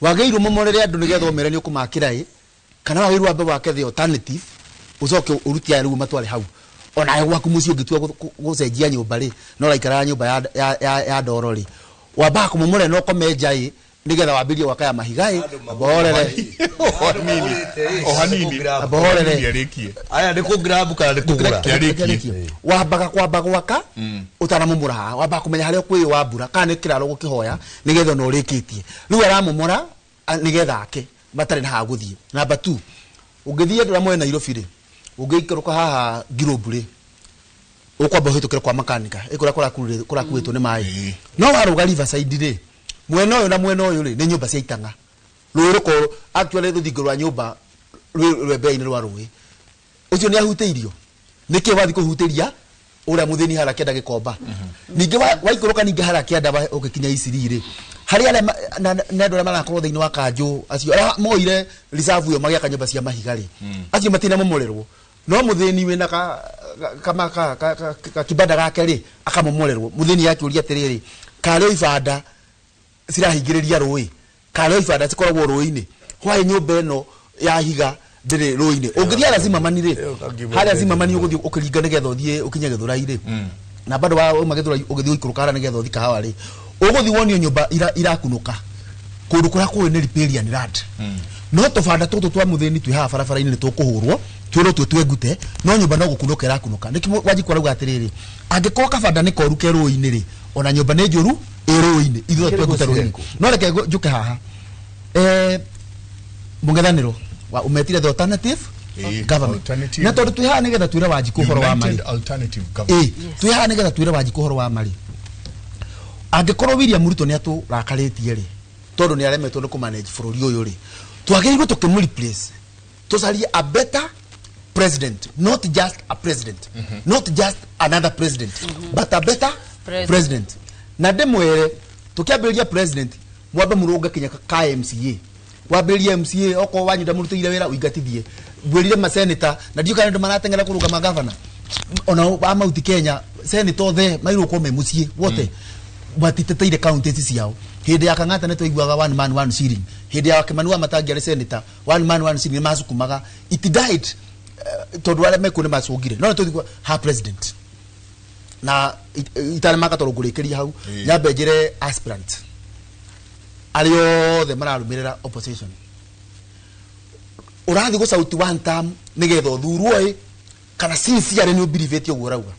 wagĩrĩirwo momorere andũ nĩgetha ũmere nĩ ũkũmakĩra ĩ, kana wagĩrĩirwo wambe wake the alternative, ũcoke ũrute aya rĩu matware hau? Onawe gwaku mũciĩ ũngĩtua gũcenjia nyũmba rĩ, no ũraikaraga nyũmba ya ndoro rĩ, wambaga kũmomora ĩno ũkome nja ĩ, nĩgetha wambĩrie gwaka ya mahiga ĩ. Mbohorere. O hanini. Mbohorere. Arĩkie. Aya nĩ kũ grab kana nĩ kũgũra? Kĩarĩkie. Wambaga kwamba gwaka ũtanamomora haha, wambaga kũmenya harĩa ũkwĩyũ wa mbura kana nĩ kĩraro gũkĩhoya nĩgetha ona ũrĩkĩtie. Rĩu aramomora nĩgetha ake matarĩ na haha gũthiĩ. Number 2, ũngĩthiĩ andũ arĩa moe Nairobi rĩ, ũngĩikũrũka haha Ngirobu rĩ, ũkwamba ũhĩtũkĩre kwa makanika ĩkũrĩa kũrakuĩtwo nĩ maĩ, no warũga Riverside rĩ, mwena ũyũ na mwena ũyũ rĩ, nĩ nyũmba cia itang'a. Rũĩ rũkorwo actually rũthingo rwa nyũmba rwĩ rwembea-inĩ rwa rũĩ. Ũcio nĩ ahutĩirio nĩkĩ wathiĩ kũhutĩria ũrĩa mũthĩni harĩa kĩanda Gĩkomba? Ningĩ waikũrũka ningĩ harĩa kĩanda ũgĩkinya Iciri rĩ, harĩa arĩa na andũ arĩa marakorwo thĩinĩ wa kanjũ, acio arĩa moire reserve ĩyo magĩaka nyũmba cia mahiga rĩ, acio matinamomorerwo, no mũthĩni wĩna ka kibanda gake rĩ, akamomorerwo. Mũthĩni akĩũria atĩrĩrĩ, karĩ ibanda cirahingĩrĩria rũĩ, karĩ ibanda cikoragwo rũĩ-inĩ, why nyũmba ĩno ya higa Ndĩrĩ rũĩ-inĩ. Ũngĩthiĩ harĩa Zimmerman rĩ, harĩa Zimmerman ũgũthiĩ ũkĩringa nĩgetha ũthiĩ ũkinye Gĩthũrai rĩ, na bado wauma Gĩthũrai ũgĩthiĩ ũikũrũka harĩa nĩgetha ũthiĩ Kahawa rĩ, ũgũthiĩ wonio nyũmba irakunũka kũndũ kũrĩa kũĩ nĩ riparian land, no tũbanda tũtũ twa mũthĩni twĩ haha barabara-inĩ nĩ tũkũhũrwo twĩrwo twĩ twengute, no nyũmba no gũkunũka ĩrakunũka. Nĩkĩo Wanjikũ arauga atĩrĩrĩ, angĩkorwo kabanda nĩ koru ke rũĩ-inĩ rĩ, ona nyũmba nĩ njũru ĩ rũĩ-inĩ, ithuĩ twengute rũĩ-inĩ. No reke njũke haha, mũng'ethanĩro wa ũmetire the alternative government. Alternative. Na tondũ twĩ haha nĩgetha twĩre Wanjikũ ũhoro wa United marĩ Alternative Government. Twĩ haha nĩgetha twĩre Wanjikũ ũhoro wa marĩ. Angĩkorwo William Ruto nĩ atũrakarĩtie rĩ, tondũ nĩ aremetwo nĩ kũmanage bũrũri ũyũ rĩ, twagĩrĩirwo tũkĩmũ replace, tũcarie a better president, not just a president, not just another president, but a better President. president. Na ndĩmwĩre, tũkĩambĩrĩria president, mwambe mũrũnge kinya ka MCA, wambĩrĩrie MCA, okorwo wanyu ndamũrutĩire wĩra ũingatithie, ngwĩrire maseneta na ndiũ kana andũ marateng'era kũrũgama gavana ona wa Mount Kenya, senator othe mairwo gũkorwo me mũciĩ wote, matiteteire counties ciao. Hĩndĩ ya Kang'ata nĩ twaiguaga one man one shilling. Hĩndĩ ya Kimani wa Matangi arĩ senator, one man one shilling nĩ macukumaga. It died, tondũ arĩa mekuo nĩ macũngire. No nĩ tũthiĩ ha president na itarĩ tondũ ngũrĩkĩria hau, nyambe njĩre aspirant arĩa othe mararũmĩrĩra opposition, ũrathiĩ gũ sauti one term nĩgetha ũthurwo ĩ, kana sincerely nĩ ũbirivĩtie ũguo ũrauga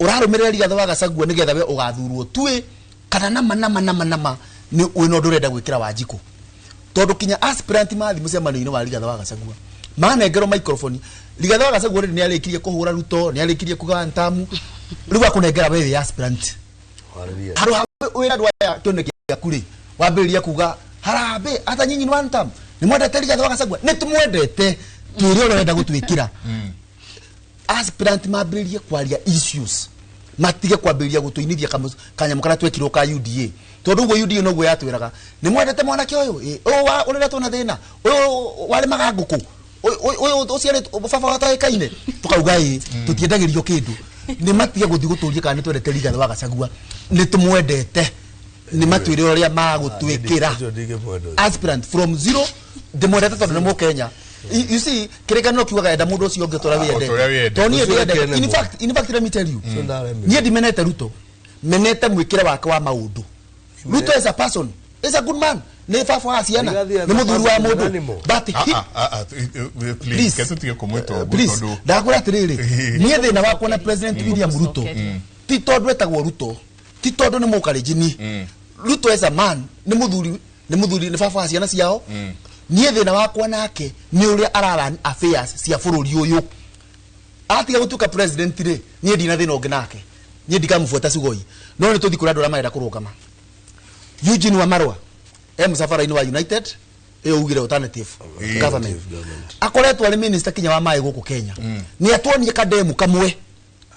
ũrarũmĩrĩra Rigathĩ wa Gachagua nĩgetha we ũgathurwo tu ĩ, kana nama nama nama nama nĩ wĩna ũndũ ũrenda gwĩkĩra Wanjikũ? Tondũ kinya aspirant mathi mũcemanio-inĩ wa Rigathĩ wa Gachagua manengerwo microphone, Rigathĩ wa Gachagua rĩrĩ nĩ arĩkirie kũhũra Ruto, nĩ arĩkirie kuga one term, rĩu akũnengera we wĩ aspirant handũ ha wĩra andũ aya kĩoneki gĩaku rĩ, wambĩrĩria kuga harambĩ hata nyinyi ni one term. Nĩ mwendete Rigathĩ wa Gachagua? Nĩ tũmwendete, twĩre ũrĩa ũrenda gũtwĩkĩra. Aspirant mambĩrĩrie kwaria issues, matige kwambĩrĩria gũtũinithia kanyamũ karĩa twekirwo ka UDA, tondũ ũguo UDA noguo yatwĩraga, nĩ mwendete mwanake ũyũ? Ĩ, ũyũ ũreretwo na thĩna, ũyũ warĩmaga ngũkũ, ũyũ ũciarĩtwo baba watoĩkaine, tũkauga ĩ, tũtiendagĩrio kĩndũ. Nĩ matige gũthiĩ gũtũria kana nĩ twendete Rigathĩ wa Gachagua. Nĩ tũmwendete, nĩ matwĩre ũrĩa magũtwĩkĩra. Ũcio ndingĩmwenda ũcio. Aspirant from zero, ndĩmwendete tondũ nĩ Mũkenya. You see, kĩrĩkanĩro kiugaga enda mũndũ ũcio ũngĩ ũrĩa O ta ũrĩa wĩyendete. wĩyendete. Tondũ niĩ Ũcio ndĩyendete. ũkene In mũno. fact, in fact, let me tell you, Ũcio ndaremirwo. niĩ ndimenete Ruto, menete mwĩkĩre wake wa maũndũ. Ruto as a person is a good man, nĩ baba wa ciana, Rigathi as nĩ a mũthuri wa person is an mũndũ, animal. but he Please, Please. kese tutige kũmwĩta ũguo Please, tondũ ndakwĩra atĩrĩrĩ, niĩ thĩna wakwa na President William Ruto ti tondũ etagwo Ruto, ti tondũ nĩ mũkarenjini. Ruto as a man nĩ mũthuri, nĩ mũthuri, nĩ baba wa ciana ciao. Niĩ thĩna wakwa nake nĩ ũrĩa ararun affairs cia bũrũri ũyũ. Atiga gũtuĩka president rĩ, niĩ ndina thĩna ũngĩ nake, niĩ ndikamũbuata cugoi. No nĩ tũthiĩ kũrĩ andũ arĩa marenda kũrũgama. Eugene Wamalwa e mũcabara-inĩ wa United ĩyo ugire alternative government, akoretwo arĩ minister kinya wa maĩ gũkũ Kenya. Nĩ atuonie kademu kamwe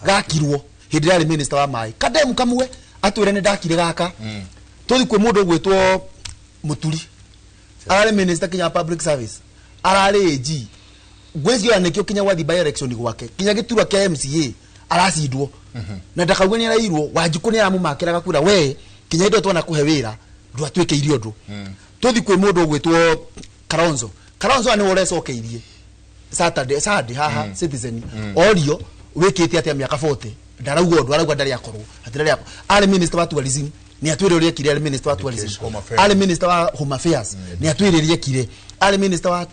gakirwo hĩndĩ ĩrĩa arĩ minister wa maĩ, kademu kamwe atwĩre nĩ ndakire gaka. Tũthiĩ kwĩ mũndũ ũgwĩtwo Mũturi, ararĩ minister kinya wa public service, ararĩ AG, ngwĩciria nĩkĩo kinya gwathi by election gwake kinya gĩturwa kĩa MCA aracindwo na ndakauge nĩ arairwo. Wanjikũ nĩ aramũmakĩra gakwĩra we kinya hĩndĩ ĩyo twona kũhe wĩra ndwatwĩkĩire ũndũ. Tũthiĩ kwĩ mũndũ ũgwĩtwo Kalonzo. Kalonzo nĩwe ũrecokeirie Saturday Sunday haha Citizen, orio wĩkĩte atĩa mĩaka 40, ndarauga ũndũ, arauga ndarĩ akorwo atĩ ndarĩ akorwo. Arĩ minister wa tourism, nĩ atwĩre ũrĩa ekire arĩ minister wa tourism. Home Affairs. Arĩ minister wa home affairs, nĩ atwĩre ũrĩa ekire. Arĩ minister wa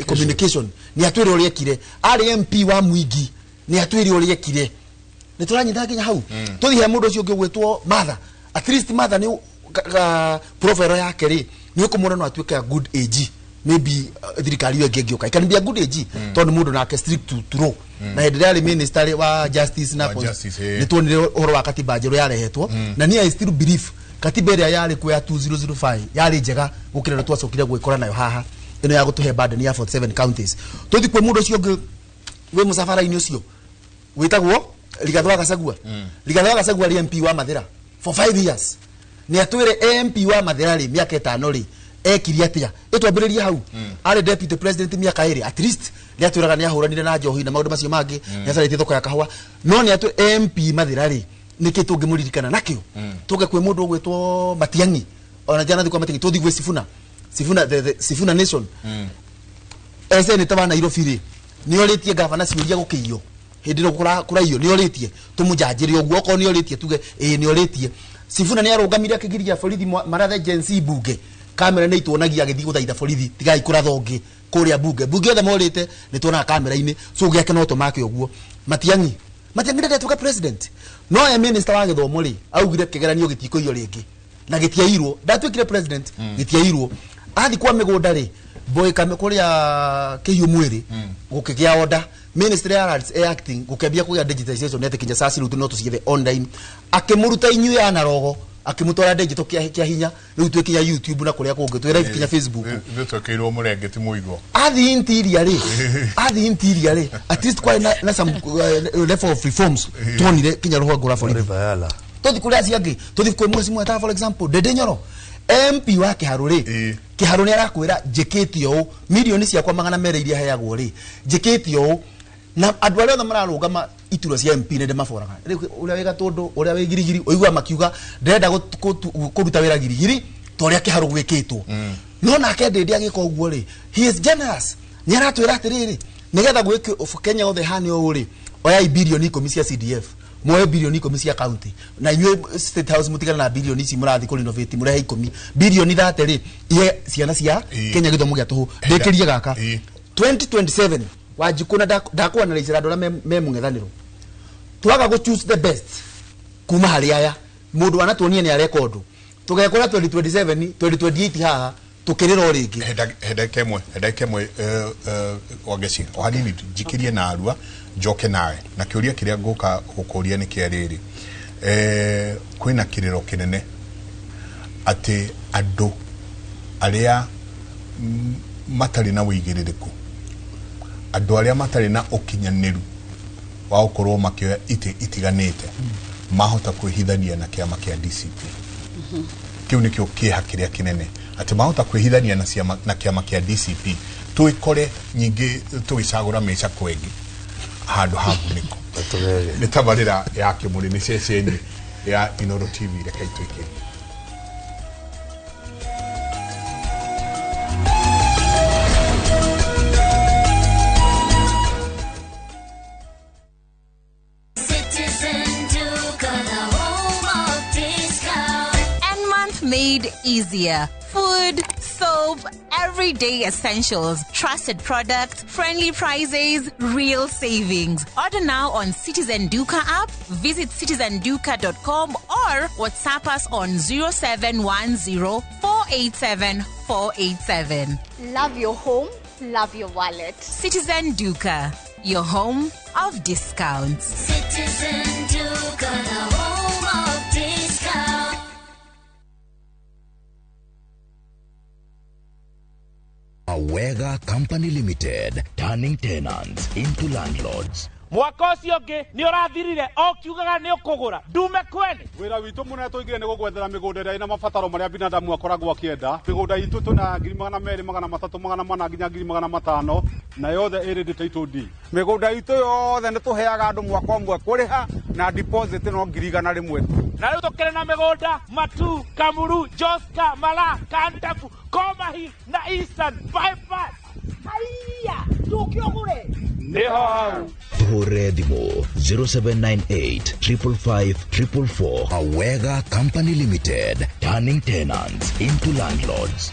communication, nĩ atwĩre ũrĩa ekire. Arĩ MP wa Mwingi, nĩ atwĩre ũrĩa ekire. Nĩ tũranyita nginya hau. Tũthiĩ he mũndũ ũcio ũngĩ ũgwĩtwo Martha. At least Martha nĩ profile yake rĩ, nĩ ũkũmwona no atuĩke a good AG maybe, thirikari ĩyo ĩngĩ ĩngĩũka, it can be a good AG, tondũ nĩ mũndũ nake strict to law, na hĩndĩ ĩrĩa arĩ minister rĩ wa justice na Wa justice, eh. nĩ tuonire ũhoro wa katiba njerũ yarehetwo. Na niĩ I still believe katiba ĩrĩa yarĩ kuo ya 2005 yarĩ njega gũkĩra ĩrĩa twacokire gwĩkora nayo haha, ĩno ya gũtũhe burden ya 47 counties. Tũthiĩ kwĩ mũndũ ũcio ũngĩ wĩ mũcabara-inĩ ũcio wĩtagwo Rigathĩ wa Gachagua. Rigathĩ wa Gachagua arĩ MP wa Mathĩra for 5 years, nĩ atwĩre MP wa Mathĩra rĩ, mĩaka 5 rĩ, ekire atĩa? Ĩtwambĩrĩrie hau. Arĩ deputy president mĩaka 2, at least nĩ atwĩraga nĩ ahũranire na njohi na maũndũ macio mangĩ, nĩ acarĩtie thoko ya kahũa, no nĩ atwĩ MP Mathĩra rĩ, nĩkĩ tũngĩmũririkana nakĩo? Tũke kwĩ mũndũ ũgwĩtwo Matiang'i, ona jana kwa Matiang'i. Tũthiĩ gwĩ Sifuna. Sifuna, the Sifuna Nation. E senator wa Nairobi rĩ, nĩ orĩtie gavana ciũria gũkĩiywo hĩndĩ ĩno kũraiywo, nĩ orĩtie tũmũnjanjĩre ũguo, okorwo nĩ orĩtie tuge ĩĩ nĩ orĩtie. Sifuna nĩ arũgamire akĩgiria borithi marathe Gen Z bunge, kamera nĩ ituonagia agĩthiĩ gũthaitha borithi tigai kũratha ũngĩ kũrĩa bunge, bunge othe morĩte nĩ tuonaga kamera-inĩ, so gĩake no tũmake ũguo. Matiang'i ndatuĩka president, no e minister wa gĩthomo rĩ, augire kĩgeranio gĩtikũiywo rĩngĩ na gĩtiairwo, ndatuĩkire president gĩtiairwo. Athi kwa mĩgũnda rĩ, boy kame kũrĩa kĩhiũ mwĩrĩ gũkĩgĩa order, ministry ya lands e acting gũkĩambia kũgĩa digitization nĩ atĩ kinya caci rĩu no tũciethe online, akĩmũruta inyuĩ ya Narogo akĩmũtwara digital kĩa hinya, rĩu twĩ kinya YouTube na kũrĩa kũngĩ, twĩ live kinya Facebook. Ithuĩ twekĩirwo mũrenge ti mũigua. Athi interior rĩ, at least kwarĩ na some level of reforms tuonire kinya rũhonge rwa borithi. Tũthi kũrĩa acio angĩ, tũthi kwĩ mũciĩ mweta, for example Ndindi Nyoro MP wa Kĩharũ rĩ, Kĩharũ nĩ arakwĩra njĩkĩte ũũ, milioni ciakwa 200 iria heagwo rĩ, njĩkĩte ũũ, na andũ arĩa othe mararũgama iturwa cia MP nĩ ndĩmaboraga. Rĩu ũrĩa wĩ Gatũndũ, ũrĩa wĩ Girigiri, ũiguaga makiuga ndĩrenda kũruta wĩra Girigiri ta ũrĩa Kĩharũ gwĩkĩtwo. No nake Ndindi agĩka ũguo rĩ, he is generous, nĩ aratwĩra atĩrĩrĩ, nĩgetha gwĩke Kenya othe hane ũũ rĩ, oyai bilioni 10 cia CDF, muoe bilioni 10 cia county, na inyuĩ State House mũtigane na bilioni ici mũrathiĩ kũ renovate, mũrehe 10 bilioni 30 rĩ, ihe ciana cia Kenya gĩthomo gĩa tũhũ. Ndĩkĩrie gaka 2027 Wanjikũ na ndakwanĩrĩra andũ arĩa me mũng'ethanĩro, twaga gũ choose the best kuma harĩ aya, mũndũ wanatuonia nĩ areka ũndũ, tũgekora 2027 2028 haha tũkĩrĩra o rĩngĩ. He ndagĩka ĩmwe Wangeci, o hanini njikĩrie na arua njoke nawe na kĩũria kĩrĩa ngũka gũkũria nĩ kĩa rĩrĩ, kwĩna kĩrĩro kĩnene atĩ andũ arĩa matarĩ na wĩigĩrĩrĩku, andũ arĩa matarĩ na ũkinyanĩru wa gũkorwo makĩoya itĩ itiganĩte, mahota kwĩhithania na kĩama kĩa DCP. Kĩu nĩkĩo kĩeha kĩrĩa kĩnene, atĩ mahota kwĩhithania na kĩama kĩa DCP, twĩkore nyingĩ tũgĩcagũra mĩcakwe ĩngĩ handũ ha ngunĩko. Nĩ tabarĩra ya Kĩmũrĩ, nĩ ceceni ya Inooro TV, reke itwĩke. Made easier. Food, soap, everyday essentials, trusted products, friendly prices, real savings. Order now on Citizen Duka app, visit citizenduka.com or WhatsApp us on 0710 487 487. Love your home, love your wallet. Citizen Duka, your home of discounts. Citizen Duka, the home of discounts. Awega Company Limited, turning tenants into landlords. Mwaka ũcio ũngĩ nĩ ũrathirire o kiugaga nĩ ũkũgũra ndume kwene. Wĩra witũ mũnene tũigire nĩ gũgwethera mĩgũnda ĩrĩa ĩna mabataro marĩa binadamu akoragwo akĩenda. Mĩgũnda itũ twĩna 200,000, 300, 400 nginya 500,000 na yothe ĩrĩ title deed. Mĩgũnda itũ yothe nĩ tũheaga andũ mwaka ũmwe kũrĩha na deposit no 100,000 tu. Na rĩu tũkĩrĩ na mĩgũnda Matu, Kamuru, Joska, Mala, Kantafu, Komahi na Eastern Bypass. Haiya, tũke ũgũre. Nĩho hau. Tuhũrĩre thimũ 0798 555 444. Awega Company Limited, turning tenants into landlords.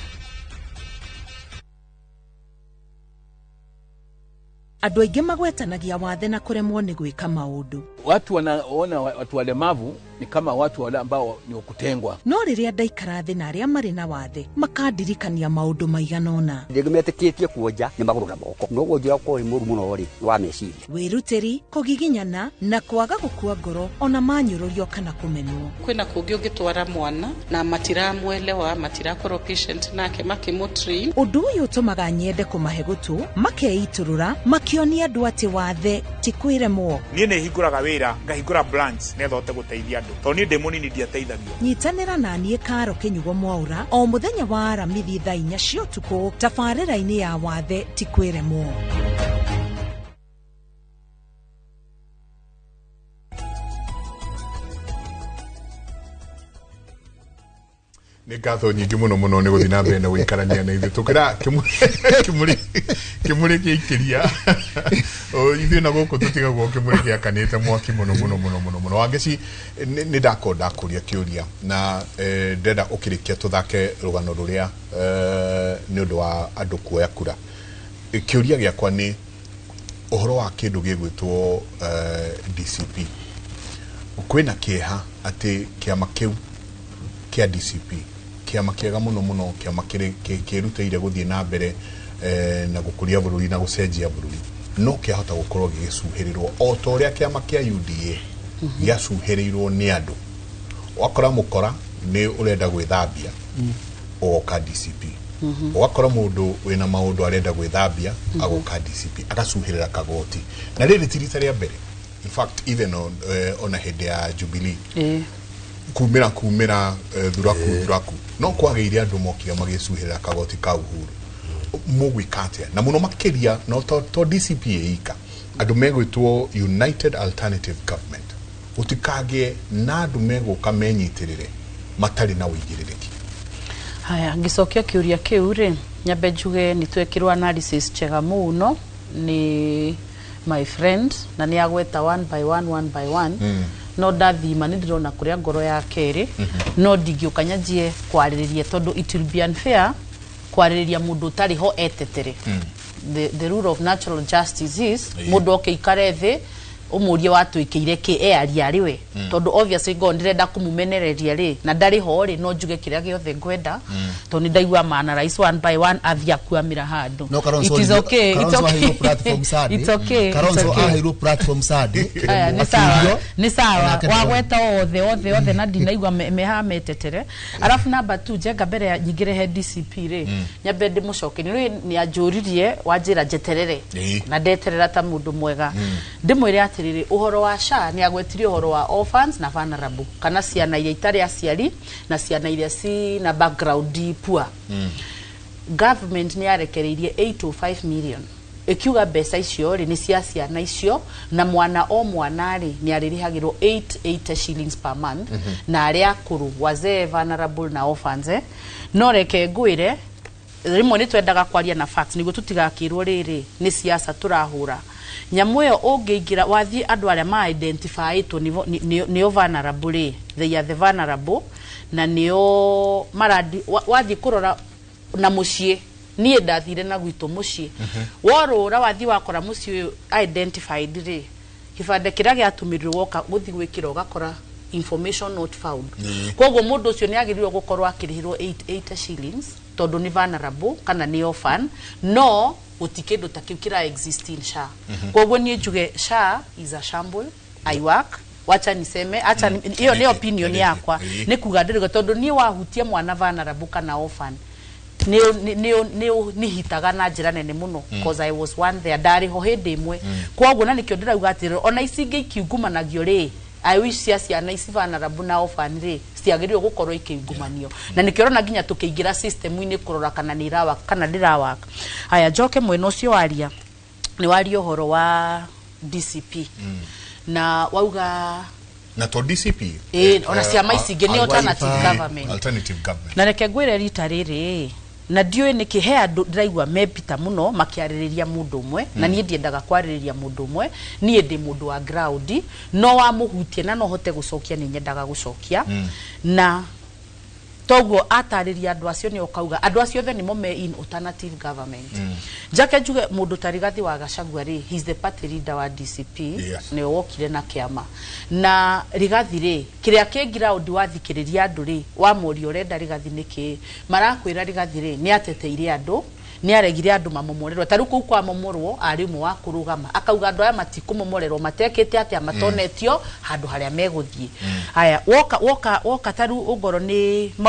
Andũ aingĩ magwetanagia wathe na kũremwo nĩ gwĩka maũndũ. Watu wanaona watu walemavu ni kama watu wale ambao ni wakutengwa. No rĩrĩa ndaikara thĩ na arĩa marĩ na wathe makandirikania maũndũ maigana ũna. Rĩngĩ metĩkĩtie kuonja nĩ magũrũ na moko. No wonjia ũkorwo wĩ mũru mũno rĩ wa meciria. Wĩrutĩri, kũgiginyana na kwaga gũkua ngoro ona manyũrũrio kana kũmenwo. Kwĩna kũngĩ ũngĩtwara mwana na matiramwelewa, matirakorwo patient nake makĩmũtrain. Ũndũ ũyũ ũtũmaga nyende kũmahe gũtũ, makeitũrũra, makĩonia andũ atĩ wathe ti kwĩremwo. Niĩ nĩ hingũraga wĩra, ngahingũra branch nĩgetha hote gũteithia andũ. Tondũ niĩ ndĩ mũnini ndiateithagio. Nyitanĩra na niĩ Karo Kĩnyugo Mwaura o mũthenya wa Aramithi thaa 4 cia ũtukũ tabarĩra-inĩ ya wathe ti kwĩremwo. Nĩ ngatho nyingĩ mũno mũno nĩ gũthiĩ na mbere na gũikarania na ithuĩ tũkĩra kĩmũrĩ kĩmũrĩ gĩaikĩria. O, ithuĩ na gũkũ tũtigagwo kĩmũrĩ gĩakanĩte mwaki mũno mũno mũno mũno mũno. Wangeci, nĩ ndakorwo ndakũria kĩũria na ndĩrenda ũkĩrĩkia tũthake rũgano rũrĩa nĩ ũndũ wa andũ kuoya kura. Kĩũria gĩakwa nĩ ũhoro wa kĩndũ gĩgwĩtwo DCP. Kwĩna kĩeha atĩ kĩama kĩu kĩa DCP, kĩama kĩega mũno mũno, kĩama kĩrutĩire gũthiĩ na mbere na gũkũria bũrũri na gũcenjia bũrũri, no kĩahota gũkorwo gĩgĩcuhĩrĩrwo o ta ũrĩa kĩama kĩa UDA gĩacuhĩrĩirwo nĩ andũ. Wakora mũkora nĩ ũrenda gwĩthambia, ũgoka DCP. Ũgakora mũndũ wĩna maũndũ arenda gwĩthambia, agoka DCP agacuhĩrĩra kagoti. Na rĩrĩ ti rita rĩa mbere, in fact even ona hĩndĩ ya Jubilee kumĩra thuraku thuraku, no kwagĩire andũ mokire magĩcuhĩrĩra kagoti ka Uhuru. Mũgwĩka atĩa na mũno makĩria no to DCP ĩika, andũ megwĩtwo United Alternative Government, gũtikagĩe na andũ megũka menyitĩrĩre matarĩ na ũigĩrĩrĩki? Haya, ngĩcokia kĩũria kĩu rĩ, nyambe njuge nĩ twekĩrwo analysis njega mũno nĩ my friend, na nĩ agweta one by one, one by one. No ndathima nĩ ndĩrona kũrĩa ngoro yake ĩrĩ, no ndingĩũka nyanjie kwarĩrĩria tondũ it will be unfair kwarĩrĩria mũndũ ũtarĩ ho etetere. The rule of natural justice is mũndũ oke ikare thĩ ũmũrie watwĩkĩire kĩ, earia arĩ we, tondũ obviously ngorwo ndĩrenda kũmũmenereria rĩ na ndarĩ ho rĩ, no njuge kĩrĩa gĩothe ngwenda, tondũ nĩ ndaigua mana rais one by one athiĩ akuamĩra handũ. No Kalonzo, It is okay, it's Kalonzo okay. aheirwo platform Sunday. It's okay, it's Kalonzo okay. aheirwo platform Sunday. Aya, nĩ sawa. Akiurio, Nĩ sawa. Onake nĩ Wagweta othe othe othe na ndinaigua meha metetere. Arafu namba 2, njenga mbere ya nyingĩre he DCP rĩ, nyambe ndĩmũcokerie nĩ nĩ anjũririe wanjĩra njeterere na ndeterera ta mũndũ mwega. Ndĩmwĩre atĩrĩrĩ, ũhoro wa SHA nĩ agwetirie ũhoro wa orphans na vulnerable, kana ciana iria itarĩ aciari na ciana iria cina background poor. Government nĩ yarekereirie 805 million ĩkiuga mbeca icio rĩ nĩ cia ciana icio, na mwana o mwana rĩ nĩ arĩrĩhagĩrwo 880 shillings per month, na arĩa akũrũ, wazee, vulnerable na orphans. No reke ngwĩre, rĩmwe nĩ twendaga kwaria na facts nĩguo tũtigakĩrwo rĩrĩ nĩ siasa tũrahũra. Nyamũ ĩyo ũngĩingĩra wathiĩ andũ arĩa ma identifyĩtwo nĩo vulnerable rĩ, they are the vulnerable na nĩo maradi wathiĩ kũrora na mũciĩ. Niĩ ndathire na gwitũ mũciĩ, worũra wathiĩ wakora mũciĩ ũyũ identified rĩ, kĩbande kĩrĩa gĩatũmĩrirwo woka gũthiĩ gwĩkĩra ũgakora information not found. Koguo mũndũ ũcio nĩ agĩrĩirwo gũkorwo akĩrĩhĩrwo 880 shillings tondũ nĩ vulnerable kana nĩ orphan, no gũti kĩndũ ta kĩu kĩra exist in SHA. Koguo niĩ njuge SHA is a shamble. I work, wacha niseme, acha hiyo nĩ opinion yakwa, nĩ kuga ndĩrĩga tondũ niĩ wahutia mwana vulnerable kana orphan nĩ hitaga na njĩra nene mũno, cause I was one there, ndarĩ ho hĩndĩ ĩmwe. Koguo na nĩkĩo ndĩrauga atĩrĩrĩ, ona ici ingĩ ikiungumanagio rĩ, I wish cia ciana ici vulnerable na orphan rĩ citiagĩrĩirwo gũkorwo ikĩungumanio, na nĩkĩo ũrona nginya tũkĩingĩra system-inĩ kũrora kana nĩ irawaka kana ndĩrawaka. Haya, njoke mwena ũcio waria, nĩ waria ũhoro wa DCP na wauga Na to DCP. Ona ciama ici ingĩ nĩ alternative government. Alternative government. Na reke ngwĩre rita rĩrĩ, na ndiũĩ nĩkĩ he andũ ndĩraigua mepita mũno makĩarĩrĩria mũndũ ũmwe, na niĩ ndiendaga kwarĩrĩria mũndũ ũmwe. Niĩ ndĩ mũndũ wa ground, no wamũhutie na no hote gũcokia, nĩ nyendaga gũcokia. Na toguo atarĩria andũ acio nĩ ũkauga andũ acio othe nĩmo me in alternative government. Njake njuge mũndũ ta Rigathi wa Gachagua rĩ, he is the party leader wa DCP. Nĩwe wokire na kĩama na Rigathi rĩ, kĩrĩa kĩ ground wathikĩrĩria andũ rĩ, wamoria ũrenda Rigathi nĩkĩ, marakwĩra Rigathi rĩ nĩ ateteire andũ, nĩ aregire andũ mamomorerwo. Ta rĩu kũu kwamomorwo arĩ ũmwe wa kũrũgama akauga andũ aya matikũmomorerwo matekĩte atĩa, matonetio handũ harĩa megũthiĩ. Haya, woka woka woka ta rĩu ũngorwo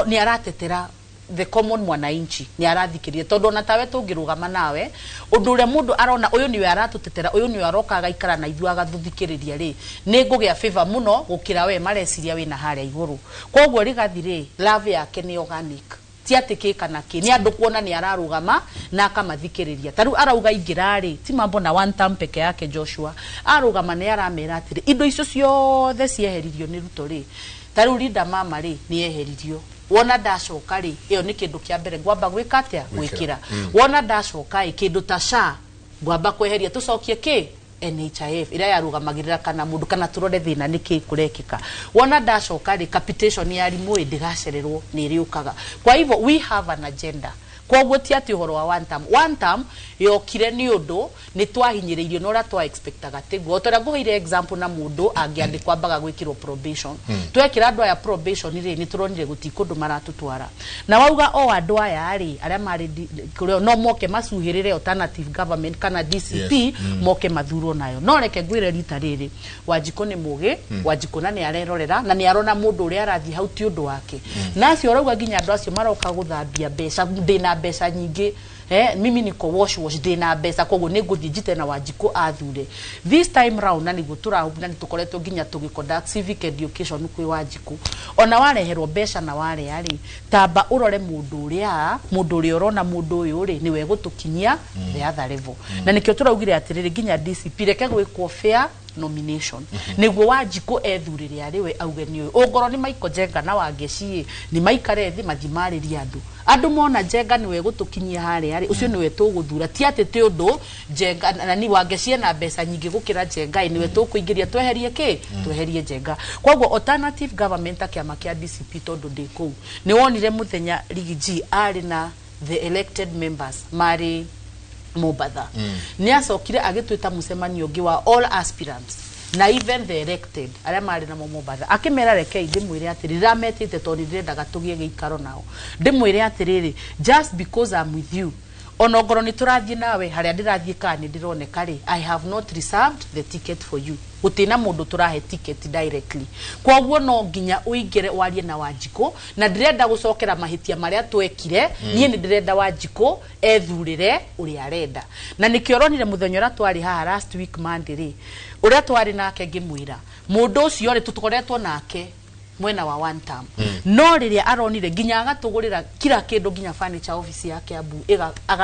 nĩ aratetera the common mwananchi, nĩ arathikĩrĩria tondũ ona tawe tũngĩrũgama nawe ũndũ ũrĩa mũndũ arona ũyũ nĩwe aratũtetera, ũyũ nĩwe aroka agaikara na ithuĩ agatũthikĩrĩria rĩ, nĩ ngũgĩa favor mũno gũkĩra we mareciria wĩna harĩa igũrũ. Koguo Rigathi rĩ, love yake nĩ organic, ti atĩ kĩ kana kĩ, nĩ andũ kuona nĩ ararũgama na akamathikĩrĩria. Ta rĩu arauga ingĩra rĩ, ti mambo na one term peke yake. Joshua arũgama nĩ aramera atĩrĩ, indo icio ciothe cieheririo nĩ Ruto rĩ, ta rĩu Linda Mama rĩ nĩ yeheririo. Wona ndacoka rĩ, ĩyo nĩ kĩndũ kĩa mbere ngwamba gwĩka atĩa? Gwĩkĩra. Gwĩkĩra. Wona ndacoka ĩ, kĩndũ ta SHA ngwamba kweheria, tũcokie kĩ NHIF ĩrĩa yarũgamagĩrĩra kana mũndũ kana tũrore thĩna nĩ kĩ kũrekĩka. Wona ndacoka rĩ, capitation ya arimũ ĩ, ndĩgacererwo nĩ ĩrĩũkaga. Kwa hivyo we have an agenda. Koguo ti atĩ ũhoro wa one term. One term yokire nĩ ũndũ nĩ twahinyĩrĩirio na ũrĩa twa expectaga tiguo. O ta ũrĩa ngũheire example na mũndũ angĩandĩkwo ambaga gwĩkĩrwo probation. Twekĩra andũ aya probation rĩ, nĩ tũronire gũti kũndũ maratũtwara. Na wauga o andũ aya rĩ, arĩa marĩ kũrĩa no moke macuhĩrĩre alternative government kana DCP. Yes. Moke mathurwo nayo. No reke ngwĩre rita rĩrĩ, Wanjikũ nĩ mũgĩ. Wanjikũ na nĩ arerorera na nĩ arona mũndũ ũrĩa arathiĩ hau ti ũndũ wake. Na acio ũrauga nginya andũ acio maroka gũthambia mbeca, ndĩna mbeca nyingĩ, mimi niko wash wash, ndĩna mbeca, koguo nĩ ngũthiĩ njite na Wanjikũ athure this time round. Na nĩguo tũrahũthĩra na nĩ tũkoretwo nginya tũgĩ conduct civic education kwĩ Wanjikũ. Ona wareherwo mbeca na warea rĩ, tamba ũrore mũndũ ũrĩa ũrona mũndũ ũyũ rĩ nĩwe gũtũkinyia the other level. Na nĩkĩo tũraugire atĩrĩrĩ, nginya DCP reke gwĩkwo fair nomination nĩguo Wanjikũ ethurĩre arĩ we auge nĩ ũyũ. Ũngorwo nĩ Michael Njenga na Wangeci ĩ, nĩ maikare thĩ mathiĩ marĩrie andũ. Andũ mona Njenga nĩwe gũtũkinyia harĩa rĩ, ũcio nĩwe tũgũthura. Ti atĩ ti ũndũ Njenga na ni Wangeci ena mbeca nyingĩ gũkĩra Njenga ĩ, nĩwe tũkũingĩria tweherie kĩ, tweherie Njenga. Koguo alternative government ta kĩama kĩa DCP, tondũ ndĩ kũu, nĩ wonire mũthenya Riggy G arĩ na the elected members marĩ Mombatha, nĩ acokire agĩtwĩta mũcemanio ũngĩ wa all aspirants na even the elected arĩa marĩ namo Mombatha, akĩmera rekei ndĩmwĩre atĩrĩrĩ, ndĩrametĩte tondũ nĩ ndĩrendaga tũgĩe gĩikaro nao, ndĩmwĩre atĩrĩrĩ, just because I'm with you, ona ongorwo nĩ tũrathiĩ nawe harĩa ndĩrathiĩ kana nĩ ndĩroneka rĩ, I have not reserved the ticket for you. Gũtirĩ mũndũ tũrahe ticket directly, koguo no nginya ũingĩre warie na Wanjikũ, na ndĩrenda gũcokera mahĩtia marĩa twekire. Niĩ nĩ ndĩrenda Wanjikũ ethurĩre ũrĩa arenda, na nĩkĩo ũronire mũthenya ũrĩa twarĩ haha last week Monday rĩ, ũrĩa twarĩ nake ngĩmwĩra mũndũ ũcio rĩ, tũkoretwo nake mwena wa one term, no rĩrĩa aronire nginya agatũgũrĩra kila kĩndũ, nginya furniture office ya Kiambu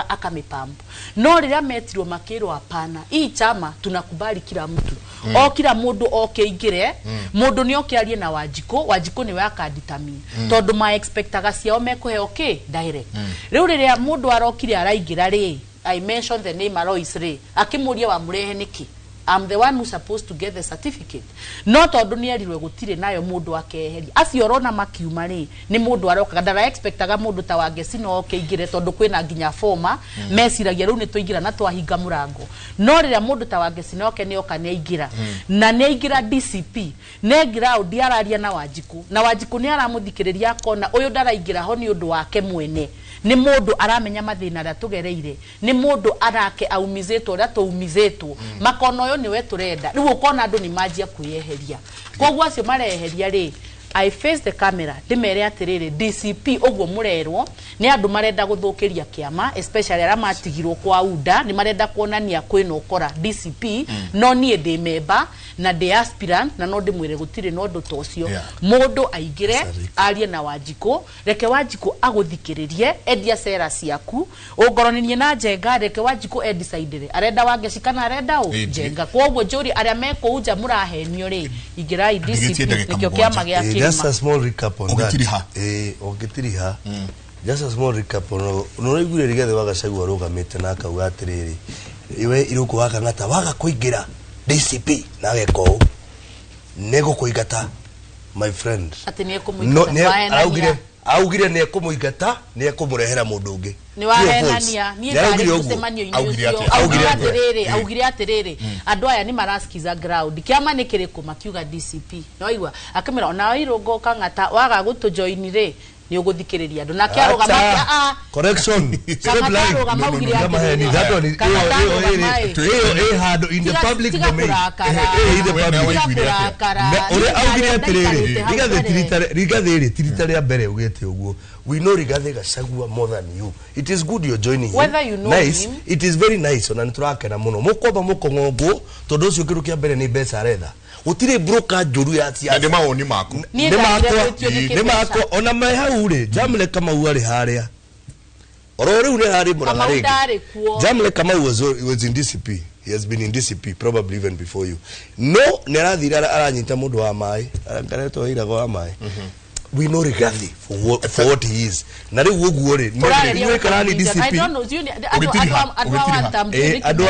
akamĩpamp, no rĩrĩa metirwo makĩrwo hapana, hii chama tunakubali kila mtu, o kila mũndũ oke ingĩre, mũndũ nĩ oke arie na Wanjikũ, Wanjikũ nĩwe akadetermine, tondũ ma expectaga ciao mekũheo kĩ direct. Rĩu rĩrĩa mũndũ arokire araingĩra rĩ, I mention the name Alois rĩ, akĩmũria wamũrehe nĩkĩ? I'm the one who's supposed to get the certificate. No tondũ nĩ erirwe gũtirĩ nayo, mũndũ akeheria. Acio ũrona makiuma rĩ, nĩ mũndũ arokaga ndara expectaga mũndũ ta Wangeci no oke aingĩre, tondũ kwĩna nginya former meciragia rĩu nĩ tũingĩra na twahinga mũrango. No rĩrĩa mũndũ ta Wangeci no oke nĩ oka nĩ aingĩra, na nĩ aingĩra DCP ne ground araria na Wanjikũ, na Wanjikũ nĩ aramũthikĩrĩria, akona ũyũ ndaraingĩra ho nĩ ũndũ wake mwene, nĩ mũndũ aramenya mathĩna arĩa tũgereire, nĩ mũndũ arake aumizĩtwo ũrĩa tũumizĩtwo, makona ũyũ nĩwe tũrenda. Rĩu ũkona andũ nĩ manjia kwĩyeheria, koguo acio mareheria rĩ, I face the camera ndĩmere atĩrĩrĩ, DCP ũguo mũrerwo nĩ andũ marenda gũthũkĩria kĩama, especially arĩa matigirwo kwa UDA, nĩ marenda kuonania kwĩna ũkora DCP. No niĩ ndĩ member na ndĩ aspirant, na no ndĩmwĩre gũtirĩ na ũndũ ta ũcio. Mũndũ aingĩre arie na Wanjikũ, reke Wanjikũ agũthikĩrĩrie, endia cera ciaku. Ũngorwo nĩ niĩ na Njenga, reke Wanjikũ endicaidĩre arenda Wangeci kana arenda ũ Njenga. Koguo njũrie arĩa me kũu nja, mũrahenio rĩ, ingĩrai DCP. Ndigĩtie ndagĩka Nĩkĩo mũgwanja. kĩama gĩa Just kĩrĩma. a small recap on that. Ũgĩtiriha. Ũgĩtiriha. Just a small recap on nĩ ũraiguire Rigathĩ wa Gachagua arũgamĩte na akauga atĩrĩrĩ, we Irũngũ wa Kang'ata waga kũingĩra DCP na ageka ũũ nĩgũkũingata, my friend. Atĩ nĩ No, ekũmũingata? Araugire nĩ ekũmũingata, nĩ ekũmũrehera mũndũ ũngĩ. Nĩ wahenania. Niĩ Nĩ araugire ndarĩ ũguo. mũcemanio-inĩ Augire ũcio. atĩa? Augire Augire atĩa? atĩrĩrĩ, augire atĩrĩrĩ, andũ aya nĩ marasikiza ground, kĩama nĩ kĩrĩkũ? Makiuga DCP. Nĩwaigua akĩmera onawe Irũngũ Kang'ata waga gũtũjoini rĩ, nĩ ũgũthikĩrĩria andũ nake arũgama. Acha. Ah, Correction. Stop Kang'ata lying. arũgama No, no, no, augire ya maheni. atĩrĩrĩ. That one is Kang'ata ĩyo arũgama ĩ. ĩyo ĩ handũ in the Tiga- public tiga domain. kũrakara. Ĩyo in the We public. nawe Tiga waiguire atĩa? kũrakara. Na ũrĩa Niĩ augire ndarĩ atĩrĩrĩ, ndaikarĩte hau Rigathĩ mbere. Rigathĩ rĩ, ti rita rĩa mbere ugĩte ũguo. We know Rigathĩ Gachagua more than you. It is good you're joining him. Whether you know nice. him. It is very nice. Ona nĩtũrakena mũno. Mũkwamba mũkong'ongwo tondũ ũcio kĩndũ kĩa mbere nĩ mbeca aretha. Gũtirĩ broker njũru ya Na siasa. nĩ mawoni maku. Niĩ Nĩ ndagire makwa. gwĩtio nĩ Nĩ kĩmbeca. makwa. Ona me hau rĩ, Jamle Kamau arĩ harĩa. Oro rĩu nĩ harĩ Mũrang'a Kamau rĩngĩ. ndarĩ kuo. Jamle Kamau was in DCP. He has been in DCP probably even before you. No, nĩ arathire aranyita mũndũ wa maĩ. Akaretwo irago wa maĩ. We know Rigathi for what he is. Na rĩu ũguo rĩ, Ũrageria nĩ kana nĩ gũkũnyita. I DCP. don't know, andũ a one term, Eh, andũ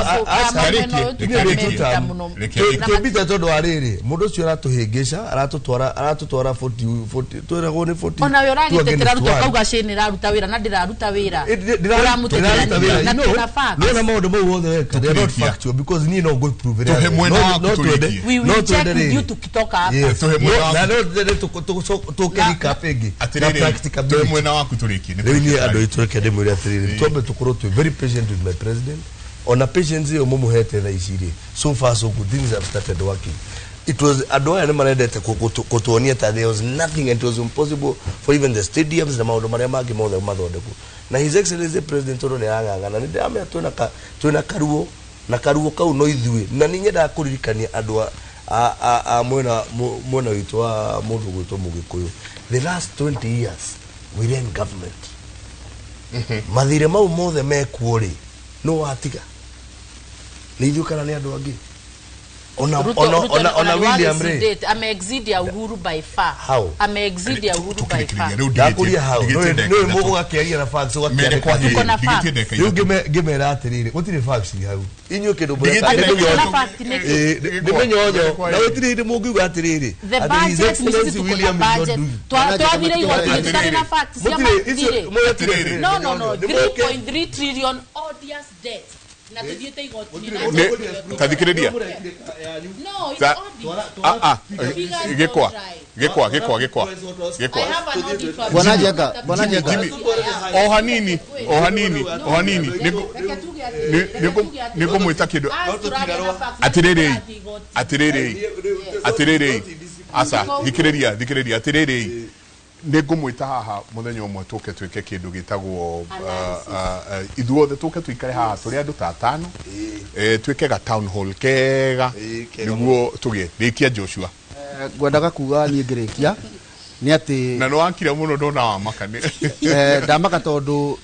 mũno. Twĩmbita tondũ wa rĩrĩ, mũndũ ũcio aratũhĩngĩca, aratũtwara 40 40, twĩragwo nĩ 40 Ona we two ũragĩtetera against Ruto one. kauga Shane ĩraruta wĩra na ndĩraruta wĩra. Ndĩraruta Ũramũtetera wĩra, na you know, twĩna facts. nĩwona maũndũ mau wothe weka, they are not Tũkĩrĩkia. factual because niĩ no ngũprove. Tũhe mwena waku tũrĩkie. We will check with you tukitoka hapa. Yes. Tũhe mwena No, waku. na no twende tũke recap ĩngĩ na Atĩrĩrĩ, practicability. tũhe mwena waku tũrĩkie. Nĩ Rĩu niĩ tũrĩkie. andũ aitũ, reke ndĩmwĩre atĩrĩrĩ, twambe tũkorwo twĩ very patient with my president. Ona patience ĩyo mũmũhete thaa ici rĩ, so far so good, things have started working. It was andũ aya nĩ marendete kũtuonia ta there was nothing and it was impossible for even the stadiums na maũndũ marĩa mangĩ mothe mathondekwo. Na His Excellency President tondũ nĩ arang'ang'ana, nĩ ndĩramenya twĩna karuo, na karuo kau no ithuĩ. Na nĩ nyendaga kũririkania andũ a mwena witũ wa mũndũ gwĩtwo Mũgĩkũyũ, the last 20 years we ran government. Mathirĩ mau mothe mekuo rĩ, no watiga nĩ ithuĩ kana nĩ andũ angĩ? Ona ona Ruto ona ni William rĩ wa ame exceed ya Uhuru by far. How? Ame exceed ya Uhuru by far. Ndakũria hau nĩ mũgũgakĩaria na facts. Mere ũgakĩandĩka. kwa Tuko na ndigĩtie facts. ndeka Rĩu ithatũ. ngĩmera atĩrĩrĩ, gũtirĩ facts hau inyuĩ kĩndũ. Ndigĩtie ndeka Na ithatũ. fact nĩkĩ? Nĩ mĩnyonyo, na gũtirĩ hĩndĩ mũngiuga atĩrĩrĩ The atĩ His budget nĩ Excellency sisi tuko na William is not budget. doing. Twathire igoti tũtarĩ na facts cia Mũtirĩ, icio- mathirĩ. mũretire. No, Nĩ mũke- 3.3 trillion odious debt na tuthiĩte igoti-inĩ na Nĩ- tathikĩrĩria. No, it's audit. Ah, ah, Figures gĩkwa don't lie. gĩkwa gĩkwa gĩkwa gĩkwa. I have an audit from Bwana Njenga, Bwana Njenga. Jimmy, o hanini, o hanini, o hanini. Reke tuge atĩrĩrĩ, Nĩ- reke nĩngũ- tuge atĩrĩrĩ. Nĩngũmwĩta kĩndũ. Us tũragĩa na facts, Atĩrĩrĩ, tũrathiĩ igoti. atĩrĩrĩ, atĩrĩrĩ, aca thikĩrĩria, thikĩrĩria, atĩrĩrĩ, nĩ ngũmwĩta haha mũthenya ũmwe tũke twĩke kĩndũ gĩtagwo ithuothe tũke tũikare haha tũrĩ andũ ta atano, twĩke ga town hall kega kega. Nĩguo tũgĩe rĩkia. Joshua. Ngwendaga kuga niĩ ngĩrĩkia nĩ atĩ Na nĩ wakira mũno, ndona wamaka nĩ Ndamaka tondũ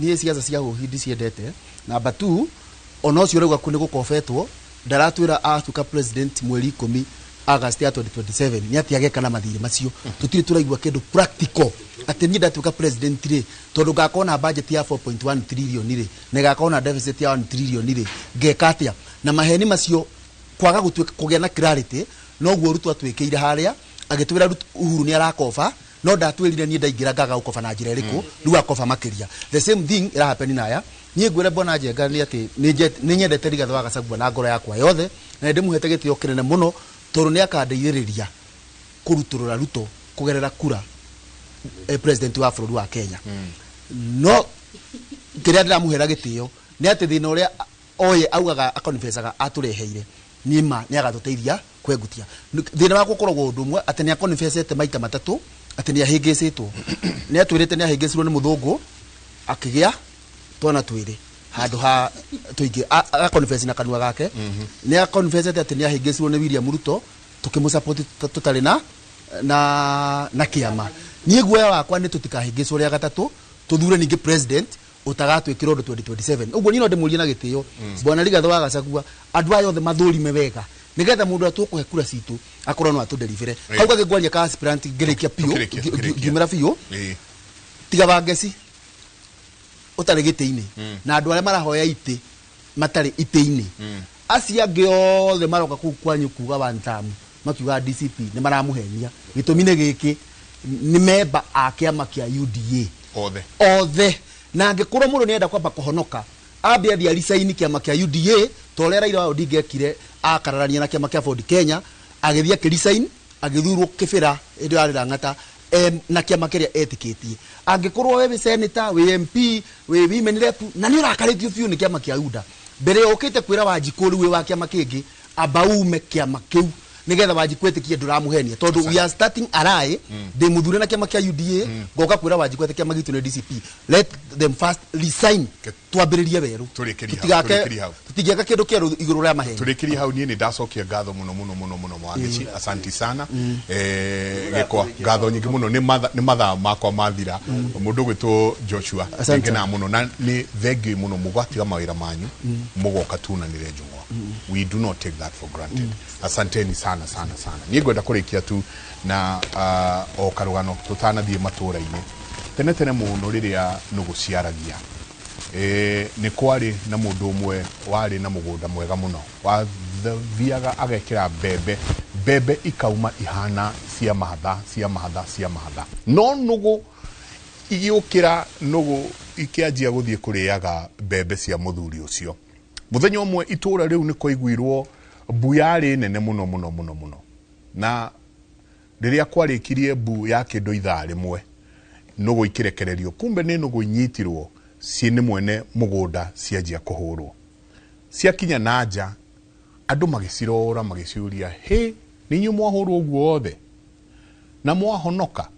niĩ ciaca cia hũhi ndiciendete. Namba 2, ona ũcio ũrauga kũ nĩ gũkobetwo, ndaratwĩra atuĩka president mweri 10 August ya 2027 nĩ atĩ ageka na mathirĩ macio. Tũtirĩ tũraigua kĩndũ practical atĩ niĩ ndatuĩka president rĩ, tondũ ngakorwo na budget ya 4.1 trillion rĩ, na igakorwo na deficit ya 1 trillion rĩ, ngeka atĩa na maheni macio? Kwaga gũtuĩka kũgĩa na clarity noguo Ruto atwĩkĩire harĩa agĩtwĩra Uhuru nĩ arakoba, no ndatwĩrire niĩ ndaingĩra ngaga gũkoba na njĩra ĩrĩkũ. Rĩu akoba makĩria. The same thing ĩrahappen naya. Niĩ ngwĩre Bwana Njenga nĩ atĩ nĩ nyendete Rigathĩ wa Gachagua na ngoro yakwa yothe, na nĩ ndĩmũhete gĩtĩo kĩnene mũno tondũ nĩ akandeithĩrĩria kũrutũrũra Ruto kũgerera kura president wa bũrũri wa Kenya. No kĩrĩa ndĩramũhera gĩtĩo nĩ atĩ thĩna ũrĩa oye augaga akonfesaga atũreheire nĩma nĩ agatũteithia kwengutia. Thĩna wakwa ũkoragwo ũndũ ũmwe, atĩ nĩ akonfesete maita matatũ atĩ nĩ ahĩngĩcĩtwo. Nĩ atwĩrĩte nĩ ahĩngĩcirwo nĩ mũthũngũ akĩgĩa twana twĩrĩ handũ ha tũingĩ. Agaconfess na kanua gake. Nĩ aconfessete atĩ nĩ ahĩngĩcirwo nĩ William Ruto tũkĩmũsupport tũtarĩ na kĩama. Niĩ guoya wakwa nĩ tũtikahĩngĩcwo rĩa gatatũ, tũthure ningĩ president ũtagatwĩkĩra ũndũ 2027. Ũguo niĩ no ndĩmũrie na gĩtĩo Bwana Rigathĩ wa Gachagua, andũ aya othe mathũrime wega nĩgetha mũndũ ũrĩa tũkũhe kura citũ akorwo no atũderivere. Kau gangĩ ngwaria ka aspirant ngĩrĩkia biũ. Tũkĩrĩkia, tũkĩrĩkia. Ngiumĩra biũ, tiga Wangeci ũtarĩ gĩtĩ-inĩ na andũ arĩa marahoya itĩ matarĩ itĩ-inĩ, acio angĩ othe maroka kũu kwanyu kuga one term, makiuga DCP nĩ maramũhenia. Gĩtũmi nĩ gĩkĩ, nĩ memba a kĩama kĩa UDA othe. Othe. Na angĩkorwo mũndũ nĩenda kwamba kũhonoka, ambe athiĩ aricaini kĩama kĩa UDA, ta ũrĩa Raila wa Odinga ekire akararania na kĩama kĩa Ford Kenya, agĩthiĩ akĩresign, agĩthurwo kĩbĩra hĩndĩ ĩyo arĩ Lang'ata na kĩama kĩrĩa etĩkĩtie. Angĩkorwo we wĩ senator, wĩ MP, wĩ women rep, na nĩ ũrakarĩtio biũ nĩ kĩama kĩa UDA, mbere ya ũkĩte kwĩra Wanjikũ rĩu wĩ wa kĩama kĩngĩ, amba ume kĩama kĩu nigetha Wanjikũ ĩtĩkie ndũramũhenia, tondũ we are starting a lie. Ndĩ mũthure na kĩama kĩa UDA, ngoka kwĩra Wanjikũ atĩ kĩama gitũ nĩ DCP. Let them first resign, twambĩrĩrie werũ. Tũrĩkĩrie hau, Tũtigake tũrĩkĩrie hau. Tũtingĩaka kĩndũ kĩerũ igũrũ rĩa maheni. Tũrĩkĩrie hau. Niĩ nĩ ndacokia ngatho mũno mũno mũno mũno, Mwangeci, asanti sana. Gĩkwa ngatho nyingĩ mũno. Nĩ mathaa makwa mathira. Mũndũ ũgwĩtwo Joshua. Asante. Nĩngenaga mũno na nĩ thengiũ mũno mũgatiga mawĩra manyu mũgoka tunanĩre njũng'wa. We do not take that for granted. Asanteni sana sana sana. Niĩ ngwenda kũrĩkia tu na o karũgano tũtanathiĩ matũra-inĩ. Tene tene mũno rĩrĩa nũgũ ciaragia, nĩ kwarĩ na mũndũ ũmwe warĩ na mũgũnda mwega mũno, wathiaga agekĩra mbembe, mbembe ikauma ihana cia mahatha, cia mahatha, cia mahatha. No nũgũ igĩũkĩra, nũgũ ikĩanjia gũthiĩ kũrĩaga mbembe cia mũthuri ũcio. Mũthenya ũmwe itũra rĩu nĩ kwaiguirwo mbu yarĩ nene mũno mũno mũno mũno, na rĩrĩa kwarĩkirie mbu ya kĩndũ ithaa rĩmwe, nũgũ ikĩrekererio. Kumbe nĩ nũgũ inyitirwo ciĩ nĩ mwene mũgũnda, cianjia kũhũrwo. Ciakinya na nja, andũ magĩcirora magĩciũria, hĩ, nĩ inyuĩ mwahũrwo ũguo othe na mwahonoka?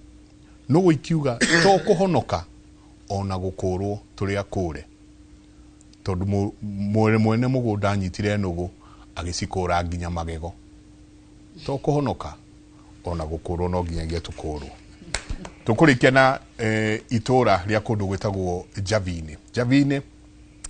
Nũgũ ikiuga, to kũhonoka ona gũkũrwo tũrĩ akũre, tondũ mwene mũgũnda anyitire nũgũ agĩcikũra nginya magego. To kũhonoka ona gũkũrwo no nginyagia tũkũrwo. Tũkũrĩkia na itũra rĩa kũndũ gwĩtagwo Javini. Javini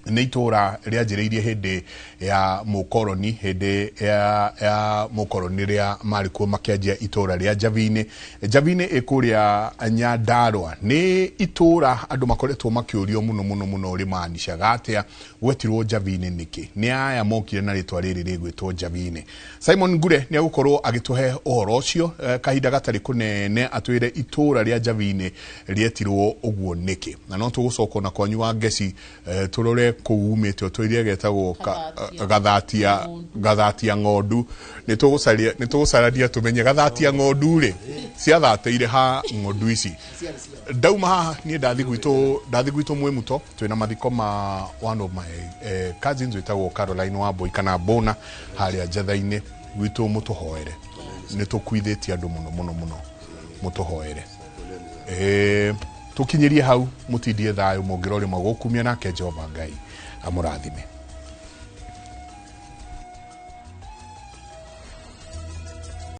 nĩ itũra rĩanjĩrĩirie hĩndĩ ya mũkoroni, hĩndĩ ya mũkoroni rĩa marĩ kuo makĩanjia itũra rĩa Javini. Javini ĩ kũrĩa Nyandarua. Nĩ itũra andũ makoretwo makĩũrio mũno mũno mũno rĩmaanishaga atĩa, gwetirwo Javini nĩkĩ? Nĩ aya mokire na rĩtwa rĩrĩ rĩgwĩtwo Javini. Simon Ngure nĩ egũkorwo agĩtũhe ũhoro ũcio kahinda gatarĩ kũnene, atwĩre itũra rĩa Javini rĩetirwo ũguo nĩkĩ. Na no tũgũcoka na kwanyu wa Ngeci, tũrore kũu umĩte ũtũirie getagwo gathatia ng'ondu. Nĩ tũgũcaria tũmenye gathatia ng'ondu rĩ ciathatĩire ha ng'ondu ici. Ndauma haha niĩ ndathi gwitũ Mwĩmuto, twĩna mathiko ma one of my cousins wĩtagwo Caroline Wambui kana Bona harĩa Njatha-inĩ gwitũ. Mũtũhoere, nĩ tũkuithĩtie andũ mũno mũno mũno, mũtũhoere. Tũkinyĩrie hau, mũtindie thayũ, mũngĩrora rĩmwe gũkumia, nake Jehova Ngai amũrathime.